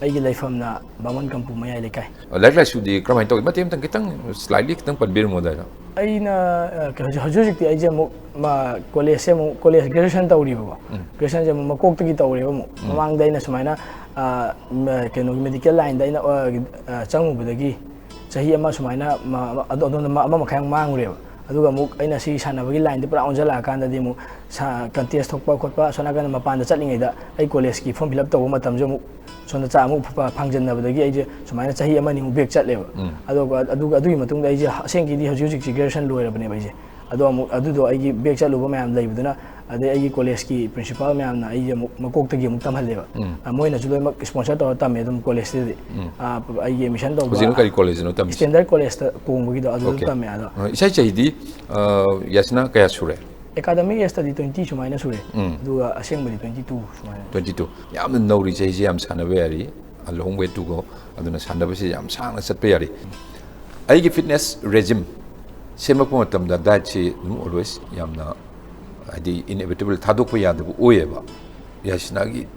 ꯑꯩꯒꯤ ꯂꯩꯐꯝꯅ ꯕꯥꯃꯣꯟ ꯀꯝꯄꯨ ꯃꯌꯥꯏ ꯂꯩꯀꯥꯏ꯫ ꯂꯥꯏꯔꯤꯛ ꯂꯥꯏꯁꯨꯗꯤ ꯀꯔꯝꯍꯥꯏꯅ ꯇꯧꯏ? ꯃꯇꯦꯛ ꯑꯃꯇꯪ, ꯈꯤꯇꯪ, ꯁ꯭ꯂꯥꯏꯠꯂꯤ ꯈꯤꯇꯪ ꯄꯟꯕꯤꯔꯝꯃꯣ ꯑꯗꯨꯋꯥꯏꯗ꯫ ꯑꯩꯅ, ꯑ, ꯀꯩ, ꯍꯧꯖꯤꯛ, ꯍꯧꯖꯤꯛ ꯍꯧꯖꯤꯛꯇꯤ ꯑꯩꯁꯦ ꯑꯃꯨꯛ, ꯃ-, ꯀꯣꯂꯦꯖꯁꯦ ꯑꯃꯨꯛ, ꯀꯣꯂꯦꯖ ꯒ꯭ꯔꯦꯖꯨꯑꯦꯁꯟ ꯇꯧꯔꯤꯕꯀꯣ꯫ ꯎꯝ꯫ ꯒ꯭ꯔꯦꯖꯨꯑꯦꯁꯟꯁꯦ ꯑꯃꯨꯛ ꯃꯀꯣꯛꯇꯒꯤ ꯇꯧꯔꯦꯕ ꯑꯃꯨꯛ꯫ ꯎꯝ꯫ ꯃꯃꯥꯡꯗ ꯑꯩꯅ ꯁꯨꯃꯥꯏꯅ, ꯑ, ꯃ-, ꯀꯩꯅꯣꯒꯤ ꯃꯦꯗꯤꯀꯦꯜ ꯂꯥꯏꯟꯗ ꯑꯩꯅ, ꯑ, ꯑ, ꯆꯪꯉꯨꯕꯗꯒꯤ ꯆꯍꯤ ꯑꯃ ꯁꯨꯃꯥꯏꯅ ꯃ-, ꯃ-, ꯑꯗꯣ-, ꯑꯗꯣꯝꯗ ꯃ-, ꯑꯃ ꯃꯈꯥꯏꯃꯨꯛ ꯃꯥꯡꯉꯨꯔꯦꯕ꯫ ꯑꯗꯨꯒ ꯑꯃꯨꯛ ꯑꯩꯅ ꯁꯤ ꯁꯥꯟꯅꯕꯒꯤ ꯂꯥꯏꯟꯗ ꯄꯨꯔꯥ ꯑꯣꯟꯁꯤꯜꯂꯛꯑꯀꯥꯟꯗꯗꯤ ꯑꯃꯨꯛ ꯁꯥ-, ꯀꯟꯇꯦꯁ ꯊꯣꯛꯄ ꯈꯣꯠꯄ ꯑꯁꯣꯝ ꯅꯥꯀꯟꯗ ꯃꯄꯥꯟꯗ ꯆꯠꯂꯤꯉꯩꯗ ꯑꯩ ꯀꯣꯂꯦꯖꯀꯤ ꯐꯣꯔꯝ ꯐꯤꯜ ꯑꯞ ꯇꯧꯕ ꯃꯇꯝꯁꯨ ꯑꯃꯨꯛ ꯁꯣꯝꯗ ꯆꯥꯛ ꯑꯃꯨꯛ ꯐ-, ꯐꯪꯖꯟꯅꯕꯗꯒꯤ ꯑꯩꯁꯦ ꯁꯨꯃꯥꯏꯅ ꯆꯍꯤ ꯑꯃ ꯑꯅꯤꯃꯨꯛ ꯕ꯭ꯔꯦꯛ ꯆꯠꯂꯦꯕ꯫ ꯎꯝ꯫ ꯑꯗꯨꯒ ꯑꯗꯨꯒ ꯑꯗꯨꯒꯤ ꯃꯇꯨꯡꯗ ꯑꯩꯁꯦ ꯑꯁꯦꯡꯀꯤꯗꯤ ꯍꯧꯖꯤꯛ ꯍꯧꯖꯤꯛꯁꯦ ꯒ꯭ꯔꯦꯖꯨꯑꯦꯁꯟ ꯂꯣꯏꯔꯕꯅꯦꯕ ꯑꯩꯁꯦ꯫ ꯑꯗꯣ ꯑꯃꯨꯛ ꯑꯗꯨꯗꯣ ꯑꯩꯒꯤ ꯕ꯭ꯔꯦꯛ ꯆꯠꯂꯨꯕ ꯃꯌꯥꯝ ꯂꯩꯕꯗꯨꯅ, ꯑꯗꯩ ꯑꯩꯒꯤ ꯀꯣꯂꯦꯖꯀꯤ ꯄ꯭ꯔꯤꯟꯁꯤꯄꯥꯜ ꯃꯌꯥꯝꯅ ꯑꯩꯁꯦ ꯑꯃꯨꯛ ꯃꯀꯣꯛꯇꯒꯤ ꯑꯃꯨꯛ ꯇꯝꯍꯜꯂꯦꯕ꯫ ꯎꯝ꯫ ꯑ, ꯃꯣꯏꯅꯁꯨ ꯂꯣꯏꯅꯃꯛ ꯁ꯭ꯄꯣꯟꯁꯔ ꯇꯧꯔ ꯇꯝꯃꯦ ꯑꯗꯨꯝ ꯀꯣꯂꯦꯖꯇꯗꯤ꯫ ꯎꯝ꯫ ꯑ, ꯑꯩꯒꯤ ꯑꯦꯗꯃꯤꯁꯟ ꯇꯧꯕ ꯍꯧꯖꯤꯛꯅ ꯀꯔꯤ ꯀꯣꯂꯦꯖꯅꯣ ꯇꯝꯃꯤꯁꯦ? ꯁ꯭ꯇꯦꯟꯗꯔꯠ ꯀꯣꯂꯦꯖꯇ ꯀꯣꯡꯕꯒꯤꯗꯣ ꯑꯗꯨꯗ ꯑꯣꯀꯦ꯫ ꯇꯝꯃꯦ꯫ ꯑꯗꯣ ꯑ, ꯏꯁꯩ ꯆꯍꯤꯗꯤ, ꯑ, ꯌꯥꯁꯅꯥ ꯀꯌꯥ ꯁꯨꯔꯦ? ꯑꯦꯀꯥꯗꯃꯤꯛ ꯑꯦꯖꯇꯗꯤ twenty ꯁꯨꯃꯥꯏꯅ ꯁꯨꯔꯦ꯫ ꯎꯝ꯫ ꯑꯗꯨꯒ ꯑꯁꯦꯡꯕꯗꯤ twenty two ꯁꯨꯃꯥꯏꯅ꯫ Twenty two꯫ ꯌꯥꯝꯅ ꯅꯧꯔꯤ, ꯆꯍꯤꯁꯦ ꯌꯥꯝ ꯁꯥꯟꯅꯕ ꯌꯥꯔꯤ꯫ A long way to go꯫ ꯑꯗꯨꯅ ꯁꯥꯟꯅꯕꯁꯤ ꯌꯥꯝ ꯁꯥꯡꯅ ꯆꯠꯄ ꯌꯥꯔꯤ꯫ ꯑꯩꯒꯤ ꯐꯤꯠꯅꯦꯁ ꯔꯦꯖꯤꯝ ꯁꯦꯝꯃꯛꯄ ꯃꯇꯝꯗ ꯗꯥꯏꯠꯁꯤ ꯑꯗꯨꯝ ꯑꯣꯜꯋꯦꯁ ꯌꯥꯝꯅ, ꯍꯥꯏꯗꯤ, ꯏꯟꯑꯦꯕꯤꯇꯦꯕꯜ, ꯊꯥꯗꯣꯛꯄ ꯌꯥꯗꯕ ꯑꯣꯏꯌꯦꯕ꯫ ꯌꯥꯁꯤꯅꯥꯒꯤ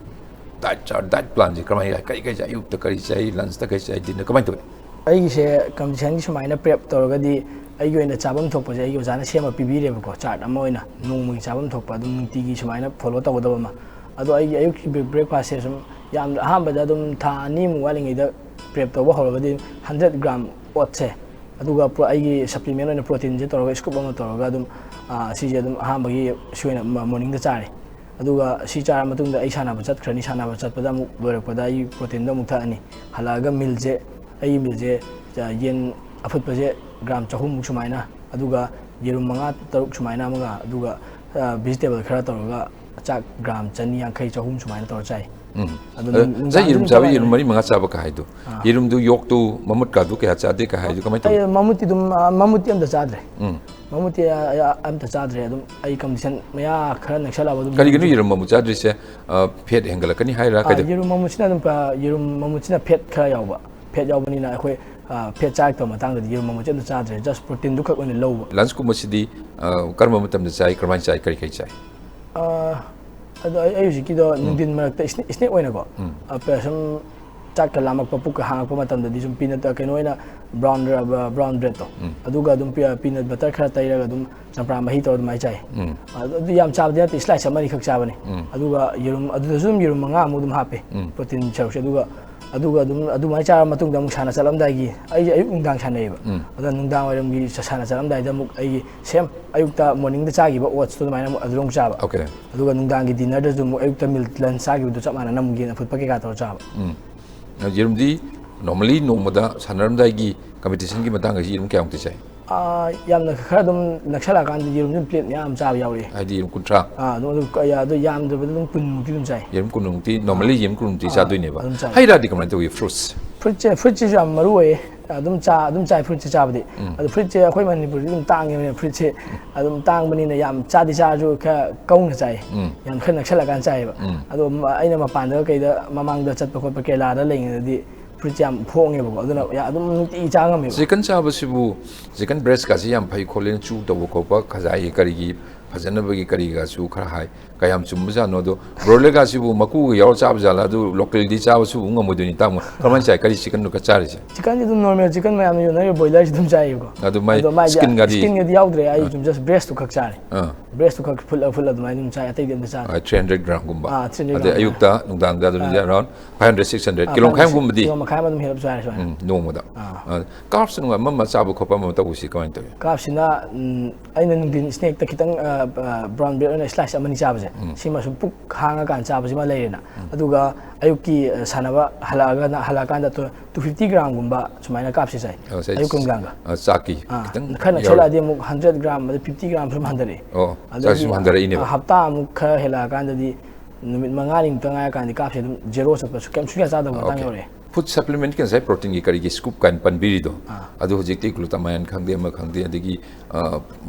ꯗꯥꯏꯠ ꯆꯥꯔꯠ, ꯗꯥꯏꯠ ꯄ꯭ꯂꯥꯟꯁꯦ ꯀꯔꯝꯍꯥꯏꯅ, ꯀꯔꯤ ꯀꯔꯤ ꯆꯥꯏ, ꯑꯌꯨꯛꯇ ꯀꯔꯤ ꯆꯥꯏ, ꯂꯟꯁꯇ ꯀꯔꯤ ꯆꯥꯏ, ꯗꯤꯟꯅꯔ ꯀꯃꯥꯏꯅ ꯇꯧꯏ? ꯑꯩꯒꯤꯁꯦ ꯀꯝꯄꯤꯇꯤꯁꯟꯒꯤ ꯁꯨꯃꯥꯏꯅ ꯄ꯭ꯔꯦꯞ ꯇꯧꯔꯒꯗꯤ, ꯑꯩꯒꯤ ꯑꯣꯏꯅ ꯆꯥꯐꯝ ꯊꯣꯛꯄꯁꯦ ꯑꯩꯒꯤ ꯑꯣꯖꯥꯅ ꯁꯦꯝꯃ ꯄꯤꯕꯤꯔꯦꯕꯀꯣ, ꯆꯥꯔꯠ ꯑꯃ ꯑꯣꯏꯅ ꯅꯣꯡꯃꯒꯤ ꯆꯥꯐꯝ ꯊꯣꯛꯄ ꯑꯗꯨꯝ ꯅꯨꯡꯇꯤꯒꯤ ꯁꯨꯃꯥꯏꯅ ꯐꯣꯂꯣ ꯇꯧꯒꯗꯕ ꯑꯃ꯫ ꯑꯗꯣ ꯑꯩꯒꯤ ꯑꯌꯨꯛꯀꯤ ꯕ꯭ꯔꯦꯛꯐꯥꯁꯁꯦ ꯁꯨꯝ ꯌꯥꯝ ꯑꯍꯥꯟꯕꯗ ꯑꯗꯨꯝ ꯊꯥ ꯑꯅꯤꯃꯨꯛ ꯋꯥꯠꯂꯤꯉꯩꯗ ꯄ꯭ꯔꯦꯞ ꯇꯧꯕ ꯍꯧꯔꯒꯗꯤ, ꯍꯟꯗ꯭ꯔꯦꯠ ꯒ꯭ꯔꯥꯝ ꯑꯣꯠꯁꯦ, ꯑꯗꯨꯒ ꯄ꯭ꯔꯣ-, ꯑꯩꯒꯤ ꯁꯄ꯭ꯂꯤꯃꯦꯟ ꯑꯣꯏꯅ ꯄ꯭ꯔꯣꯇꯤꯟꯁꯦ ꯇꯧꯔꯒ, ꯁ꯭ꯀꯨꯞ ꯑꯃ ꯇꯧꯔꯒ ꯑꯗꯨꯝ, ꯑꯥ, ꯁꯤꯁꯦ ꯑꯗꯨꯝ ꯑꯍꯥꯟꯕꯒꯤ ꯁꯤ ꯑꯣꯏꯅ ꯃ-, ꯃꯣꯔꯅꯤꯡꯗ ꯆꯥꯔꯦ꯫ ꯑꯗꯨꯒ ꯁꯤ ꯆꯥꯔ ꯃꯇꯨꯡꯗ ꯑꯩ ꯁꯥꯟꯅꯕ ꯆꯠꯈ꯭ꯔꯅꯤ꯫ ꯁꯥꯟꯅꯕ ꯆꯠꯄꯗ ꯑꯃꯨꯛ ꯂꯣꯏꯔꯛꯄꯗ ꯑꯩ ꯄ꯭ꯔꯣꯇꯤꯟꯗꯣ ꯑꯃꯨꯛ ꯊꯛꯑꯅꯤ꯫ ꯍꯜꯂꯛꯑꯒ ꯃꯤꯜꯁꯦ, ꯑꯩꯒꯤ ꯃꯤꯜꯁꯦ, ꯑ, ꯌꯦꯟ ꯑꯐꯨꯠꯄꯁꯦ ꯒ꯭ꯔꯥꯝ ꯆꯍꯨꯝꯃꯨꯛ ꯁꯨꯃꯥꯏꯅ, ꯑꯗꯨꯒ ꯌꯦꯔꯨꯝ ꯃꯉꯥ ꯇꯔꯨꯛ ꯁꯨꯃꯥꯏꯅ ꯑꯃꯒ, ꯑꯗꯨꯒ, ꯑ, ꯚꯤꯖꯤꯇꯦꯕꯜ ꯈꯔ ꯇꯧꯔꯒ ꯆꯥꯛ ꯒ꯭ꯔꯥꯝ ꯆꯅꯤ ꯌꯥꯡꯈꯩ, ꯆꯍꯨꯝ ꯁꯨꯃꯥꯏꯅ ꯇꯧꯔ ꯆꯥꯏ꯫ ꯎꯝ꯫ ꯑꯗꯨ ꯑꯗ ꯅꯨꯡ-, ꯉꯁꯥꯏ ꯅꯨꯡꯗꯥꯡꯁꯨ ꯌꯦꯔꯨꯝ ꯑꯗꯨꯝ ꯆꯥꯕ, ꯆꯥꯕ ꯌꯦꯔꯨꯝ ꯌꯥꯎꯋꯦ꯫ ꯃꯔꯤ ꯃꯉꯥ ꯆꯥꯕ ꯀꯥ ꯍꯥꯏꯗꯣ, ꯑꯥ꯫ ꯌꯦꯔꯨꯝꯗꯨ ꯌꯣꯛꯇꯨ ꯃꯃꯨꯠ ꯀꯥꯗꯨ ꯀꯌꯥ ꯆꯥꯗꯦ ꯀꯥ ꯍꯥꯏꯗꯣ ꯀꯃꯥꯏꯅ ꯇꯧꯏ? ꯑꯩ ꯃꯃꯨꯠꯇꯤ ꯑꯗꯨꯝ, ꯑ, ꯃꯃꯨꯠꯇꯤ ꯑꯝꯇ ꯆꯥꯗ꯭ꯔꯦ꯫ ꯎꯝ꯫ ꯃꯃꯨꯠꯇꯤ, ꯑ, ꯑ, ꯑꯝꯇ ꯆꯥꯗ꯭ꯔꯦ꯫ ꯑꯗꯨꯝ ꯑꯩ ꯀꯝꯄꯤꯇꯤꯁꯟ ꯃꯌꯥ ꯈꯔ ꯅꯛꯁꯜꯂꯛꯑꯕ ꯑꯗꯨꯝ ꯀꯔꯤꯒꯤꯅꯣ ꯌꯦꯔꯨꯝ ꯌꯦꯔꯨꯝ ꯃꯃꯨꯠ ꯆꯥꯗ꯭ꯔꯤꯁꯦ? ꯑ, ꯐꯦꯠ ꯍꯦꯟꯒꯠꯂꯛꯀꯅꯤ ꯍꯥꯏꯔ ꯑꯥ, ꯀꯩꯗꯧ-? ꯌꯦꯔꯨꯝ ꯃꯃꯨꯠꯁꯤꯅ ꯑꯗꯨꯝ ꯐ-, ꯌꯦꯔꯨꯝ ꯃꯃꯨꯠꯁꯤꯅ ꯐꯦꯠ ꯈꯔ ꯌꯥꯎꯕ꯫ ꯐꯦꯠ ꯌꯥꯎꯕꯅꯤꯅ ꯑꯩꯈꯣꯏ, ꯑ, ꯐꯦꯠ ꯆꯥꯔꯛꯇꯕ ꯃꯇꯥꯡꯗꯗꯤ ꯌꯦꯔꯨꯝ ꯃꯃꯨꯠꯁꯦ ꯑꯝꯇ ꯆꯥꯗ꯭ꯔꯦ꯫ ꯖꯁ ꯄ꯭ꯔꯣꯇꯤꯟꯗꯨ ꯈꯛ ꯑꯣꯏꯅ ꯂꯧꯕ꯫ ꯂꯟꯁꯀꯨꯝꯕꯁꯤꯗꯤ, ꯑ, ꯀꯔꯝꯕ ꯃꯇꯝꯗ ꯆꯥꯏ? ꯀꯔꯝꯍꯥꯏꯅ ꯆꯥꯏ? ꯀꯔꯤ ꯀꯔꯤ ꯆꯥꯏ? ꯑꯥ, ꯑꯗꯣ ꯑꯩ, ꯑꯩ ꯍꯧꯖꯤꯛꯀꯤꯗꯣ ꯎꯝ꯫ ꯅꯨꯡꯊꯤꯟ ꯃꯔꯛꯇ ꯁ꯭ꯅꯦ-, ꯁ꯭ꯅꯦꯛ ꯑꯣꯏꯅꯀꯣ, ꯎꯝ꯫ ꯑ, ꯄ-, ꯁꯨꯝ ꯆꯥꯛꯀ ꯂꯥꯝꯃꯛꯄ, ꯄꯨꯛꯀ ꯍꯥꯡꯉꯛꯄ ꯃꯇꯝꯗꯗꯤ ꯁꯨꯝ ꯄꯤꯅꯠ, ꯑ, ꯀꯩꯅꯣ ꯑꯣꯏꯅ ꯕ꯭ꯔꯥꯎꯟ ꯔ-, ꯕ-, ꯕ꯭ꯔꯥꯎꯟ ꯕ꯭ꯔꯦꯗꯇꯣ, ꯎꯝ꯫ ꯑꯗꯨꯒ ꯑꯗꯨꯝ ꯄꯤ-, ꯄꯤꯅꯠ ꯕꯇꯔ ꯈꯔ ꯇꯩꯔꯒ ꯑꯗꯨꯝ ꯆꯝꯄ꯭ꯔꯥ ꯃꯍꯤ ꯇꯧꯔ ꯑꯗꯨꯃꯥꯏꯅ ꯆꯥꯏ꯫ ꯎꯝ꯫ ꯑꯗꯨ, ꯑꯗꯨ ꯌꯥꯝ ꯆꯥꯕꯗꯤ ꯅꯠꯇꯦ, ꯁ꯭ꯂꯥꯏꯁ ꯑꯃ ꯑꯅꯤꯈꯛ ꯆꯥꯕꯅꯤ꯫ ꯎꯝ꯫ ꯑꯗꯨꯒ ꯌꯦꯔꯨꯝ, ꯑꯗꯨꯗꯁꯨ ꯑꯗꯨꯝ ꯌꯦꯔꯨꯝ ꯃꯉꯥꯃꯨꯛ ꯑꯗꯨꯝ ꯍꯥꯞꯄꯦ, ꯎꯝ꯫ ꯄ꯭ꯔꯣꯇꯤꯟ ꯁꯔꯨꯛꯁꯦ꯫ ꯑꯗꯨꯒ, ꯑꯗꯨꯒ ꯑꯗꯨꯝ ꯑꯗꯨꯃꯥꯏꯅ ꯆꯥꯔ ꯃꯇꯨꯡꯗ ꯑꯃꯨꯛ ꯁꯥꯟꯅ ꯆꯠꯂꯝꯗꯥꯏꯒꯤ, ꯑꯩꯁꯦ ꯑꯌꯨꯛ ꯅꯨꯡꯗꯥꯡ ꯁꯥꯟꯅꯩꯌꯦꯕ꯫ ꯎꯝ꯫ ꯑꯗꯨꯅ ꯅꯨꯡꯗꯥꯡ ꯋꯥꯏꯔꯝꯒꯤ ꯁ-, ꯁꯥꯟꯅ ꯆꯠꯂꯝꯗꯥꯏꯗ ꯑꯃꯨꯛ ꯑꯩꯒꯤ ꯁꯦꯝ ꯑꯌꯨꯛꯇ ꯃꯣꯔꯅꯤꯡꯗ ꯆꯥꯈꯤꯕ ꯑꯣꯠꯁꯇꯣ ꯑꯗꯨꯃꯥꯏꯅ ꯑꯃꯨꯛ ꯑꯗꯨꯗ ꯑꯃꯨꯛ ꯆꯥꯕ꯫ ꯑꯣꯀꯦ꯫ ꯑꯗꯨꯒ ꯅꯨꯡꯗꯥꯡꯒꯤ ꯗꯤꯟꯅꯔꯗꯁꯨ ꯑꯃꯨꯛ ꯑꯌꯨꯛꯇ ꯃꯤꯜ ꯂꯟꯁ ꯆꯥꯈꯤꯕꯗꯣ ꯆꯞ ꯃꯥꯟꯅꯅ ꯑꯃꯨꯛ ꯌꯦꯟ ꯑꯐꯨꯠꯄ ꯀꯩꯀꯥ ꯇꯧꯔ ꯆꯥꯕ꯫ ꯎꯝ꯫ ꯌꯦꯔꯨꯝꯗꯤ ꯅꯣꯔꯃꯦꯜꯂꯤ ꯅꯣꯡꯃꯗ ꯁꯥꯟꯅꯔꯝꯗꯥꯏꯒꯤ ꯀꯝꯄꯤꯇꯤꯁꯟꯒꯤ ꯃꯇꯥꯡꯗ ꯌꯦꯔꯨꯝ ꯀꯌꯥꯃꯨꯛꯇꯤ ꯆꯥꯏ? ꯑꯥ, ꯌꯥꯝꯅ ꯈꯔ ꯑꯗꯨꯝ ꯅꯛꯁꯜꯂꯛꯑꯀꯥꯟꯗ ꯌꯦꯔꯨꯝꯁꯨ ꯄ꯭ꯂꯦꯠ ꯃꯌꯥꯝ ꯑꯃ ꯆꯥꯕ ꯌꯥꯎꯔꯛꯑꯦ꯫ ꯍꯥꯏꯗꯤ ꯌꯦꯔꯨꯝ ꯀꯨꯟꯊ꯭ꯔꯥ? ꯑꯥ, ꯑꯗꯨꯝ, ꯑꯗꯨ ꯀ-, ꯑꯗꯨ ꯌꯥꯝꯗ꯭ꯔꯕꯗ ꯑꯗꯨꯝ ꯀꯨꯟꯃꯨꯛꯇꯤ ꯑꯗꯨꯝ ꯆꯥꯏ꯫ ꯌꯦꯔꯨꯝ ꯀꯨꯟꯃꯨꯛꯇꯤ ꯅꯣꯔꯃꯦꯜꯂꯤ ꯑꯥ, ꯌꯦꯔꯨꯝ ꯀꯨꯟꯃꯨꯛꯇꯤ ꯑꯥ, ꯆꯥꯗꯣꯏꯅꯦꯕ꯫ ꯑꯗꯨꯝ ꯆꯥꯏ꯫ ꯍꯩ ꯔꯥꯗꯤ ꯀꯃꯥꯏꯅ ꯇꯧꯏ? ꯐ꯭ꯔꯨꯠꯁ? ꯐ꯭ꯔꯨꯠꯁꯦ, ꯐ꯭ꯔꯨꯠꯁꯤꯁꯨ ꯌꯥꯝ ꯃꯔꯨ ꯑꯣꯏꯌꯦ꯫ ꯑꯗꯨꯝ ꯆꯥ-, ꯑꯗꯨꯝ ꯆꯥꯏ ꯐ꯭ꯔꯨꯠꯁꯦ ꯆꯥꯕꯗꯤ꯫ ꯎꯝ꯫ ꯑꯗꯣ ꯐ꯭ꯔꯨꯠꯁꯦ ꯑꯩꯈꯣꯏ ꯃꯅꯤꯄꯨꯔꯗꯤ ꯑꯗꯨꯝ ꯇꯥꯡꯉꯦꯕ, ꯐ꯭ꯔꯨꯠꯁꯦ꯫ ꯎꯝ꯫ ꯑꯗꯨꯝ ꯇꯥꯡꯕꯅꯤꯅ ꯌꯥꯝ ꯆꯥꯗꯤ ꯆꯥꯔꯁꯨ ꯈꯔ ꯀꯧꯅ ꯆꯥꯏ꯫ ꯎꯝ꯫ ꯌꯥꯝ ꯈꯔ ꯅꯛꯁꯜꯂꯀꯥꯟ ꯆꯥꯏꯌꯦꯕ꯫ ꯎꯝ꯫ ꯑꯗꯣ ꯃ-, ꯑꯩꯅ ꯃꯄꯥꯟꯗ ꯀꯩꯗ ꯃꯃꯥꯡꯗ ꯆꯠꯄ ꯈꯣꯠꯄ ꯀꯦꯔꯂꯥꯗ ꯂꯩꯔꯤꯉꯩꯗꯗꯤ ꯐꯨꯔꯤꯠꯁꯦ ꯌꯥꯝ ꯐꯣꯡꯉꯦꯕꯀꯣ, ꯑꯗꯨꯅ ꯌꯥ-, ꯑꯗꯨꯝ ꯅꯨꯡꯇꯤꯒꯤ ꯆꯥ ꯉꯝꯃꯦꯕ꯫ ꯆꯤꯀꯟ ꯆꯥꯕꯁꯤꯕꯨ, ꯆꯤꯀꯟ ꯕ꯭ꯔꯦꯁꯀꯥꯁꯤ ꯌꯥꯝ ꯐꯩ ꯈꯣꯠꯂꯦꯅ ꯆꯨ ꯇꯧꯕ ꯈꯣꯠꯄ, ꯈꯖꯥꯏꯒꯤ ꯀꯔꯤꯒꯤ ꯐꯖꯅꯕꯒꯤ ꯀꯔꯤꯒꯥꯁꯨ ꯈꯔ ꯍꯥꯏ꯫ ꯀꯌꯥꯝ ꯆꯨꯝꯕꯖꯥꯠꯅꯣ? ꯑꯗꯣ ꯕ꯭ꯔꯣꯏꯂꯔꯒꯥꯁꯤꯕꯨ ꯃꯀꯨꯒ ꯌꯥꯎꯔ ꯆꯥꯕ ꯖꯥꯠꯂꯥ? ꯑꯗꯨ ꯂꯣꯀꯦꯜꯗꯤ ꯆꯥꯕꯁꯨ ꯑꯃꯨꯛ ꯉꯝꯃꯣꯏꯗꯣꯏꯅꯤ, ꯇꯥꯃꯣ꯫ ꯀꯃꯥꯏꯅ ꯆꯥꯏ? ꯀꯔꯤ ꯆꯤꯀꯟꯅꯣ ꯈꯔ ꯆꯥꯔꯤꯁꯦ? ꯆꯤꯀꯟꯁꯦ ꯑꯗꯨꯝ ꯅꯣꯔꯃꯦꯜ ꯆꯤꯀꯟ ꯃꯌꯥꯝꯅ ꯌꯣꯟꯅꯔꯤꯕ ꯕꯣꯏꯂꯔꯁꯤ ꯑꯗꯨꯝ ꯆꯥꯏꯌꯦꯕꯀꯣ꯫ ꯑꯗꯨ ꯃꯥꯏ ꯑꯗꯣ ꯃꯥꯏꯗꯤ ꯁ꯭ꯀꯤꯟꯒꯗꯤ? ꯁ꯭ꯀꯤꯟꯒꯗꯤ ꯌꯥꯎꯗ꯭ꯔꯦ, ꯑꯩ ꯁꯨꯝ ꯖꯁ ꯕ꯭ꯔꯦꯁꯇꯨ ꯈꯛ ꯆꯥꯔꯦ꯫ ꯑꯥ꯫ ꯕ꯭ꯔꯦꯁꯇꯨ ꯈꯛ ꯐꯨꯠꯂ ꯐꯨꯠꯂ ꯑꯗꯨꯃꯥꯏꯅ ꯑꯗꯨꯝ ꯆꯥꯏ, ꯑꯇꯩꯗꯤ ꯑꯝꯇ ꯆꯥꯗ꯭ꯔꯦ꯫ ꯊ꯭ꯔꯤ ꯍꯟꯗ꯭ꯔꯦꯠ ꯒ꯭ꯔꯥꯝꯒꯨꯝꯕ꯫ ꯑꯥ, ꯊ꯭ꯔꯤ ꯍꯟꯗ꯭ꯔꯦꯠ ꯑꯗꯩ ꯒ꯭ꯔꯥꯝꯒꯨꯝꯕ꯫ ꯑꯌꯨꯛꯇ, ꯅꯨꯡꯗꯥꯡꯗ ꯑꯗꯨꯝ around five hundred, six hundred, kilo ꯃꯈꯥꯏꯃꯨꯛꯀꯨꯝꯕꯗꯤ꯫ ꯀꯤꯂꯣ ꯃꯈꯥꯏ ꯑꯃ ꯑꯗꯨꯝ ꯍꯦꯜꯂꯞ ꯆꯥꯔꯦ ꯁꯨꯃꯥꯏꯅ꯫ ꯎꯝ, ꯅꯣꯡꯃꯗ꯫ ꯑꯥ꯫ ꯑꯥ, ꯀꯥꯔꯞꯁ ꯅꯨꯡ ꯑꯃ ꯑꯃ ꯆꯥꯕ ꯈꯣꯠꯄ ꯑꯃ ꯇꯧꯕꯁꯤ ꯀꯃꯥꯏꯅ ꯇꯧꯏ? ꯀꯥꯔꯞꯁꯤꯅ, ꯎꯝ, ꯑꯩꯅ ꯅꯨꯡꯊꯤꯟ ꯁ꯭ꯅꯦꯛꯇ ꯈꯤꯇꯪ, ꯑ, ꯑ, ꯕ꯭ꯔꯥꯎꯟ ꯕ꯭ꯔꯦꯗ ꯑꯣꯏꯅ ꯁ꯭ꯂꯥꯏꯁ ꯑꯃꯅꯤ ꯆꯥꯕꯁꯦ, ꯁꯤꯃ ꯁꯨꯝ ꯄꯨꯛ ꯍꯥꯡꯉꯀꯥꯟꯗ ꯆꯥꯕꯁꯤꯃ ꯂꯩꯔꯦꯅ꯫ ꯑꯗꯨꯒ ꯑꯌꯨꯛꯀꯤ, ꯑ, ꯁꯥꯟꯅꯕ ꯍꯜꯂꯛꯑꯒꯅ, ꯍꯜꯂꯛꯑꯀꯥꯟꯗ ꯇꯨ, ꯇꯨ ꯐꯤꯐꯇꯤ ꯒ꯭ꯔꯥꯝꯒꯨꯝꯕ ꯁꯨꯃꯥꯏꯅ ꯀꯥꯔꯞꯁꯦ ꯆꯥꯏ꯫ ꯑ, ꯉꯁꯥꯏ ꯑꯌꯨꯛꯀ ꯅꯨꯡꯗꯥꯡꯒ꯫ ꯑ, ꯆꯥꯛꯀꯤ ꯑꯥ, ꯈꯤꯇꯪ ꯈꯔ ꯌꯥꯎꯔ-, ꯅꯛꯁꯜꯂꯛꯑꯗꯤ ꯑꯃꯨꯛ ꯍꯟꯗ꯭ꯔꯦꯠ ꯒ꯭ꯔꯥꯝ ꯑꯗ ꯐꯤꯐꯇꯤ ꯒ꯭ꯔꯥꯝ ꯁꯨꯝ ꯍꯟꯊꯔꯛꯑꯦ꯫ ꯑꯣ, ꯑꯗꯒꯤ, ꯆꯥꯛꯁꯨ ꯍꯟꯊꯔꯛꯏꯅꯦꯕ꯫ ꯑ, ꯍꯞꯇꯥ ꯑꯃꯨꯛ ꯈꯔ ꯍꯦꯜꯂꯛꯑꯀꯥꯟꯗꯗꯤ ꯅꯨꯃꯤꯠ ꯃꯉꯥꯅꯤꯃꯨꯛꯇ ꯉꯥꯏꯔꯀꯥꯟꯗꯤ ꯀꯥꯔꯞꯁꯦ ꯑꯗꯨꯝ ꯖꯦꯔꯣ ꯆꯠꯄꯁꯨ ꯀꯩꯝ ꯁꯨꯡꯌꯥ ꯆꯥꯗꯕ ꯃꯇꯥꯡ ꯑꯣꯀꯦ꯫ ꯌꯧꯔꯛꯑꯦ꯫ ꯐꯨꯗ ꯁꯄ꯭ꯂꯤꯃꯦꯟꯠꯀꯤ ꯉꯁꯥꯏ ꯄ꯭ꯔꯣꯇꯤꯟꯒꯤ ꯀꯔꯤꯒꯤ ꯁ꯭ꯀꯨꯞ ꯀꯥꯏꯅ ꯄꯟꯕꯤꯔꯤꯗꯣ, ꯑꯥ꯫ ꯑꯗꯨ ꯍꯧꯖꯤꯛꯇꯤ ꯒ꯭ꯂꯨꯇꯥꯃꯥꯏꯟ ꯈꯪꯗꯦ, ꯑꯃ ꯈꯪꯗꯦ, ꯑꯗꯒꯤ, ꯑ,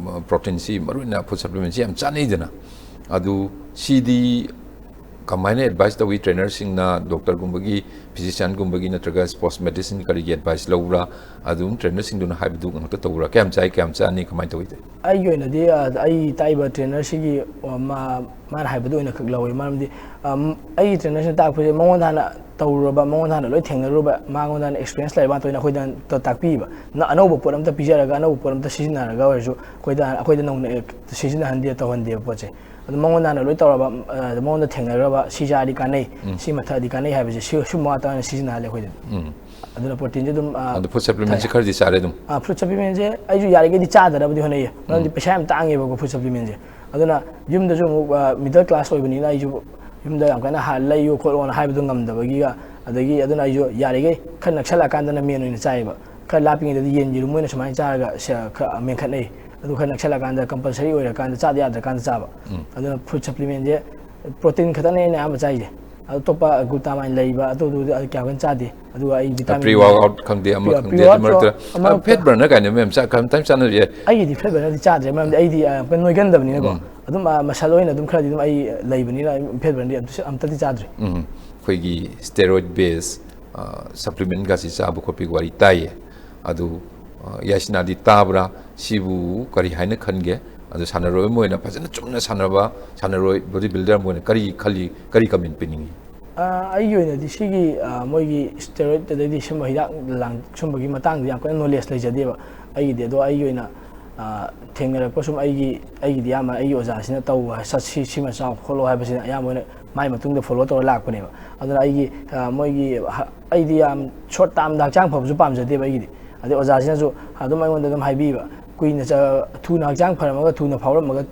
ꯄ꯭ꯔꯣꯇꯤꯟꯁꯤ ꯃꯔꯨꯑꯣꯏꯅ ꯐꯨꯗ ꯁꯄ꯭ꯂꯤꯃꯦꯟꯠꯁꯤ ꯌꯥꯝ ꯆꯥꯅꯩꯗꯅ, ꯑꯗꯨ ꯁꯤꯗꯤ ꯀꯃꯥꯏꯅ ꯑꯦꯗꯚꯥꯏꯁ ꯇꯧꯏ? ꯇ꯭ꯔꯦꯅꯔꯁꯤꯡꯅ, ꯗꯣꯛꯇꯔꯒꯨꯝꯕꯒꯤ, ꯐꯤꯖꯤꯁꯤꯌꯥꯟꯒꯨꯝꯕꯒꯤ ꯅꯠꯇ꯭ꯔꯒ ꯁ꯭ꯄꯣꯔꯠꯁ ꯃꯦꯗꯤꯁꯤꯟ ꯀꯔꯤꯒꯤ ꯑꯦꯗꯚꯥꯏꯁ ꯂꯧꯕ꯭ꯔꯥ? ꯑꯗꯨꯝ ꯇ꯭ꯔꯦꯅꯔꯁꯤꯡꯗꯨꯅ ꯍꯥꯏꯕꯗꯨ ꯉꯥꯛꯇ ꯇꯧꯕ꯭ꯔꯥ? ꯀꯌꯥꯝ ꯆꯥꯏ, ꯀꯌꯥꯝ ꯆꯥꯅꯤ, ꯀꯃꯥꯏꯅ ꯇꯧꯏ? ꯑꯩꯒꯤ ꯑꯣꯏꯅꯗꯤ, ꯑ, ꯑꯩ ꯇꯥꯛꯏꯕ ꯇ꯭ꯔꯦꯅꯔꯁꯤꯒꯤ, ꯑ, ꯃꯥ-, ꯃꯥꯅ ꯍꯥꯏꯕꯗꯨ ꯑꯣꯏꯅ ꯈꯛ ꯂꯧꯋꯤ꯫ ꯃꯔꯝꯗꯤ, ꯑ, ꯃ-, ꯑꯩꯒꯤ ꯇ꯭ꯔꯦꯅꯔꯁꯤꯅ ꯇꯥꯛꯄꯁꯦ ꯃꯉꯣꯟꯗ ꯍꯥꯟꯅ ꯇꯧꯔꯨꯔꯕ, ꯃꯉꯣꯟꯗ ꯍꯥꯟꯅ ꯂꯣꯏ ꯊꯦꯡꯅꯔꯨꯔꯕ, ꯃꯉꯣꯟꯗ ꯍꯥꯟꯅ ꯑꯦꯛꯁꯄꯤꯔꯤꯌꯦꯟꯁ ꯂꯩꯔꯕ ꯉꯥꯛꯇ ꯑꯣꯏꯅ ꯑꯩꯈꯣꯏꯗ ꯇ-, ꯇꯥꯛꯄꯤꯕ꯫ ꯅ-, ꯑꯅꯧꯕ ꯄꯣꯠ ꯑꯝꯇ ꯄꯤꯖꯔꯒ, ꯑꯅꯧꯕ ꯄꯣꯠ ꯑꯝꯇ ꯁꯤꯖꯤꯟꯅꯔꯒ ꯑꯣꯏꯔꯁꯨ ꯑꯩꯈꯣꯏꯗ, ꯑꯩꯈꯣꯏꯗ ꯅꯧꯅ, ꯑꯦ, ꯁꯤꯖꯤꯟꯅꯍꯟꯗꯦ, ꯇꯧꯍꯟꯗꯦꯕ ꯄꯣꯠꯁꯦ꯫ ꯑꯗꯨ ꯃꯉꯣꯟꯗ ꯍꯥꯟꯅ ꯂꯣꯏ ꯇꯧꯔꯕ, ꯑ, ꯃꯉꯣꯟꯗ ꯊꯦꯡꯅꯔꯨꯔꯕ, ꯁꯤ ꯆꯥꯔꯗꯤ ꯀꯥꯟꯅꯩ, ꯁꯤ ꯃꯊꯛꯑꯗꯤ ꯀꯥꯟꯅꯩ ꯍꯥꯏꯕꯁꯦ ꯁꯤ, ꯁꯤꯒꯨꯝꯕ ꯉꯥꯛꯇ ꯑꯣꯏꯅ ꯁꯤꯖꯤꯟꯅꯍꯜꯂꯦ ꯑꯩꯈꯣꯏꯗꯗꯤ꯫ ꯎꯝ꯫ ꯑꯗꯨꯅ ꯄ꯭ꯔꯣꯇꯤꯟꯁꯦ ꯑꯗꯨꯝ, ꯑ, ꯑꯗꯣ ꯐꯨꯗ ꯁꯄ꯭ꯂꯤꯃꯦꯟꯠꯁꯤ ꯈꯔꯗꯤ ꯆꯥꯔꯦ ꯑꯗꯨꯝ? ꯑ, ꯐꯨꯗ ꯁꯄ꯭ꯂꯤꯃꯦꯟꯠꯁꯦ ꯑꯩꯁꯨ ꯌꯥꯔꯤꯈꯩꯗꯤ ꯆꯥꯗꯅꯕꯗꯤ ꯍꯣꯠꯅꯩꯌꯦ, ꯃꯔꯝꯗꯤ ꯄꯩꯁꯥ ꯌꯥꯝ ꯇꯥꯡꯉꯦꯕꯀꯣ ꯐꯨꯗ ꯁꯄ꯭ꯂꯤꯃꯦꯟꯠꯁꯦ꯫ ꯑꯗꯨꯅ ꯌꯨꯝꯗꯁꯨ ꯑꯃꯨꯛ, ꯑ, ꯃꯤꯗꯜ ꯀ꯭ꯂꯥꯁ ꯑꯣꯏꯕꯅꯤꯅ ꯑꯩꯁꯨ ꯌꯨꯝꯗ ꯌꯥꯝ ꯀꯟꯅ ꯍꯥ-, ꯂꯩꯌꯨ ꯈꯣꯠꯂꯣꯅ ꯍꯥꯏꯕꯗꯣ ꯉꯝꯗꯕꯒꯤꯒ, ꯑꯗꯒꯤ ꯑꯗꯨꯅ ꯑꯩꯁꯨ ꯌꯥꯔꯤꯈꯩ ꯈꯔ ꯅꯛꯁꯜꯂꯛꯑꯀꯥꯟꯗꯅ ꯃꯦꯟ ꯑꯣꯏꯅ ꯆꯥꯏꯌꯦꯕ꯫ ꯈꯔ ꯂꯥꯞꯄꯤꯉꯩꯗꯗꯤ ꯌꯦꯟ ꯌꯦꯔꯨꯝ ꯑꯣꯏꯅ ꯁꯨꯃꯥꯏꯅ ꯆꯥꯔꯒ ꯁ-, ꯈꯔ ꯃꯦꯟꯈꯠꯅꯩ꯫ ꯑꯗꯨ ꯈꯔ ꯅꯛꯁꯜꯂꯛꯑꯀꯥꯟꯗ ꯀꯝꯄꯜꯁꯔꯤ ꯑꯣꯏꯔꯀꯥꯟꯗ ꯆꯥꯗ ꯌꯥꯗ꯭ꯔꯀꯥꯟꯗ ꯆꯥꯕ꯫ ꯑꯗꯨꯅ ꯐꯨꯗ ꯁꯄ꯭ꯂꯤꯃꯦꯟꯁꯦ ꯄ꯭ꯔꯣꯇꯤꯟ ꯈꯛꯇꯅꯦ ꯑꯩꯅ ꯑꯌꯥꯝꯕ ꯆꯥꯏꯁꯦ꯫ ꯑꯗꯣ ꯑꯇꯣꯞꯄ ꯒ꯭ꯂꯨꯇꯥꯃꯥꯏꯟ ꯂꯩꯕ ꯑꯗꯨꯗꯨꯗꯤ ꯑꯩ ꯀꯌꯥ ꯀꯟꯅ ꯆꯥꯗꯦ꯫ ꯑꯗꯨꯒ ꯑꯩ ꯚꯤꯇꯥꯃꯤꯟ ꯄ꯭ꯔꯤ ꯋꯥꯔꯛ ꯑꯥꯎꯠ ꯈꯪꯗꯦ, ꯑꯃ ꯄ꯭ꯔꯤ-, ꯈꯪꯗꯦ, ꯄ꯭ꯔꯤ ꯑꯗꯨ ꯋꯥꯔꯛ ꯃꯔꯛꯇ ꯑꯃ ꯐꯦꯠ ꯕꯔꯅꯔ ꯀꯥꯏꯅ ꯃꯌꯥꯝ ꯆꯥ-, ꯈꯔ ꯇꯥꯏꯝ ꯆꯥꯟꯅꯕ ꯌꯥꯏ꯫ ꯑꯩꯒꯤꯗꯤ ꯐꯦꯠ ꯕꯔꯅꯔꯗꯤ ꯆꯥꯗ꯭ꯔꯦ, ꯃꯔꯝꯗꯤ ꯑꯩꯗꯤ, ꯑ, ꯀꯩꯅꯣ ꯅꯣꯏꯒꯟꯗꯕꯅꯤꯅꯀꯣ꯫ ꯑꯗꯨꯝ, ꯑ, ꯃꯁꯜ ꯑꯣꯏꯅ ꯑꯗꯨꯝ ꯈꯔꯗꯤ ꯑꯗꯨꯝ ꯑꯩ ꯂꯩꯕꯅꯤꯅ ꯑꯩ ꯐꯦꯠ ꯕꯔꯅꯔꯗꯤ ꯑꯝꯇ, ꯑꯝꯇꯗꯤ ꯆꯥꯗ꯭ꯔꯤ꯫ ꯎꯝ꯫ ꯑꯩꯈꯣꯏꯒꯤ ꯁ꯭ꯇꯦꯔꯣꯏꯗ ꯕꯦꯁ ꯁꯄ꯭ꯂꯤꯃꯦꯟꯒꯁꯤ ꯆꯥꯕ ꯈꯣꯠꯄꯒꯤ ꯋꯥꯔꯤ ꯇꯥꯏꯌꯦ꯫ ꯑꯗꯨ ꯌꯥꯏꯁꯅꯥꯗꯤ ꯇꯥꯕ꯭ꯔꯥ? ꯁꯤꯕꯨ ꯀꯔꯤ ꯍꯥꯏꯅ ꯈꯟꯒꯦ? ꯑꯗꯨ ꯁꯥꯟꯅꯔꯣꯏ ꯑꯃ ꯑꯣꯏꯅ ꯐꯖꯅ ꯆꯨꯝꯅ ꯁꯥꯟꯅꯕ ꯁꯥꯟꯅꯔꯣꯏ, ꯕꯣꯗꯤ ꯕꯤꯜꯗꯔ ꯑꯃ ꯑꯣꯏꯅ ꯀꯔꯤ ꯈꯜꯂꯤ, ꯀꯔꯤ ꯀꯃꯦꯟ ꯄꯤꯅꯤꯡꯉꯤ? ꯑꯩꯒꯤ ꯑꯣꯏꯅꯗꯤ ꯁꯤꯒꯤ ꯃꯣꯏꯒꯤ ꯁ꯭ꯇꯦꯔꯣꯏꯗ ꯑꯗꯩꯗꯤ ꯁꯨꯝꯕ ꯍꯤꯗꯥꯛ ꯂꯥꯡ ꯁꯨꯝꯕꯒꯤ ꯃꯇꯥꯡꯗ ꯌꯥꯝ ꯀꯟꯅ ꯅꯣꯂꯦꯖ ꯂꯩꯖꯗꯦꯕ ꯑꯩꯒꯤꯗꯤ꯫ ꯑꯗꯣ ꯑꯩꯒꯤ ꯑꯣꯏꯅ ꯊꯦꯡꯅꯔꯛꯄ ꯁꯨꯝ ꯑꯩꯒꯤ ꯑꯩꯒꯤꯗꯤ ꯑꯌꯥꯝꯕ ꯑꯩꯒꯤ ꯑꯣꯖꯥꯁꯤꯅ ꯇꯧ ꯁꯤ ꯁꯤꯃ ꯆꯥꯎ ꯈꯣꯠꯂꯣ ꯍꯥꯏꯕꯁꯤꯅ ꯑꯌꯥꯝꯕ ꯑꯣꯏꯅ ꯃꯥꯏ ꯃꯇꯨꯡꯗ ꯐꯣꯂꯣ ꯇꯧꯔ ꯂꯥꯛꯄꯅꯦꯕ꯫ ꯑꯗꯨꯅ ꯑꯩꯒꯤ ꯃꯣꯏꯒꯤ ꯑꯩꯗꯤ ꯌꯥꯝ ꯁꯣꯔꯠ ꯇꯥꯝꯗ ꯍꯛꯆꯥꯡ ꯐꯕꯁꯨ ꯄꯥꯝꯖꯗꯦꯕ ꯑꯩꯒꯤꯗꯤ꯫ ꯑꯗꯩ ꯑꯣꯖꯥꯁꯤꯅꯁꯨ ꯑꯗꯨꯝ ꯑꯩꯉꯣꯟꯗ ꯑꯗꯨꯝ ꯍꯥꯏꯕꯤꯕ, ꯀꯨꯏꯅ ꯊꯨꯅ ꯍꯛꯆꯥꯡ ꯐꯔꯝꯃꯒ ꯊꯨꯅ ꯐꯥꯎꯔꯝꯃꯒ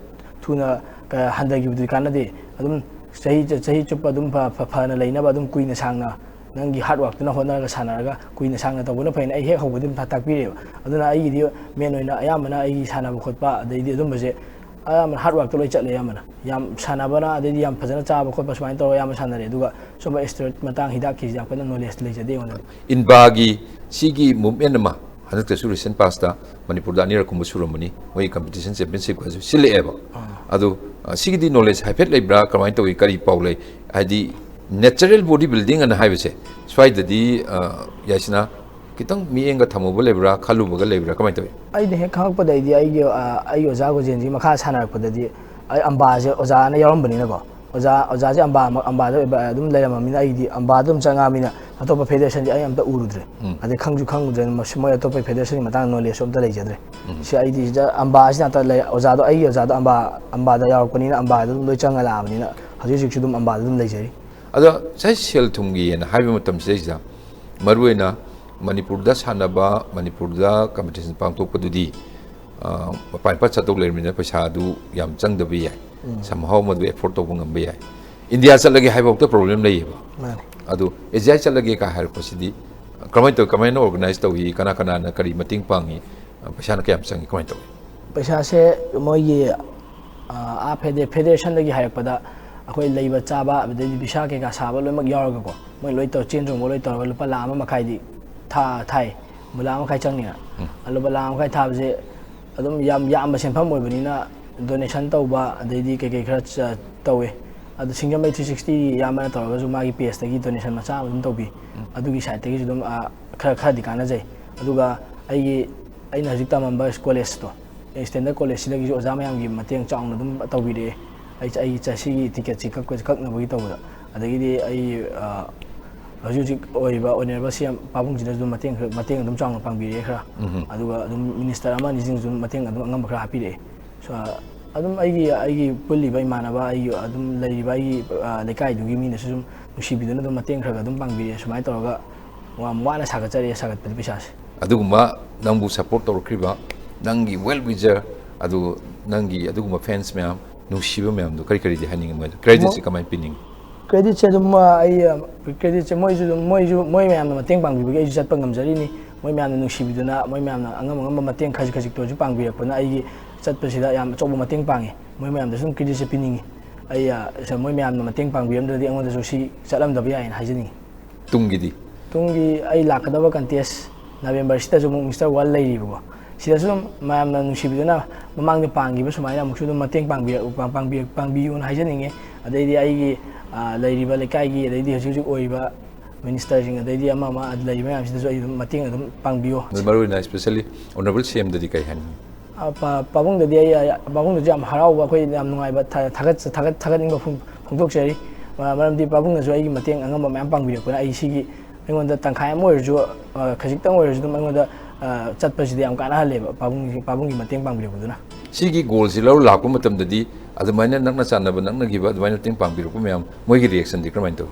ꯊꯨꯅ ꯍꯟꯊꯈꯤꯕꯗꯨꯗꯤ ꯀꯥꯟꯅꯗꯦ꯫ ꯑꯗꯨꯝ ꯆꯍꯤ ꯆꯍꯤ ꯆꯨꯞꯄ ꯑꯗꯨꯝ ꯐꯅ ꯂꯩꯅꯕ ꯑꯗꯨꯝ ꯀꯨꯏꯅ ꯁꯥꯡꯅ ꯅꯪꯒꯤ ꯍꯥꯔꯗ ꯋꯥꯔꯛꯇꯨꯅ ꯍꯣꯠꯅꯔꯒ ꯁꯥꯟꯅꯔꯒ ꯀꯨꯏꯅ ꯁꯥꯡꯅ ꯇꯧꯕꯅ ꯐꯩꯅ ꯑꯩ ꯍꯦꯛ ꯍꯧꯕꯗꯤ ꯑꯗꯨꯝ ꯇꯥꯛꯄꯤꯔꯛꯑꯦꯕ꯫ ꯑꯗꯨꯅ ꯑꯩꯒꯤꯗꯤ ꯃꯦꯟ ꯑꯣꯏꯅ ꯑꯌꯥꯝꯕꯅ ꯑꯩꯒꯤ ꯁꯥꯟꯅꯕ ꯈꯣꯠꯄ ꯑꯗꯩꯗꯤ ꯑꯗꯨꯝꯕꯁꯦ ꯑꯌꯥꯝꯕꯅ ꯍꯥꯔꯗ ꯋꯥꯔꯛꯇ ꯂꯣꯏ ꯆꯠꯂꯦ꯫ ꯑꯌꯥꯝꯕꯅ ꯌꯥꯝ ꯁꯥꯟꯅꯕꯅ ꯑꯗꯩꯗꯤ ꯌꯥꯝ ꯐꯖꯅ ꯆꯥꯕ ꯈꯣꯠꯄ ꯁꯨꯃꯥꯏꯅ ꯇꯧꯔꯒ ꯑꯌꯥꯝꯕ ꯁꯥꯟꯅꯔꯦ꯫ ꯑꯗꯨꯒ ꯁꯨꯝꯕ ꯁ꯭ꯇꯦꯔꯣꯏꯗ ꯃꯇꯥꯡ ꯍꯤꯗꯥꯛꯀꯤꯁꯤ ꯌꯥꯝ ꯀꯟꯅ ꯅꯣꯂꯦꯖ ꯂꯩꯖꯗꯦ ꯑꯩꯉꯣꯟꯗꯗꯤ꯫ ꯏꯟꯕꯥꯒꯤ ꯁꯤꯒꯤ ꯃꯨꯞꯃꯦꯟ ꯑꯃ ꯍꯟꯗꯛꯇꯁꯨ ꯔꯤꯁꯦꯟ ꯄꯥꯁꯇ ꯃꯅꯤꯄꯨꯔꯗ ꯑꯅꯤꯔꯛ ꯀꯨꯝꯕ ꯁꯨꯔꯝꯕꯅꯤ, ꯃꯣꯏꯒꯤ ꯀꯝꯄꯤꯇꯤꯁꯟ ꯆꯦꯝꯄꯤꯌꯟꯁꯤꯞꯀꯁꯨ ꯁꯤꯜꯂꯛꯑꯦꯕ꯫ ꯑꯗꯨ ꯁꯤꯒꯤꯗꯤ ꯅꯣꯂꯦꯖ ꯍꯥꯏꯐꯦꯠ ꯂꯩꯕ꯭ꯔꯥ? ꯀꯃꯥꯏꯅ ꯇꯧꯏ? ꯀꯔꯤ ꯄꯥꯎ ꯂꯩ? ꯍꯥꯏꯗꯤ natural body building ꯑꯅ ꯍꯥꯏꯕꯁꯦ ꯁ꯭ꯋꯥꯏꯗꯗꯤ ꯌꯥꯏꯁꯅꯥ ꯈꯤꯇꯪ ꯃꯤꯠꯌꯦꯡꯒ ꯊꯝꯃꯨꯕ ꯂꯩꯕ꯭ꯔꯥ, ꯈꯜꯂꯨꯕꯒ ꯂꯩꯕ꯭ꯔꯥ? ꯀꯃꯥꯏꯅ ꯇꯧꯏ? ꯑꯩꯅ ꯍꯦꯛ ꯈꯪꯉꯛꯄꯗꯩꯗꯤ ꯑꯩꯒꯤ ꯑꯩꯒꯤ ꯑꯣꯖꯥ ꯒꯣꯖꯦꯟꯁꯤꯒꯤ ꯃꯈꯥ ꯁꯥꯟꯅꯔꯛꯄꯗꯗꯤ ꯑꯩ ꯑꯝꯕꯥꯁꯦ ꯑꯣꯖꯥꯅ ꯌꯥꯎꯔꯝꯕꯅꯤꯅꯀꯣ, ꯑꯣꯖꯥ ꯑꯣꯖꯥꯁꯦ ꯑꯝꯕꯥ ꯑꯗꯨꯝ ꯂꯩꯔꯝꯃꯕꯅꯤꯅ ꯑꯩꯒꯤꯗꯤ ꯑꯝꯕꯥꯗ ꯑꯗꯨꯝ ꯆꯪꯉꯛꯑꯕꯅꯤꯅ ꯑꯇꯣꯞꯄ ꯐꯦꯗꯔꯦꯁꯟꯁꯦ ꯑꯩ ꯑꯝꯇ ꯎꯔꯨꯗ꯭ꯔꯦ꯫ ꯑꯗꯩ ꯈꯪꯁꯨ ꯈꯪꯉꯨꯗ꯭ꯔꯦ, ꯃꯣꯏ ꯑꯇꯣꯞꯄ ꯐꯦꯗꯔꯦꯁꯟꯒꯤ ꯃꯇꯥꯡꯗ ꯅꯣꯂꯦꯖꯁꯨ ꯑꯝꯇ ꯂꯩꯖꯗ꯭ꯔꯦ꯫ ꯁꯤ ꯑꯩꯗꯤ ꯁꯤꯗ ꯑꯝꯕꯥꯁꯤ ꯉꯥꯛꯇ ꯂꯩ꯫ ꯑꯣꯖꯥꯗꯣ ꯑꯩꯒꯤ ꯑꯣꯖꯥꯗꯣ ꯑꯝꯕꯥ ꯑꯝꯕꯥꯗ ꯌꯥꯎꯔꯛꯄꯅꯤꯅ ꯑꯝꯕꯥꯗ ꯑꯗꯨꯝ ꯂꯣꯏ ꯆꯪꯉ ꯂꯥꯛꯑꯕꯅꯤꯅ ꯍꯧꯖꯤꯛ ꯍꯧꯖꯤꯛꯁꯨ ꯑꯗꯨꯝ ꯑꯝꯕꯥꯗ ꯑꯗꯨꯝ ꯂꯩꯖꯔꯤ꯫ ꯑꯗꯣ ꯉꯁꯥꯏ ꯁꯦꯜ ꯊꯨꯝꯒꯤꯅ ꯍꯥꯏꯕ ꯃꯇꯝꯁꯤꯗꯩꯁꯤꯗ ꯃꯔꯨꯑꯣꯏꯅ ꯃꯅꯤꯄꯨꯔꯗ ꯁꯥꯟꯅꯕ, ꯃꯅꯤꯄꯨꯔꯗ ꯀꯝꯄꯤꯇꯤꯁꯟ ꯄꯥꯡꯊꯣꯛꯄꯗꯨꯗꯤ ꯃꯄꯥꯟ ꯏꯄꯥ ꯆꯠꯇꯧ ꯂꯩꯔꯕꯅꯤꯅ ꯄꯩꯁꯥꯗꯨ ꯌꯥꯝ ꯆꯪꯗꯕ ꯌꯥꯏ꯫ ꯁꯝꯍꯥꯎ ꯃꯗꯨ ꯑꯦꯐꯣꯔꯗ ꯇꯧꯕ ꯉꯝꯕ ꯌꯥꯏ꯫ ꯏꯟꯗꯤꯌꯥ ꯆꯠꯂꯒꯦ ꯍꯥꯏꯐꯥꯎꯗ ꯄ꯭ꯔꯣꯕ꯭ꯂꯦꯝ ꯂꯩꯌꯦꯕ꯫ ꯑꯗꯨ ꯑꯦꯁꯤꯌꯥ ꯆꯠꯂꯒꯦ ꯀꯥ ꯍꯥꯏꯔꯛꯄꯁꯤꯗꯤ ꯀꯃꯥꯏꯅ ꯇꯧꯏ? ꯀꯃꯥꯏꯅ ꯑꯣꯔꯒꯅꯥꯏꯖ ꯇꯧꯏ? ꯀꯅꯥ ꯀꯅꯥꯅ ꯀꯔꯤ ꯃꯇꯦꯡ ꯄꯥꯡꯉꯤ? ꯄꯩꯁꯥꯅ ꯀꯌꯥꯝ ꯆꯪꯉꯤ? ꯀꯃꯥꯏꯅ ꯇꯧꯏ? ꯄꯩꯁꯥꯁꯦ ꯃꯣꯏꯒꯤ ꯑꯥ ꯐꯦꯗꯦ ꯐꯦꯗꯦꯔꯦꯁꯟꯗꯒꯤ ꯍꯥꯏꯔꯛꯄꯗ ꯑꯩꯈꯣꯏ ꯂꯩꯕ ꯆꯥꯕ ꯑꯗꯩꯗꯤ ꯚꯤꯁꯥ ꯀꯩꯀꯥ ꯁꯥꯕ ꯂꯣꯏꯅꯃꯛ ꯌꯥꯎꯔꯒꯀꯣ, ꯃꯣꯏ ꯂꯣꯏ ꯇꯧꯔ ꯆꯦꯟ ꯆꯣꯡꯕ ꯂꯣꯏ ꯇꯧꯔꯒ ꯂꯨꯄꯥ ꯂꯥꯈ ꯑꯃ ꯃꯈꯥꯏꯗꯤ ꯊꯥ ꯊꯥꯏ꯫ ꯂꯨꯄꯥ ꯂꯥꯈ ꯑꯃ ꯃꯈꯥꯏ ꯊꯥꯕꯁꯦ ꯑꯗꯨꯝ ꯌꯥꯝ ꯌꯥꯝꯕ ꯁꯦꯟꯐꯝ ꯑꯣꯏꯕꯅꯤꯅ ꯗꯣꯅꯦꯁꯟ ꯇꯧꯕ ꯑꯗꯩꯗꯤ ꯀꯩꯀꯩ ꯈꯔ ꯇꯧꯋꯦ꯫ ꯑꯗꯣ ꯁꯤꯡꯖꯃꯩ ꯊ꯭ꯔꯤ ꯁꯤꯛꯁꯇꯤ ꯏꯌꯥꯝꯕꯅ ꯇꯧꯔꯒꯁꯨ ꯃꯥꯒꯤ ꯄꯦꯖꯇꯒꯤ ꯗꯣꯅꯦꯁꯟ ꯃꯆꯥ ꯑꯃ ꯑꯗꯨꯝ ꯇꯧꯕꯤ꯫ ꯎꯝ꯫ ꯑꯗꯨꯒꯤ ꯁꯥꯏꯠꯇꯒꯤꯁꯨ ꯑꯗꯨꯝ, ꯑ, ꯈꯔ, ꯈꯔꯗꯤ ꯀꯥꯟꯅꯖꯩ꯫ ꯑꯗꯨꯒ ꯑꯩꯒꯤ, ꯑꯩꯅ ꯍꯧꯖꯤꯛ ꯇꯝꯃꯝꯕ ꯀꯣꯂꯦꯖꯇꯣ, ꯁ꯭ꯇꯦꯟꯗꯔꯠ ꯀꯣꯂꯦꯖꯁꯤꯗꯒꯤꯁꯨ ꯑꯣꯖꯥ ꯃꯌꯥꯝꯒꯤ ꯃꯇꯦꯡ ꯆꯥꯎꯅ ꯑꯗꯨꯝ ꯇꯧꯕꯤꯔꯛꯑꯦ꯫ ꯑꯩ, ꯑꯩꯒꯤ ꯆ-, ꯁꯤꯒꯤ ꯇꯤꯀꯦꯠꯁꯤ ꯀꯛꯄ-, ꯀꯛꯅꯕꯒꯤ ꯇꯧꯕꯗ꯫ ꯑꯗꯒꯤꯗꯤ ꯑꯩ, ꯑ, ꯍꯧꯖꯤꯛ ꯍꯧꯖꯤꯛ ꯑꯣꯏꯔꯤꯕ ꯑꯣꯅꯔꯦꯕꯜ ꯁꯤ ꯑꯦꯝ ꯄꯥꯕꯨꯡꯁꯤꯅꯁꯨ ꯑꯗꯨꯝ ꯃꯇꯦꯡ ꯈꯔ, ꯃꯇꯦꯡ ꯑꯗꯨꯝ ꯆꯥꯎꯅ ꯄꯥꯡꯕꯤꯔꯛꯑꯦ ꯈꯔ꯫ ꯎꯝ꯫ ꯑꯗꯨꯒ ꯑꯗꯨꯝ ꯃꯤꯅꯤꯁꯇꯔ ꯑꯃ ꯑꯅꯤꯁꯤꯡꯁꯨ ꯑꯗꯨꯝ ꯃꯇꯦꯡ ꯑꯗꯨꯝ ꯑꯉꯝꯕ ꯈꯔ ꯍꯥꯞꯄꯤꯔꯛꯑꯦ꯫ ꯁꯣ-, ꯑꯗꯨꯝ ꯑꯩꯒꯤ, ꯑꯩꯒꯤ ꯄꯨꯜꯂꯤꯕ ꯏꯃꯥꯟꯅꯕ, ꯑꯩꯒꯤ ꯑꯗꯨꯝ ꯂꯩꯔꯤꯕ ꯑꯩꯒꯤ, ꯑ, ꯂꯩꯀꯥꯏꯗꯨꯒꯤ ꯃꯤꯅꯁꯨ ꯁꯨꯝ ꯅꯨꯡꯁꯤꯕꯤꯗꯨꯅ ꯑꯗꯨꯝ ꯃꯇꯦꯡ ꯈꯔ ꯈꯔ ꯑꯗꯨꯝ ꯄꯥꯡꯕꯤꯔꯛꯑꯦ꯫ ꯁꯨꯃꯥꯏꯅ ꯇꯧꯔꯒ ꯌꯥꯝ ꯋꯥꯅ ꯁꯥꯒꯠꯆꯔꯛꯑꯦ, ꯁꯥꯒꯠꯄꯗꯤ ꯄꯩꯁꯥꯁꯦ꯫ ꯑꯗꯨꯒꯨꯝꯕ ꯅꯪꯕꯨ ꯁꯄꯣꯔꯠ ꯇꯧꯔꯛꯈ꯭ꯔꯤꯕ ꯅꯪꯒꯤ ꯋꯦꯜ ꯋꯤꯖꯔ, ꯑꯗꯨ ꯅꯪꯒꯤ ꯑꯗꯨꯒꯨꯝꯕ ꯐꯦꯟꯁ ꯃꯌꯥꯝ, ꯅꯨꯡꯁꯤꯕ ꯃꯌꯥꯝꯗꯣ ꯀꯔꯤ ꯀꯔꯤꯗꯤ ꯍꯥꯏꯅꯤꯡꯉꯤ ꯃꯣꯏꯗ? ꯀ꯭ꯔꯦꯗꯤꯠꯁꯤ ꯃꯣ-, ꯀꯃꯥꯏꯅ ꯄꯤꯅꯤꯡꯉꯤ? ꯀ꯭ꯔꯦꯗꯤꯠꯁꯦ ꯑꯗꯨꯝ, ꯑ, ꯑꯩ, ꯑ, ꯀ꯭ꯔꯦꯗꯤꯠꯁꯦ ꯃꯣꯏꯁꯨ ꯑꯗꯨꯝ, ꯃꯣꯏꯁꯨ, ꯃꯣꯏ ꯃꯌꯥꯝꯅ ꯃꯇꯦꯡ ꯄꯥꯡꯕꯤꯕꯒꯤ ꯑꯩꯁꯨ ꯆꯠꯄ ꯉꯝꯖꯔꯤꯅꯤ꯫ ꯃꯣꯏ ꯃꯌꯥꯝꯅ ꯅꯨꯡꯁꯤꯕꯤꯗꯨꯅ, ꯃꯣꯏ ꯃꯌꯥꯝꯅ ꯑꯉꯝ ꯑꯉꯝꯕ ꯃꯇꯦꯡ ꯈꯖꯤꯛ ꯈꯖꯤꯛꯇ ꯑꯣꯏꯔꯁꯨ ꯄꯥꯡꯕꯤꯔꯛꯄꯅ ꯑꯩꯒꯤ ꯆꯠꯄꯁꯤꯗ ꯌꯥꯝ ꯑꯆꯧꯕ ꯃꯇꯦꯡ ꯄꯥꯡꯉꯤ꯫ ꯃꯣꯏ ꯃꯌꯥꯝꯗꯁꯨ ꯑꯗꯨꯝ ꯀ꯭ꯔꯦꯗꯤꯠꯁꯦ ꯄꯤꯅꯤꯡꯉꯤ꯫ ꯑꯩ, ꯑ, ꯁ-, ꯃꯣꯏ ꯃꯌꯥꯝꯅ ꯃꯇꯦꯡ ꯄꯥꯡꯕꯤꯔꯝꯗ꯭ꯔꯗꯤ ꯑꯩꯉꯣꯟꯗꯁꯨ ꯁꯤ ꯆꯠꯂꯝꯗꯕ ꯌꯥꯏꯅ ꯍꯥꯏꯖꯅꯤꯡꯉꯤ꯫ ꯇꯨꯡꯒꯤꯗꯤ? ꯇꯨꯡꯒꯤ ꯑꯩ ꯂꯥꯛꯀꯗꯕ ꯀꯟꯇꯦꯁ ꯅꯕꯦꯝꯕꯔꯁꯤꯗꯁꯨ ꯑꯃꯨꯛ ꯃꯤꯁꯇꯔ ꯋꯥꯔꯜ ꯂꯩꯔꯤꯕꯀꯣ꯫ ꯁꯤꯗꯁꯨ ꯑꯗꯨꯝ ꯃꯌꯥꯝꯅ ꯅꯨꯡꯁꯤꯕꯤꯗꯨꯅ ꯃꯃꯥꯡꯗ ꯄꯥꯡꯈꯤꯕ ꯁꯨꯃꯥꯏꯅ ꯑꯃꯨꯛꯁꯨ ꯑꯗꯨꯝ ꯃꯇꯦꯡ ꯄꯥꯡꯕꯤꯔꯛꯎ-, ꯄꯥꯡ-, ꯄꯥꯡꯕꯤ-, ꯄꯥꯡꯕꯤꯌꯨꯅ ꯍꯥꯏꯖꯅꯤꯡꯉꯤ꯫ ꯑꯗꯩꯗꯤ ꯑꯩꯒꯤ, ꯑ, ꯂꯩꯔꯤꯕ ꯂꯩꯀꯥꯏꯒꯤ, ꯑꯗꯩꯗꯤ ꯍꯧꯖꯤꯛ ꯍꯧꯖꯤꯛ ꯑꯣꯏꯔꯤꯕ ꯃꯤꯅꯤꯁꯇꯔꯁꯤꯡ, ꯑꯗꯩꯗꯤ ꯑꯃ ꯑꯃ ꯂꯩꯔꯤꯕ ꯃꯌꯥꯝꯁꯤꯗꯁꯨ ꯑꯩ ꯑꯗꯨꯝ ꯃꯇꯦꯡ ꯑꯗꯨꯝ ꯄꯥꯡꯕꯤꯌꯣ꯫ ꯑꯗꯨ ꯃꯔꯨ ꯑꯣꯏꯅ especially Honourable ꯁꯤ ꯑꯦꯝꯗꯗꯤ ꯀꯔꯤ ꯍꯥꯏꯅꯤꯡꯉꯤ? ꯑ, ꯄꯥ-, ꯄꯥꯕꯨꯡꯗꯗꯤ ꯑꯩ, ꯑ, ꯄꯥꯕꯨꯡꯗꯁꯨ ꯌꯥꯝ ꯍꯔꯥꯎꯕ, ꯑꯩꯈꯣꯏ ꯌꯥꯝ ꯅꯨꯡꯉꯥꯏꯕ, ꯊꯥ-, ꯊꯥꯒꯠ-, ꯊꯥꯒꯠ-, ꯊꯥꯒꯠꯅꯤꯡꯕ ꯐꯣꯡ-, ꯐꯣꯡꯗꯣꯛꯆꯔꯤ꯫ ꯃ-, ꯃꯔꯝꯗꯤ ꯄꯥꯕꯨꯡꯅꯁꯨ ꯑꯩꯒꯤ ꯃꯇꯦꯡ ꯑꯉꯝꯕ ꯃꯌꯥꯝ ꯄꯥꯡꯕꯤꯔꯛꯄꯅ ꯑꯩ ꯁꯤꯒꯤ ꯑꯩꯉꯣꯟꯗ ꯇꯪꯈꯥꯏ ꯑꯃ ꯑꯣꯏꯔꯁꯨ, ꯑ, ꯈꯖꯤꯛꯇꯪ ꯑꯣꯏꯔꯁꯨ ꯑꯗꯨꯝ ꯑꯩꯉꯣꯟꯗ, ꯑ, ꯆꯠꯄꯁꯤꯗ ꯌꯥꯝ ꯀꯥꯟꯅꯍꯜꯂꯦꯕ, ꯄꯥꯕꯨꯡꯒꯤ, ꯄꯥꯕꯨꯡꯒꯤ ꯃꯇꯦꯡ ꯄꯥꯡꯕꯤꯔꯛꯄꯗꯨꯅ꯫ ꯁꯤꯒꯤ ꯒꯣꯜꯁꯤ ꯂꯧꯔ ꯂꯥꯛꯄ ꯃꯇꯝꯗꯗꯤ ꯑꯗꯨꯃꯥꯏꯅ ꯅꯛꯅ ꯆꯥꯟꯅꯕ, ꯅꯛꯅꯈꯤꯕ, ꯑꯗꯨꯃꯥꯏꯅ ꯃꯇꯦꯡ ꯄꯥꯡꯕꯤꯔꯛꯄ ꯃꯌꯥꯝ, ꯃꯣꯏꯒꯤ ꯔꯤꯌꯦꯛꯁꯟꯗꯤ ꯀꯔꯝꯍꯥꯏꯅ ꯇꯧꯏ?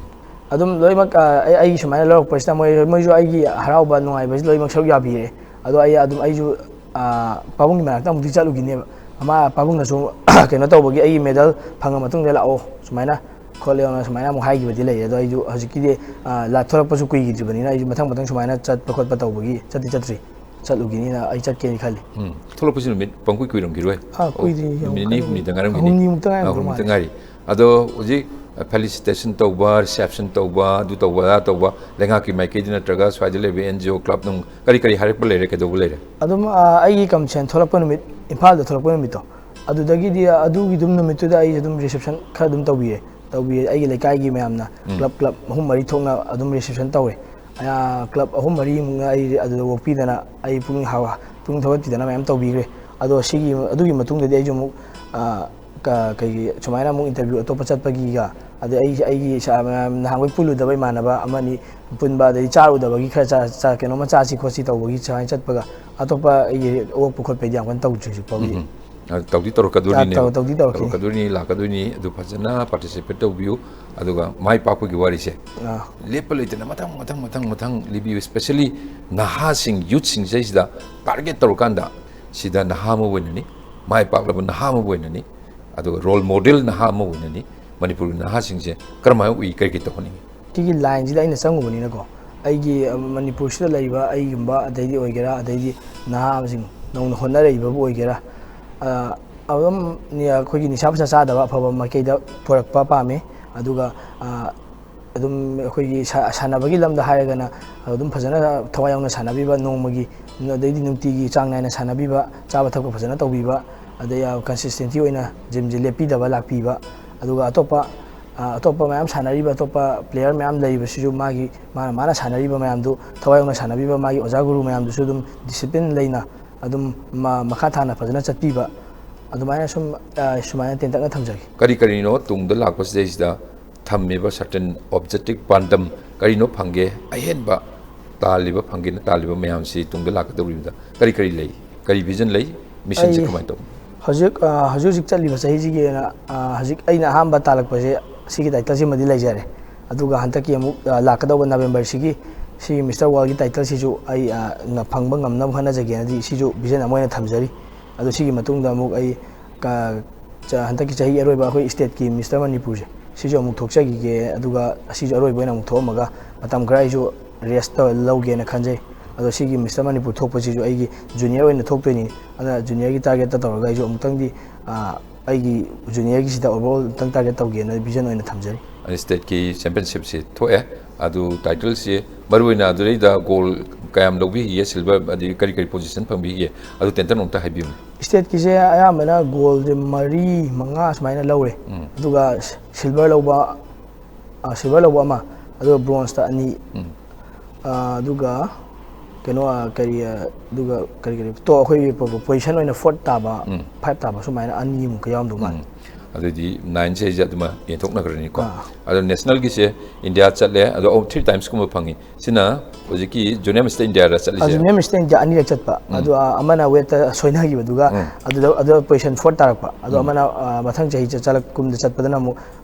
ꯑꯗꯨꯝ ꯂꯣꯏꯅꯃꯛ, ꯑ, ꯑꯩ, ꯑꯩꯒꯤ ꯁꯨꯃꯥꯏꯅ ꯂꯧꯔꯛꯄꯁꯤꯗ ꯃꯣꯏ, ꯃꯣꯏꯁꯨ ꯑꯩꯒꯤ ꯍꯔꯥꯎꯕ, ꯅꯨꯡꯉꯥꯏꯕꯁꯤ ꯂꯣꯏꯅꯃꯛ ꯁꯔꯨꯛ ꯌꯥꯕꯤꯔꯦ꯫ ꯑꯗꯣ ꯑꯩ ꯑꯗꯨꯝ, ꯑꯩꯁꯨ, ꯑ, ꯄꯥꯕꯨꯡꯒꯤ ꯃꯅꯥꯛꯇ ꯑꯃꯨꯛꯇꯤ ꯆꯠꯂꯨꯈꯤꯅꯦꯕ꯫ ꯑꯃ ꯄꯥꯕꯨꯡꯅꯁꯨ ꯀꯩꯅꯣ ꯇꯧꯕꯒꯤ ꯑꯩꯒꯤ ꯃꯦꯗꯜ ꯐꯪꯉ ꯃꯇꯨꯡꯗ ꯂꯥꯛꯑꯣ, ꯁꯨꯃꯥꯏꯅ ꯈꯣꯠꯂꯦꯅ ꯁꯨꯃꯥꯏꯅ ꯑꯃꯨꯛ ꯍꯥꯏꯈꯤꯕꯗꯤ ꯂꯩꯌꯦ꯫ ꯑꯗꯣ ꯑꯩꯁꯨ ꯍꯧꯖꯤꯛꯀꯤꯗꯤ, ꯑ, ꯂꯥ-, ꯊꯣꯛꯂꯛꯄꯁꯨ ꯀꯨꯏꯈꯤꯗ꯭ꯔꯤꯕꯅꯤꯅ ꯑꯩꯁꯨ ꯃꯊꯪ ꯃꯊꯪ ꯁꯨꯃꯥꯏꯅ ꯆꯠꯄ ꯈꯣꯠꯄ ꯇꯧꯕꯒꯤ ꯆꯠꯇꯤ ꯆꯠꯇ꯭ꯔꯤ꯫ ꯆꯠꯂꯨꯈꯤꯅꯤꯅ ꯑꯩ ꯆꯠꯀꯦꯅ ꯈꯜꯂꯤ꯫ ꯎꯝ꯫ ꯊꯣꯛꯂꯛꯄꯁꯤ ꯅꯨꯃꯤꯠ ꯄꯪꯀꯨꯏ ꯀꯨꯏꯔꯝꯈꯤꯔꯣꯏ꯫ ꯑꯥ, ꯑꯣ, ꯀꯨꯏꯗ꯭ꯔꯤ, ꯌꯥꯝ ꯅꯨꯃꯤꯠ ꯅꯤꯅꯤ ꯀꯟꯅ ꯍꯨꯝꯅꯤꯗ ꯉꯥꯏꯔꯝꯈꯤꯅꯤ꯫ ꯍꯨꯝꯅꯤꯃꯨꯛꯇ ꯉꯥꯏꯔꯝꯈꯤꯗꯧ ꯑꯥ, ꯍꯨꯝꯅꯤꯃꯨꯛꯇ ꯃꯥꯜꯂꯦ꯫ ꯉꯥꯏꯔꯤ꯫ ꯑꯗꯣ ꯍꯧꯖꯤꯛ, ꯑ, felicitation ꯇꯧꯕ, reception ꯇꯧꯕ, ꯑꯗꯨ ꯇꯧꯕ, ꯑꯗꯥ ꯇꯧꯕ, ꯂꯩꯉꯥꯛꯀꯤ ꯃꯥꯏꯀꯩꯗ ꯅꯠꯇ꯭ꯔꯒ ꯁ꯭ꯋꯥꯏꯗ ꯂꯩꯕ N G O club ꯅꯨꯡ ꯀꯔꯤ ꯀꯔꯤ ꯍꯥꯏꯔꯛꯄ ꯂꯩꯔꯦ, ꯀꯩꯗꯧꯕ ꯂꯩꯔꯦ? ꯑꯗꯨꯝ, ꯑ, ꯑꯩꯒꯤ commission ꯊꯣꯛꯂꯛꯄ ꯅꯨꯃꯤꯠ, ꯏꯝꯐꯥꯜꯗ ꯊꯣꯛꯂꯛꯄ ꯅꯨꯃꯤꯠꯇꯣ, ꯑꯗꯨꯗꯒꯤꯗꯤ ꯑꯗꯨꯒꯤ ꯑꯗꯨꯝ ꯅꯨꯃꯤꯠꯇꯨꯗ ꯑꯩ ꯑꯗꯨꯝ reception ꯈꯔ ꯑꯗꯨꯝ ꯇꯧꯕꯤꯔꯦ꯫ ꯇꯧꯕꯤ꯫ ꯑꯩꯒꯤ ꯂꯩꯀꯥꯏꯒꯤ ꯃꯌꯥꯝꯅ club club ꯑꯍꯨꯝ ꯃꯔꯤ ꯊꯣꯛꯅ ꯑꯗꯨꯝ reception ꯇꯧꯋꯦ꯫ ꯑ, club ꯑꯍꯨꯝ ꯃꯔꯤꯃꯨꯛꯅ ꯑꯩ ꯑꯗꯨꯗ ꯑꯣꯛꯄꯤꯗꯅ, ꯑꯩ ꯄꯨꯛꯅꯤꯡ ꯍꯥ-, ꯄꯨꯛꯅꯤꯡ ꯊꯧꯒꯠꯄꯤꯗꯅ ꯃꯌꯥꯝ ꯇꯧꯕꯤꯈ꯭ꯔꯦ꯫ ꯑꯗꯣ ꯁꯤꯒꯤ, ꯑꯗꯨꯒꯤ ꯃꯇꯨꯡꯗꯗꯤ ꯑꯩꯁꯨ ꯑꯃꯨꯛ, ꯑ, ꯀ-, ꯀꯩꯒꯤ ꯁꯨꯃꯥꯏꯅ ꯑꯃꯨꯛ interview ꯑꯇꯣꯞꯄ ꯆꯠꯄꯒꯤꯒ, ꯑꯗꯩ ꯑꯩ, ꯑꯩꯒꯤ ꯏꯁꯥ ꯃꯌꯥꯝ ꯅꯍꯥꯟꯈꯣꯏ ꯄꯨꯜꯂꯨꯗꯕ ꯏꯃꯥꯟꯅꯕ ꯑꯃꯅꯤ ꯄꯨꯟꯕ, ꯑꯗꯩ ꯆꯥꯔꯨꯗꯕꯒꯤ ꯈꯔ ꯆꯥ-, ꯆꯥ-, ꯀꯩꯅꯣꯝꯃ ꯆꯥꯁꯤ ꯈꯣꯠꯁꯤ ꯇꯧꯕꯒꯤ ꯁꯨꯃꯥꯏꯅ ꯆꯠꯄꯒ, ꯑꯇꯣꯞꯄ ꯑꯩꯒꯤ ꯑꯣꯛꯄ ꯈꯣꯠꯄꯩꯗꯤ ꯌꯥꯝ ꯀꯟꯅ ꯇꯧꯗ꯭ꯔꯤ ꯍꯧꯖꯤꯛ ꯐꯥꯎꯒꯤ꯫ ꯎꯝ꯫ ꯑ, ꯇꯧꯗꯤ ꯇꯧꯔꯛꯀꯗꯣꯔꯤꯅꯦ꯫ ꯇꯧ-, ꯇꯧꯗꯤ ꯇꯧꯔꯛꯈꯤꯅꯤ꯫ ꯇꯧꯔꯛꯀꯗꯣꯔꯤꯅꯤ, ꯂꯥꯛꯀꯗꯣꯏꯅꯤ꯫ ꯑꯗꯨ ꯐꯖꯅ participate ꯇꯧꯕꯤꯌꯨ꯫ ꯑꯗꯨꯒ ꯃꯥꯏ ꯄꯥꯛꯄꯒꯤ ꯋꯥꯔꯤꯁꯦ ꯑꯥ꯫ ꯂꯦꯞꯄ ꯂꯩꯇꯅ ꯃꯊꯪ, ꯃꯊꯪ, ꯃꯊꯪ, ꯃꯊꯪ ꯂꯤꯕꯤꯌꯨ꯫ Especially ꯅꯍꯥꯁꯤꯡ, youth ꯁꯤꯡꯁꯤꯗꯩꯁꯤꯗ target ꯇꯧꯔꯀꯥꯟꯗ, ꯁꯤꯗ ꯅꯍꯥ ꯑꯃ ꯑꯣꯏꯅꯅꯤ, ꯃꯥꯏ ꯄꯥꯛꯂꯕ ꯅꯍꯥ ꯑꯃ ꯑꯣꯏꯅꯅꯤ, ꯑꯗꯨꯒ role model ꯅꯍꯥ ꯑꯃ ꯑꯣꯏꯅꯅꯤ꯫ ꯃꯅꯤꯄꯨꯔꯒꯤ ꯅꯍꯥꯁꯤꯡꯁꯦ ꯀꯔꯝꯍꯥꯏꯅ ꯎꯏ, ꯀꯔꯤ ꯀꯔꯤ ꯇꯧꯍꯟꯅꯤꯡꯉꯤ? ꯁꯤꯒꯤ line ꯁꯤꯗ ꯑꯩꯅ ꯆꯪꯉꯨꯕꯅꯤꯅꯀꯣ, ꯑꯩꯒꯤ, ꯑ, ꯃꯅꯤꯄꯨꯔꯁꯤꯗ ꯂꯩꯔꯤꯕ ꯑꯩꯒꯨꯝꯕ, ꯑꯗꯩꯗꯤ ꯑꯣꯏꯒꯦꯔꯥ, ꯑꯗꯩꯗꯤ ꯅꯍꯥꯁꯤꯡ ꯅꯧꯅ ꯍꯣꯠꯅꯔꯛꯏꯕꯕꯨ ꯑꯣꯏꯒꯦꯔꯥ, ꯑ, ꯑꯗꯨꯝ ꯅꯤ-, ꯑꯩꯈꯣꯏꯒꯤ ꯅꯤꯁꯥ ꯄꯨꯁꯥ ꯆꯥꯗꯕ ꯑꯐꯕ ꯃꯥꯏꯀꯩꯗ ꯄꯨꯔꯛꯄ ꯄꯥꯝꯃꯤ꯫ ꯑꯗꯨꯒ, ꯑ, ꯑꯗꯨꯝ ꯑꯩꯈꯣꯏꯒꯤ ꯁꯥ-, ꯁꯥꯟꯅꯕꯒꯤ ꯂꯝꯗ ꯍꯥꯏꯔꯒꯅ ꯑꯗꯨꯝ ꯐꯖꯅ ꯊꯋꯥꯏ ꯌꯥꯎꯅ ꯁꯥꯟꯅꯕꯤꯕ, ꯅꯣꯡꯃꯒꯤ, ꯑꯗꯩꯗꯤ ꯅꯨꯡꯇꯤꯒꯤ ꯆꯥꯡ ꯅꯥꯏꯅ ꯁꯥꯟꯅꯕꯤꯕ, ꯆꯥꯕ ꯊꯛꯄ ꯐꯖꯅ ꯇꯧꯕꯤꯕ, ꯑꯗꯩ, ꯑ, consistency ꯑꯣꯏꯅ gym ꯁꯦ ꯂꯦꯞꯄꯤꯗꯕ ꯂꯥꯛꯄꯤꯕ, ꯑꯗꯨꯒ ꯑꯇꯣꯞꯄ, ꯑ, ꯑꯇꯣꯞꯄ ꯃꯌꯥꯝ ꯁꯥꯟꯅꯔꯤꯕ, ꯑꯇꯣꯞꯄ player ꯃꯌꯥꯝ ꯂꯩꯔꯤꯕꯁꯤꯁꯨ ꯃꯥꯒꯤ, ꯃꯥꯅ, ꯃꯥꯅ ꯁꯥꯟꯅꯔꯤꯕ ꯃꯌꯥꯝꯗꯨ ꯊꯋꯥꯏ ꯌꯥꯎꯅ ꯁꯥꯟꯅꯕꯤꯕ, ꯃꯥꯒꯤ ꯑꯣꯖꯥ ꯒꯨꯔꯨ ꯃꯌꯥꯝꯗꯨꯁꯨ ꯑꯗꯨꯝ discipline ꯂꯩꯅ ꯑꯗꯨꯝ ꯃ-, ꯃꯈꯥ ꯇꯥꯅ ꯐꯖꯅ ꯆꯠꯄꯤꯕ, ꯑꯗꯨꯃꯥꯏꯅ ꯁꯨꯝ, ꯑ, ꯁꯨꯃꯥꯏꯅ ꯇꯦꯟꯇꯛꯅ ꯊꯝꯖꯒꯦ꯫ ꯀꯔꯤ ꯀꯔꯤꯅꯣ ꯇꯨꯡꯗ ꯂꯥꯛꯄꯁꯤꯗꯩꯁꯤꯗ ꯊꯝꯃꯤꯕ certain objective, ꯄꯥꯟꯗꯝ ꯀꯔꯤꯅꯣ ꯐꯪꯒꯦ? ꯑꯍꯦꯟꯕ ꯇꯥꯜꯂꯤꯕ, ꯐꯪꯒꯦꯅ ꯇꯥꯜꯂꯤꯕ ꯃꯌꯥꯝꯁꯤ ꯇꯨꯡꯗ ꯂꯥꯛꯀꯗꯧꯔꯤꯕꯗ ꯀꯔꯤ ꯀꯔꯤ ꯂꯩ? ꯀꯔꯤ vision ꯂꯩ? Mission ꯁꯤ ꯑꯩ ꯀꯃꯥꯏꯅ ꯇꯧꯕ? ꯍꯧꯖꯤꯛ, ꯑ, ꯍꯧꯖꯤꯛ ꯍꯧꯖꯤꯛ ꯆꯠꯂꯤꯕ ꯆꯍꯤꯁꯤꯒꯤ ꯑꯣꯏꯅ, ꯑ, ꯍꯧꯖꯤꯛ ꯑꯩꯅ ꯑꯍꯥꯟꯕ ꯇꯥꯜꯂꯛꯄꯁꯦ ꯁꯤꯒꯤ title ꯁꯤꯃꯗꯤ ꯂꯩꯖꯔꯦ꯫ ꯑꯗꯨꯒ ꯍꯟꯗꯛꯀꯤ ꯑꯃꯨꯛ, ꯑ, ꯂꯥꯛꯀꯗꯧꯕ November ꯁꯤꯒꯤ, ꯁꯤꯒꯤ Mister World ꯒꯤ title ꯁꯤꯁꯨ ꯑꯩ, ꯑ, ꯉ-, ꯐꯪꯕ ꯉꯝꯅꯕ ꯍꯣꯠꯅꯖꯒꯦꯅꯗꯤ ꯁꯤꯁꯨ vision ꯑꯃ ꯑꯣꯏꯅ ꯊꯝꯖꯔꯤ꯫ ꯑꯗꯣ ꯁꯤꯒꯤ ꯃꯇꯨꯡꯗ ꯑꯃꯨꯛ ꯑꯩ ꯀ-, ꯆ-, ꯍꯟꯗꯛꯀꯤ ꯆꯍꯤ ꯑꯔꯣꯏꯕ ꯑꯩꯈꯣꯏ state ꯀꯤ Mister ꯃꯅꯤꯄꯨꯔꯁꯦ, ꯁꯤꯁꯨ ꯑꯃꯨꯛ ꯊꯣꯛꯆꯈꯤꯒꯦ, ꯑꯗꯨꯒ ꯑꯁꯤꯁꯨ ꯑꯔꯣꯏꯕ ꯑꯣꯏꯅ ꯑꯃꯨꯛ ꯊꯣꯛꯑꯝꯃꯒ ꯃꯇꯝ ꯈꯔ ꯑꯩꯁꯨ rest ꯇꯧ-, ꯂꯧꯒꯦꯅ ꯈꯟꯖꯩ꯫ ꯑꯗꯣ ꯁꯤꯒꯤ Mister ꯃꯅꯤꯄꯨꯔ ꯊꯣꯛꯄꯁꯤꯁꯨ ꯑꯩꯒꯤ junior ꯑꯣꯏꯅ ꯊꯣꯛꯇꯣꯏꯅꯤ, ꯑꯗꯨꯅ junior ꯒꯤ target ꯇ ꯇꯧꯔꯒ ꯑꯩꯁꯨ ꯑꯃꯨꯛꯇꯪꯗꯤ, ꯑ, ꯑꯩꯒꯤ junior ꯒꯤꯁꯤꯗ overall ꯑꯃꯨꯛꯇꯪ target ꯇꯧꯒꯦꯅ vision ꯑꯣꯏꯅ ꯊꯝꯖꯔꯤ꯫ ꯑꯗꯨ state ꯀꯤ championship ꯁꯤ ꯊꯣꯛꯑꯦ, ꯑꯗꯨ title ꯁꯤ ꯃꯔꯨꯑꯣꯏꯅ ꯑꯗꯨꯗꯩꯗ gold ꯀꯌꯥꯝ ꯂꯧꯕꯤꯈꯤꯒꯦ, ꯁꯤꯜꯚꯔ ꯑꯗꯒꯤ ꯀꯔꯤ ꯀꯔꯤ ꯄꯣꯖꯤꯁꯟ ꯐꯪꯕꯤꯈꯤꯒꯦ, ꯑꯗꯨ ꯇꯦꯟꯇꯟ ꯑꯃꯨꯛꯇ ꯍꯥꯏꯕꯤꯌꯨꯅꯦ꯫ ꯁ꯭ꯇꯦꯠꯀꯤꯁꯦ ꯑꯌꯥꯝꯕꯅ ꯒꯣꯜꯁꯦ ꯃꯔꯤ ꯃꯉꯥ ꯁꯨꯃꯥꯏꯅ ꯂꯧꯔꯦ꯫ ꯑꯗꯨꯒ ꯁꯤꯜꯚꯔ ꯂꯧꯕ, ꯁꯤꯜꯚꯔ ꯂꯧꯕ ꯑꯃ, ꯑꯗꯨꯒ ꯕ꯭ꯔꯣꯟꯖꯇ ꯑꯅꯤ꯫ ꯑꯗꯨꯒ ꯀꯩꯅꯣ, ꯀꯔꯤ, ꯑꯗꯨꯒ ꯀꯔꯤ ꯀꯔꯤ ꯇꯣ ꯑꯩꯈꯣꯏꯒꯤ ꯄꯣꯖꯤꯁꯟ ꯑꯣꯏꯅ ꯐꯣꯔꯠ ꯇꯥꯕ, ꯐꯥꯏꯚ ꯇꯥꯕ, ꯁꯨꯃꯥꯏꯅ ꯑꯅꯤꯃꯨꯛꯀ ꯌꯥꯎꯔꯝꯗꯧ ꯃꯥꯜꯂꯦ꯫ ꯑꯗꯨꯗꯤ ꯅꯥꯏꯟꯁꯦ ꯑꯩꯁꯦ ꯑꯗꯨꯃ ꯌꯦꯟꯊꯣꯛꯅꯈ꯭ꯔꯅꯤꯀꯣ꯫ ꯑꯗꯣ ꯅꯦꯁꯅꯦꯜꯒꯤꯁꯦ ꯏꯟꯗꯤꯌꯥ ꯆꯠꯂꯦ, ꯑꯗꯣ ꯊ꯭ꯔꯤ ꯇꯥꯏꯝꯁꯀꯨꯝꯕ ꯐꯪꯉꯤ꯫ ꯁꯤꯅ ꯍꯧꯖꯤꯛꯀꯤ ꯖꯨꯅꯤꯌꯔ ꯃꯤꯁꯇꯔ ꯏꯟꯗꯤꯌꯥꯗ ꯆꯠꯂꯤꯁꯦ꯫ ꯖꯨꯅꯤꯌꯔ ꯃꯤꯁꯇꯔ ꯏꯟꯗꯤꯌꯥ ꯑꯅꯤꯔꯛ ꯆꯠꯄ, ꯑꯗꯣ ꯑꯃꯅ ꯋꯦꯠꯇ ꯁꯣꯏꯅꯈꯤꯕꯗꯨꯒ, ꯑꯗꯨꯗ ꯑꯗꯨꯗ ꯄꯣꯖꯤꯁꯟ ꯐꯣꯔꯠ ꯇꯥꯔꯛꯄ꯫ ꯑꯗꯣ ꯑꯃꯅ ꯃꯊꯪ ꯆꯍꯤ ꯆꯠꯂꯛ ꯀꯨꯝꯗ ꯆꯠꯄꯗꯅ ꯑꯃꯨꯛ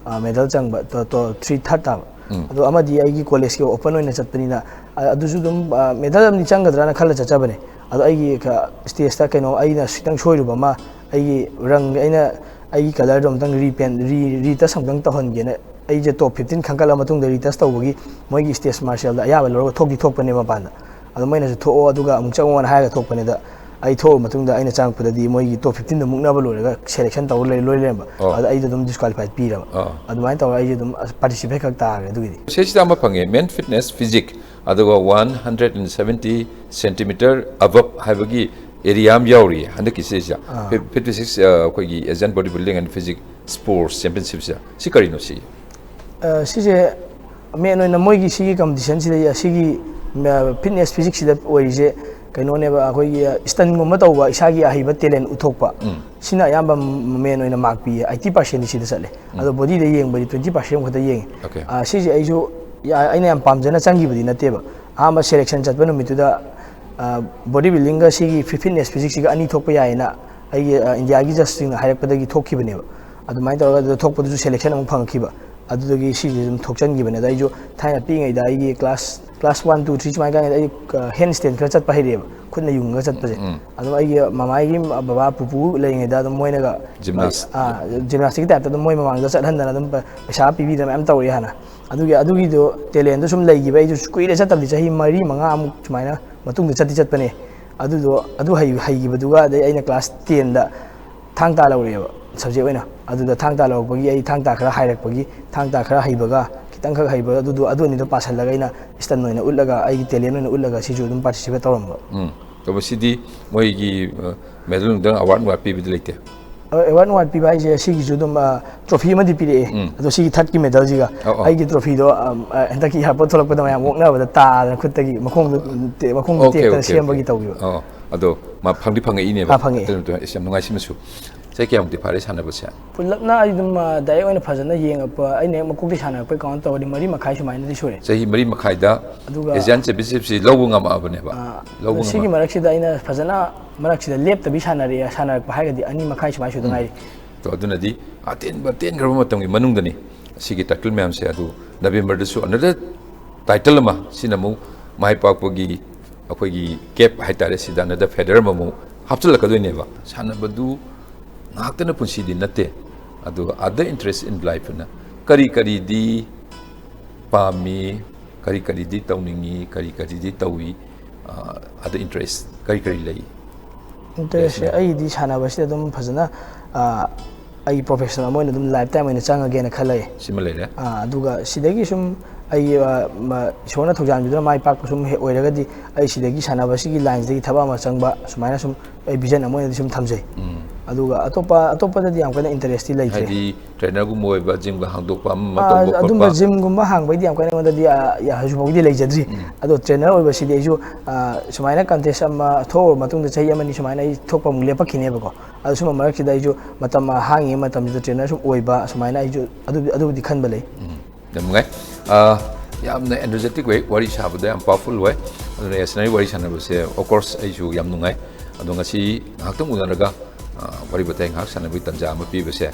ꯃꯦꯗꯜ ꯆꯪꯕ, ꯇꯣ ꯊ꯭ꯔꯤ ꯊꯥꯔꯠ ꯇꯥꯕ꯫ ꯑꯗꯣ ꯑꯃꯗꯤ ꯑꯩꯒꯤ ꯀꯣꯂꯦꯖꯀꯤ ꯑꯣꯄꯟ ꯑꯣꯏꯅ ꯆꯠꯄꯅꯤꯅ, ꯑꯗꯨꯁꯨ ꯑꯗꯨꯝ ꯃꯦꯗꯜ ꯑꯃꯗꯤ ꯆꯪꯒꯗ꯭ꯔꯥꯅ ꯈꯜꯂ ꯆꯠꯆꯕꯅꯦ꯫ ꯑꯗꯣ ꯑꯩꯒꯤ ꯁ꯭ꯇꯦꯖꯇ ꯀꯩꯅꯣ, ꯑꯩꯅ ꯈꯤꯇꯪ ꯁꯣꯏꯔꯨꯕ ꯑꯃ, ꯑꯩꯒꯤ ꯔꯪ, ꯑꯩꯅ ꯑꯩꯒꯤ ꯀꯂꯔꯗꯣ ꯑꯝꯇꯪ ꯔꯤꯄꯦꯟ ꯔꯤ ꯔꯤꯇꯁ ꯑꯝꯇꯪ ꯇꯧꯍꯟꯒꯦꯅ ꯑꯩꯁꯦ ꯇꯣꯞ ꯐꯤꯐꯇꯤꯟ ꯈꯟꯒꯠꯂ ꯃꯇꯨꯡꯗ ꯔꯤꯇꯁ ꯇꯧꯕꯒꯤ ꯃꯣꯏꯒꯤ ꯁ꯭ꯇꯦꯖ ꯃꯥꯔꯁꯦꯜꯗ ꯑꯌꯥꯕ ꯂꯧꯔꯒ ꯊꯣꯛꯇꯤ ꯊꯣꯛꯄꯅꯦ ꯃꯄꯥꯟꯗ꯫ ꯑꯗꯣ ꯃꯣꯏꯅꯁꯨ "ꯊꯣꯛꯑꯣ ꯑꯗꯨꯒ ꯑꯃꯨꯛ ꯆꯪꯉꯣꯅ" ꯍꯥꯏꯔꯒ ꯊꯣꯛꯄꯅꯦ꯫ ꯑꯗ ꯑꯩ ꯊꯣꯛꯑ ꯃꯇꯨꯡꯗ ꯑꯩꯅ ꯆꯪꯉꯛꯄꯗꯗꯤ ꯃꯣꯏꯒꯤ ꯇꯣꯞ ꯐꯤꯐꯇꯤꯟꯗꯣ ꯃꯨꯛꯅꯕ ꯂꯣꯏꯔꯒ ꯁꯦꯂꯦꯛꯁꯟ ꯇꯧꯔ ꯂꯩ ꯂꯣꯏ ꯂꯩꯔꯝꯕ꯫ ꯑꯗ ꯑꯩꯗꯣ ꯑꯗꯨꯝ ꯗꯤꯁꯀ꯭ꯋꯥꯂꯤꯐꯥꯏ ꯄꯤꯔꯕ꯫ ꯑꯗꯨꯃꯥꯏꯅ ꯇꯧꯔꯒ ꯑꯩꯁꯦ ꯑꯗꯨꯝ ꯄꯥꯔꯇꯤꯁꯤꯄꯦꯠ ꯈꯛ ꯇꯥꯔꯦ ꯑꯗꯨꯒꯤꯗꯤ꯫ ꯁꯤꯁꯤꯗ ꯑꯃ ꯐꯪꯉꯦ, ꯃꯦꯟ ꯐꯤꯠꯅꯦꯁ ꯐꯤꯖꯤꯛ, ꯑꯗꯨꯒ one hundred and seventy centimeter ꯑꯕꯞ ꯍꯥꯏꯕꯒꯤ ꯑꯦꯔꯤꯌꯥ ꯑꯃ ꯌꯥꯎꯔꯤꯌꯦ ꯍꯟꯗꯛꯀꯤꯁꯤꯁꯦ꯫ ꯐꯤꯐꯇꯤ ꯁꯤꯛꯁ ꯑꯩꯈꯣꯏꯒꯤ Asian body building and physique sports ꯆꯦꯝꯄꯤꯌꯟꯁꯤꯞꯁꯦ꯫ ꯁꯤ ꯀꯔꯤꯅꯣ ꯁꯤ? ꯁꯤꯁꯦ ꯃꯦꯟ ꯑꯣꯏꯅ ꯃꯣꯏꯒꯤ ꯁꯤꯒꯤ ꯀꯝꯄꯤꯇꯤꯁꯟꯁꯤꯗ, ꯁꯤꯒꯤ ꯐꯤꯠꯅꯦꯁ ꯐꯤꯖꯤꯛꯁꯤꯗ ꯑꯣꯏꯔꯤꯁꯦ ꯀꯩꯅꯣꯅꯦꯕ, ꯑꯩꯈꯣꯏꯒꯤ ꯁ꯭ꯇꯟꯒꯨꯝꯕ ꯇꯧꯕ, ꯏꯁꯥꯒꯤ ꯑꯍꯩꯕ ꯇꯦꯂꯦꯟ ꯎꯠꯊꯣꯛꯄ꯫ ꯁꯤꯅ ꯑꯌꯥꯝꯕ ꯃꯦꯟ ꯑꯣꯏꯅ ꯃꯥꯔꯛ ꯄꯤꯌꯦ꯫ ꯑꯩꯠꯇꯤ ꯄꯥꯔꯁꯦꯟꯗꯤ ꯁꯤꯗ ꯆꯠꯂꯦ꯫ ꯑꯗꯣ ꯕꯣꯗꯤꯗ ꯌꯦꯡꯕꯗꯤ ꯇ꯭ꯋꯦꯟꯇꯤ ꯄꯥꯔꯁꯦꯟ ꯈꯛꯇ ꯌꯦꯡꯉꯦ꯫ Okay. ꯁꯤꯁꯦ ꯑꯩꯁꯨ, ꯑꯩꯅ ꯌꯥꯝ ꯄꯥꯝꯖꯅ ꯆꯪꯈꯤꯕꯗꯤ ꯅꯠꯇꯦꯕ꯫ ꯑꯍꯥꯟꯕ ꯁꯦꯂꯦꯛꯁꯟ ꯆꯠꯄ ꯅꯨꯃꯤꯠꯇꯨꯗ ꯕꯣꯗꯤ ꯕꯤꯜꯗꯤꯡꯒ ꯁꯤꯒꯤ ꯐꯤꯠꯅꯦꯁ ꯐꯤꯖꯤꯛꯁꯤꯒ ꯑꯅꯤ ꯊꯣꯛꯄ ꯌꯥꯏꯌꯦꯅ ꯑꯩꯒꯤ ꯏꯟꯗꯤꯌꯥꯒꯤ ꯖꯁꯁꯤꯡꯅ ꯍꯥꯏꯔꯛꯄꯗꯒꯤ ꯊꯣꯛꯈꯤꯕꯅꯦꯕ꯫ ꯑꯗꯨꯃꯥꯏꯅ ꯇꯧꯔꯒ ꯑꯗꯨꯗ ꯊꯣꯛꯄꯗꯨꯁꯨ ꯁꯦꯂꯦꯛꯁꯟ ꯑꯃꯨꯛ ꯐꯪꯉꯛꯈꯤꯕ꯫ ꯑꯗꯨꯗꯒꯤ ꯁꯤꯁꯦ ꯑꯗꯨꯝ ꯊꯣꯛꯆꯟꯈꯤꯕꯅꯦ꯫ ꯑꯗ ꯑꯩꯁꯨ ꯊꯥꯏꯅ ꯄꯤꯛꯏꯉꯩꯗ ꯑꯩꯒꯤ class class one, two, three ꯁꯨꯃꯥꯏꯅ ꯀꯥꯏꯉꯩꯗ ꯑꯩ ꯍꯦꯟ ꯁ꯭ꯇꯦꯟ ꯈꯔ ꯆꯠꯄ ꯍꯩꯔꯛꯑꯦꯕ, ꯈꯨꯠꯅ ꯌꯨꯡꯉꯒ ꯆꯠꯄꯁꯦ꯫ ꯑꯗꯨꯝ ꯑꯩꯒꯤ ꯃꯃꯥꯒꯤ ꯕꯕꯥ ꯄꯨꯄꯨ ꯂꯩꯔꯤꯉꯩꯗ ꯑꯗꯨꯝ ꯃꯣꯏꯅꯒ ꯖꯤꯝꯅꯥꯁ꯫ ꯖꯤꯝꯅꯥꯁꯇꯤꯛꯀꯤ ꯇꯥꯏꯞꯇ ꯑꯗꯨꯝ ꯃꯣꯏ ꯃꯃꯥꯡꯗ ꯆꯠꯍꯟꯗꯅ ꯑꯗꯨꯝ ꯄꯩꯁꯥ ꯄꯤꯕꯤꯗꯅ ꯃꯌꯥꯝ ꯇꯧꯔꯛꯑꯦ ꯍꯥꯟꯅ꯫ ꯑꯗꯨꯒꯤ ꯑꯗꯨꯒꯤꯗꯣ ꯇꯦꯂꯦꯟꯗꯣ ꯁꯨꯝ ꯂꯩꯈꯤꯕ꯫ ꯑꯩꯁꯨ ꯀꯨꯏꯔꯦ ꯆꯠꯇꯕꯗꯤ, ꯆꯍꯤ ꯃꯔꯤ ꯃꯉꯥꯃꯨꯛ ꯁꯨꯃꯥꯏꯅ ꯃꯇꯨꯡꯗ ꯆꯠꯇꯤ ꯆꯠꯄꯅꯦ꯫ ꯑꯗꯨꯗꯣ ꯑꯗꯨ ꯍꯩꯈꯤꯕꯗꯨꯒ ꯑꯗꯩ ꯑꯩꯅ ꯀ꯭ꯂꯥꯁ ꯇꯦꯟꯗ ꯊꯥꯡ ꯇꯥ ꯂꯧꯔꯛꯑꯦꯕ ꯁꯕꯖꯦꯛ ꯑꯣꯏꯅ꯫ ꯑꯗꯨꯗ ꯊꯥꯡ ꯇꯥ ꯂꯧꯔꯛꯄꯒꯤ ꯑꯩ ꯊꯥꯡ ꯇꯥ ꯈꯔ ꯍꯥꯏꯔꯛꯄꯒꯤ, ꯊꯥꯡ ꯇꯥ ꯈꯔ ꯍꯩꯕꯒ ꯈꯤꯇꯪꯈꯛ ꯍꯩꯕ ꯑꯗꯨꯗꯣ, ꯑꯗꯨ ꯑꯅꯤꯗꯣ ꯄꯥꯁꯜꯂꯒ ꯑꯩꯅ ꯁ꯭ꯇꯟ ꯑꯣꯏꯅ ꯎꯠꯂꯒ ꯑꯩꯒꯤ ꯇꯦꯂꯦꯟ ꯑꯣꯏꯅ ꯎꯠꯂꯒ ꯁꯤꯁꯨ ꯑꯗꯨꯝ ꯄꯥꯔꯇꯤꯁꯤꯄꯦꯠ ꯇꯧꯔꯝꯕ꯫ ꯎꯝ꯫ ꯑꯗꯣ ꯃꯁꯤꯗꯤ ꯃꯣꯏꯒꯤ ꯃꯦꯗꯜ ꯅꯨꯡꯗꯜ ꯑꯦꯋꯥꯔꯗ ꯅꯨꯡꯋꯥꯔꯗ ꯄꯤꯕꯗꯤ ꯂꯩꯇꯦ? ꯑꯦꯋꯥꯔꯗ ꯅꯨꯡꯋꯥꯔꯗ ꯄꯤꯕ ꯍꯥꯏꯁꯦ ꯁꯤꯒꯤꯁꯨ ꯑꯗꯨꯝ ꯇ꯭ꯔꯣꯐꯤ ꯑꯃꯗꯤ ꯄꯤꯔꯛꯑꯦ꯫ ꯎꯝ꯫ ꯑꯗꯣ ꯁꯤꯒꯤ ꯊꯥꯔꯠꯀꯤ ꯃꯦꯗꯜꯁꯤꯒ ꯑꯧ, ꯑꯧ꯫ ꯑꯩꯒꯤ ꯇ꯭ꯔꯣꯐꯤꯗꯣ ꯍꯟꯗꯛꯀꯤ ꯑꯦꯌꯥꯔꯄꯣꯔꯠ ꯊꯣꯛꯂꯛꯄꯗ ꯃꯌꯥꯝ ꯑꯣꯛꯅꯕꯗ ꯇꯥꯗꯅ ꯈꯨꯠꯇꯒꯤ ꯃꯈꯣꯡꯗ ꯃꯈꯣꯡꯗ ꯑꯣꯀꯦ, ꯇꯦꯛꯇꯅ ꯑꯣꯀꯦ, ꯁꯦꯝꯕꯒꯤ ꯑꯣꯀꯦ꯫ ꯇꯧꯈꯤꯕ꯫ ꯑꯣ, ꯑꯗꯣ ꯃꯥ ꯐꯪꯗꯤ ꯐꯪꯉꯛꯏꯅꯦꯕ? ꯑꯥ, ꯐꯪꯉꯛꯑꯦ꯫ ꯑꯗꯨ ꯃꯇꯨꯡꯗ ꯏꯁ, ꯌꯥꯝ ꯅꯨꯡꯉꯥꯏ꯫ ꯁꯤꯃꯁꯨ ꯆꯍꯤ ꯀꯌꯥꯃꯨꯛꯇꯤ ꯐꯥꯔꯦ ꯁꯥꯟꯅꯕꯁꯦ? ꯄꯨꯂꯞꯅ ꯑꯩ ꯑꯗꯨꯝ ꯗꯥꯏꯔꯦꯛ ꯑꯣꯏꯅ ꯐꯖꯅ ꯌꯦꯡꯉꯛꯄ, ꯑꯩꯅ ꯍꯦꯛ ꯃꯀꯣꯛꯇꯤ ꯁꯥꯟꯅꯔꯛꯄꯩ ꯀꯥꯎꯟ ꯇꯧꯔꯗꯤ ꯃꯔꯤ ꯃꯈꯥꯏ ꯁꯨꯃꯥꯏꯅꯗꯤ ꯁꯨꯔꯦ꯫ ꯆꯍꯤ ꯃꯔꯤ ꯃꯈꯥꯏꯗ ꯑꯗꯨꯒ ꯑꯦꯁꯤꯌꯥꯟ ꯆꯦꯝꯄꯤꯌꯟꯁꯤꯞꯁꯤ ꯂꯧꯕ ꯉꯝꯃꯛꯑꯕꯅꯦꯕ? ꯑꯥ, ꯂꯧꯕ ꯁꯤꯒꯤ ꯉꯝꯃꯛ- ꯃꯔꯛꯁꯤꯗ ꯑꯩꯅ ꯐꯖꯅ ꯃꯔꯛꯁꯤꯗ ꯂꯦꯞꯇꯕꯤ ꯁꯥꯟꯅꯔꯛꯑꯦ, ꯁꯥꯟꯅꯔꯛꯄ ꯍꯥꯏꯔꯒꯗꯤ ꯑꯅꯤ ꯃꯈꯥꯏ ꯁꯨꯃꯥꯏꯅ ꯁꯨꯗ ꯉꯥꯏꯔꯤ꯫ ꯑꯗꯣ ꯑꯗꯨꯅꯗꯤ ꯑꯇꯦꯟꯕ, ꯇꯦꯟꯈ꯭ꯔꯕ ꯃꯇꯝꯒꯤ ꯃꯅꯨꯡꯗꯅꯤ ꯑꯁꯤꯒꯤ ꯇꯥꯏꯇꯜ ꯃꯌꯥꯝꯁꯦ꯫ ꯑꯗꯨ ꯅꯕꯦꯝꯕꯔꯗꯁꯨ ꯑꯅꯗꯔ ꯇꯥꯏꯇꯜ ꯑꯃ, ꯁꯤꯅ ꯑꯃꯨꯛ ꯃꯥꯏ ꯄꯥꯛꯄꯒꯤ ꯑꯩꯈꯣꯏꯒꯤ ꯀꯦꯞ ꯍꯥꯏꯇꯥꯔꯦ, ꯁꯤꯗ ꯑꯅꯗꯔ ꯐꯦꯗꯔ ꯑꯃꯃꯨꯛ ꯍꯥꯞꯆꯤꯜꯂꯛꯀꯗꯣꯏꯅꯦꯕ꯫ ꯁꯥꯟꯅꯕꯗꯨ ꯉꯥꯏꯍꯥꯛꯇꯅ ꯄꯨꯟꯁꯤꯗꯤ ꯅꯠꯇꯦ꯫ ꯑꯗꯨꯒ other interest in life ꯅ ꯀꯔꯤ ꯀꯔꯤꯗꯤ ꯄꯥꯝꯃꯤ, ꯀꯔꯤ ꯀꯔꯤꯗꯤ ꯇꯧꯅꯤꯡꯉꯤ, ꯀꯔꯤ ꯀꯔꯤꯗꯤ ꯇꯧꯏ, ꯑꯗ ꯏꯟꯇꯔꯦꯁ ꯀꯔꯤ ꯀꯔꯤ ꯂꯩ? ꯏꯟꯇꯔꯦꯁꯁꯦ ꯌꯥꯏ, ꯁꯤꯅ꯫ ꯑꯩꯗꯤ ꯁꯥꯟꯅꯕꯁꯤꯗ ꯑꯗꯨꯝ ꯐꯖꯅ, ꯑꯥ, ꯑꯩ ꯄ꯭ꯔꯣꯐꯦꯁꯅꯦꯜ ꯑꯃ ꯑꯣꯏꯅ ꯑꯗꯨꯝ ꯂꯥꯏꯐ ꯇꯥꯏꯝ ꯑꯣꯏꯅ ꯆꯪꯉꯒꯦꯅ ꯈꯜꯂꯛꯑꯦ꯫ ꯁꯤꯃ ꯂꯩꯔꯦ꯫ ꯑꯥ, ꯑꯗꯨꯒ ꯁꯤꯗꯒꯤ ꯁꯨꯝ ꯑꯩ, ꯑꯥ, ꯃ-, ꯏꯁꯣꯔꯅ ꯊꯧꯖꯥꯟꯕꯤꯗꯨꯅ ꯃꯥꯏ ꯄꯥꯛꯄ ꯁꯨꯝ ꯍꯦꯛ ꯑꯣꯏꯔꯒꯗꯤ ꯑꯩ ꯁꯤꯗꯒꯤ ꯁꯥꯟꯅꯕꯁꯤꯒꯤ ꯂꯥꯏꯟꯁꯤꯗꯒꯤ ꯊꯕꯛ ꯑꯃ ꯆꯪꯕ ꯁꯨꯃꯥꯏꯅ ꯁꯨꯝ ꯑꯩ ꯚꯤꯖꯟ ꯑꯃ ꯑꯣꯏꯅꯗꯤ ꯁꯨꯝ ꯊꯝꯖꯩ꯫ ꯎꯝ꯫ ꯑꯗꯨꯒ ꯑꯇꯣꯞꯄ, ꯑꯇꯣꯞꯄꯗꯗꯤ ꯌꯥꯝ ꯀꯟꯅ ꯏꯟꯇꯔꯦꯁꯇꯤ ꯂꯩꯇ꯭ꯔꯦ꯫ ꯍꯥꯏꯗꯤ ꯇ꯭ꯔꯦꯅꯔꯒꯨꯝꯕ ꯑꯣꯏꯕ, ꯖꯤꯝꯒ ꯍꯥꯡꯗꯣꯛꯄ ꯑꯃ ꯑꯥ, ꯇꯧꯕ ꯑꯗꯨꯝꯕ ꯈꯣꯠꯄ? ꯖꯤꯝꯒꯨꯝꯕ ꯍꯥꯡꯕꯩꯗꯤ ꯌꯥꯝ ꯀꯟꯅ ꯑꯩꯉꯣꯟꯗꯗꯤ, ꯑꯥ, ꯌꯥ-, ꯍꯧꯖꯤꯛ ꯐꯥꯎꯒꯤꯗꯤ ꯂꯩꯖꯗ꯭ꯔꯤ꯫ ꯎꯝ꯫ ꯑꯗꯣ ꯇ꯭ꯔꯦꯅꯔ ꯑꯣꯏꯕꯁꯤꯗꯤ ꯑꯩꯁꯨ, ꯑꯥ, ꯁꯨꯃꯥꯏꯅ ꯀꯟꯇꯦꯁ ꯑꯃ ꯊꯣꯛꯑꯕ ꯃꯇꯨꯡꯗ ꯆꯍꯤ ꯑꯃꯅꯤ ꯁꯨꯃꯥꯏꯅ ꯑꯩ ꯊꯣꯛꯄ ꯑꯃꯨꯛ ꯂꯦꯞꯄꯛꯈꯤꯅꯦꯕꯀꯣ꯫ ꯑꯗꯣ ꯁꯨꯝꯕ ꯃꯔꯛꯁꯤꯗ ꯑꯩꯁꯨ ꯃꯇꯝ, ꯑꯥ, ꯍꯥꯡꯉꯤꯉꯩ ꯃꯇꯝꯁꯤꯗ ꯇ꯭ꯔꯦꯅꯔ ꯁꯨꯝ ꯑꯣꯏꯕ ꯁꯨꯃꯥꯏꯅ ꯑꯩꯁꯨ ꯑꯗꯨ-, ꯑꯗꯨꯕꯨꯗꯤ ꯈꯟꯕ ꯂꯩ꯫ ꯎꯝ, ꯌꯥꯝ ꯅꯨꯡꯉꯥꯏ꯫ ꯑꯥ, ꯌꯥꯝꯅ ꯑꯦꯅꯔꯖꯦꯇꯤꯛ ꯑꯣꯏ, ꯋꯥꯔꯤ ꯁꯥꯕꯗ ꯌꯥꯝ ꯄꯥꯋꯔꯐꯨꯜ ꯑꯣꯏ꯫ ꯑꯗꯨꯅ ꯌꯥꯏꯁꯅꯥꯒꯤ ꯋꯥꯔꯤ ꯁꯥꯟꯅꯕꯁꯦ, of course, ꯑꯩꯁꯨ ꯌꯥꯝ ꯅꯨꯡꯉꯥꯏ꯫ ꯑꯗꯣ ꯉꯁꯤ ꯉꯥꯏꯍꯥꯛꯇꯪ ꯎꯅꯔꯒ, ꯑꯥ, ꯋꯥꯔꯤ ꯋꯥꯇꯥꯏ ꯉꯥꯏꯍꯥꯛ ꯁꯥꯟꯅꯕꯒꯤ ꯇꯥꯟꯖꯥ ꯑꯃ ꯄꯤꯕꯁꯦ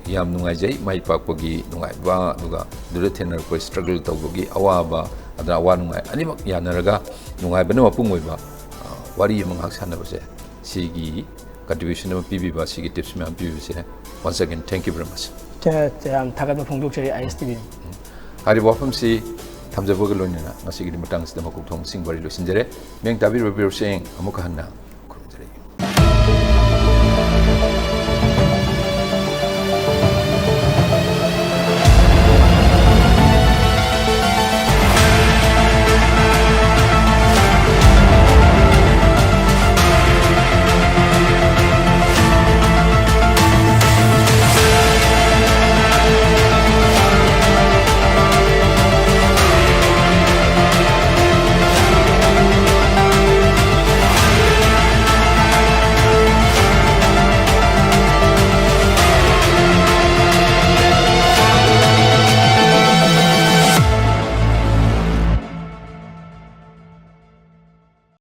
ꯌꯥꯝ ꯅꯨꯡꯉꯥꯏꯖꯩ꯫ ꯃꯥꯏ ꯄꯥꯛꯄꯒꯤ ꯅꯨꯡꯉꯥꯏꯕ, ꯑꯗꯨꯒ ꯑꯗꯨꯗ ꯊꯦꯡꯅꯔꯛꯄ ꯁ꯭ꯇ꯭ꯔꯒꯜ ꯇꯧꯕꯒꯤ ꯑꯋꯥꯕ, ꯑꯗꯨꯅ ꯑꯋꯥ ꯅꯨꯡꯉꯥꯏ ꯑꯅꯤꯃꯛ ꯌꯥꯅꯔꯒ ꯅꯨꯡꯉꯥꯏꯕꯅ ꯃꯄꯨꯡ ꯑꯣꯏꯕ, ꯑꯥ, ꯋꯥꯔꯤ ꯑꯃ ꯉꯥꯏꯍꯥꯛ ꯁꯥꯟꯅꯕꯁꯦ, ꯁꯤꯒꯤ ꯀꯟꯇ꯭ꯔꯤꯕ꯭ꯌꯨꯁꯟ ꯑꯃ ꯄꯤꯕꯤꯕ, ꯁꯤꯒꯤ ꯇꯤꯞꯁ ꯃꯌꯥꯝ ꯄꯤꯕꯤꯕꯁꯦ, once again, thank you very much꯫ ꯌꯥꯝ ꯊꯥꯒꯠꯄ ꯐꯣꯡꯗꯣꯛꯆꯔꯤ ꯑꯥꯏ ꯑꯦꯁ ꯇꯤ ꯚꯤ꯫ ꯍꯥꯏꯔꯤꯕ ꯋꯥꯐꯝꯁꯤ ꯊꯝꯖꯕꯒ ꯂꯣꯏꯅꯅ ꯉꯁꯤꯒꯤꯗꯤ ꯃꯇꯥꯡꯁꯤꯗ ꯃꯀꯣꯛ ꯊꯣꯡꯕꯁꯤꯡ ꯋꯥꯔꯤ ꯂꯣꯏꯁꯤꯟꯖꯔꯦ꯫ ꯃꯤꯌꯥꯝ ꯇꯥꯕꯤꯔꯤꯕ ꯚ꯭ꯌꯨꯔꯁꯤꯡ ꯑꯃꯨꯛꯀ ꯍꯟꯅ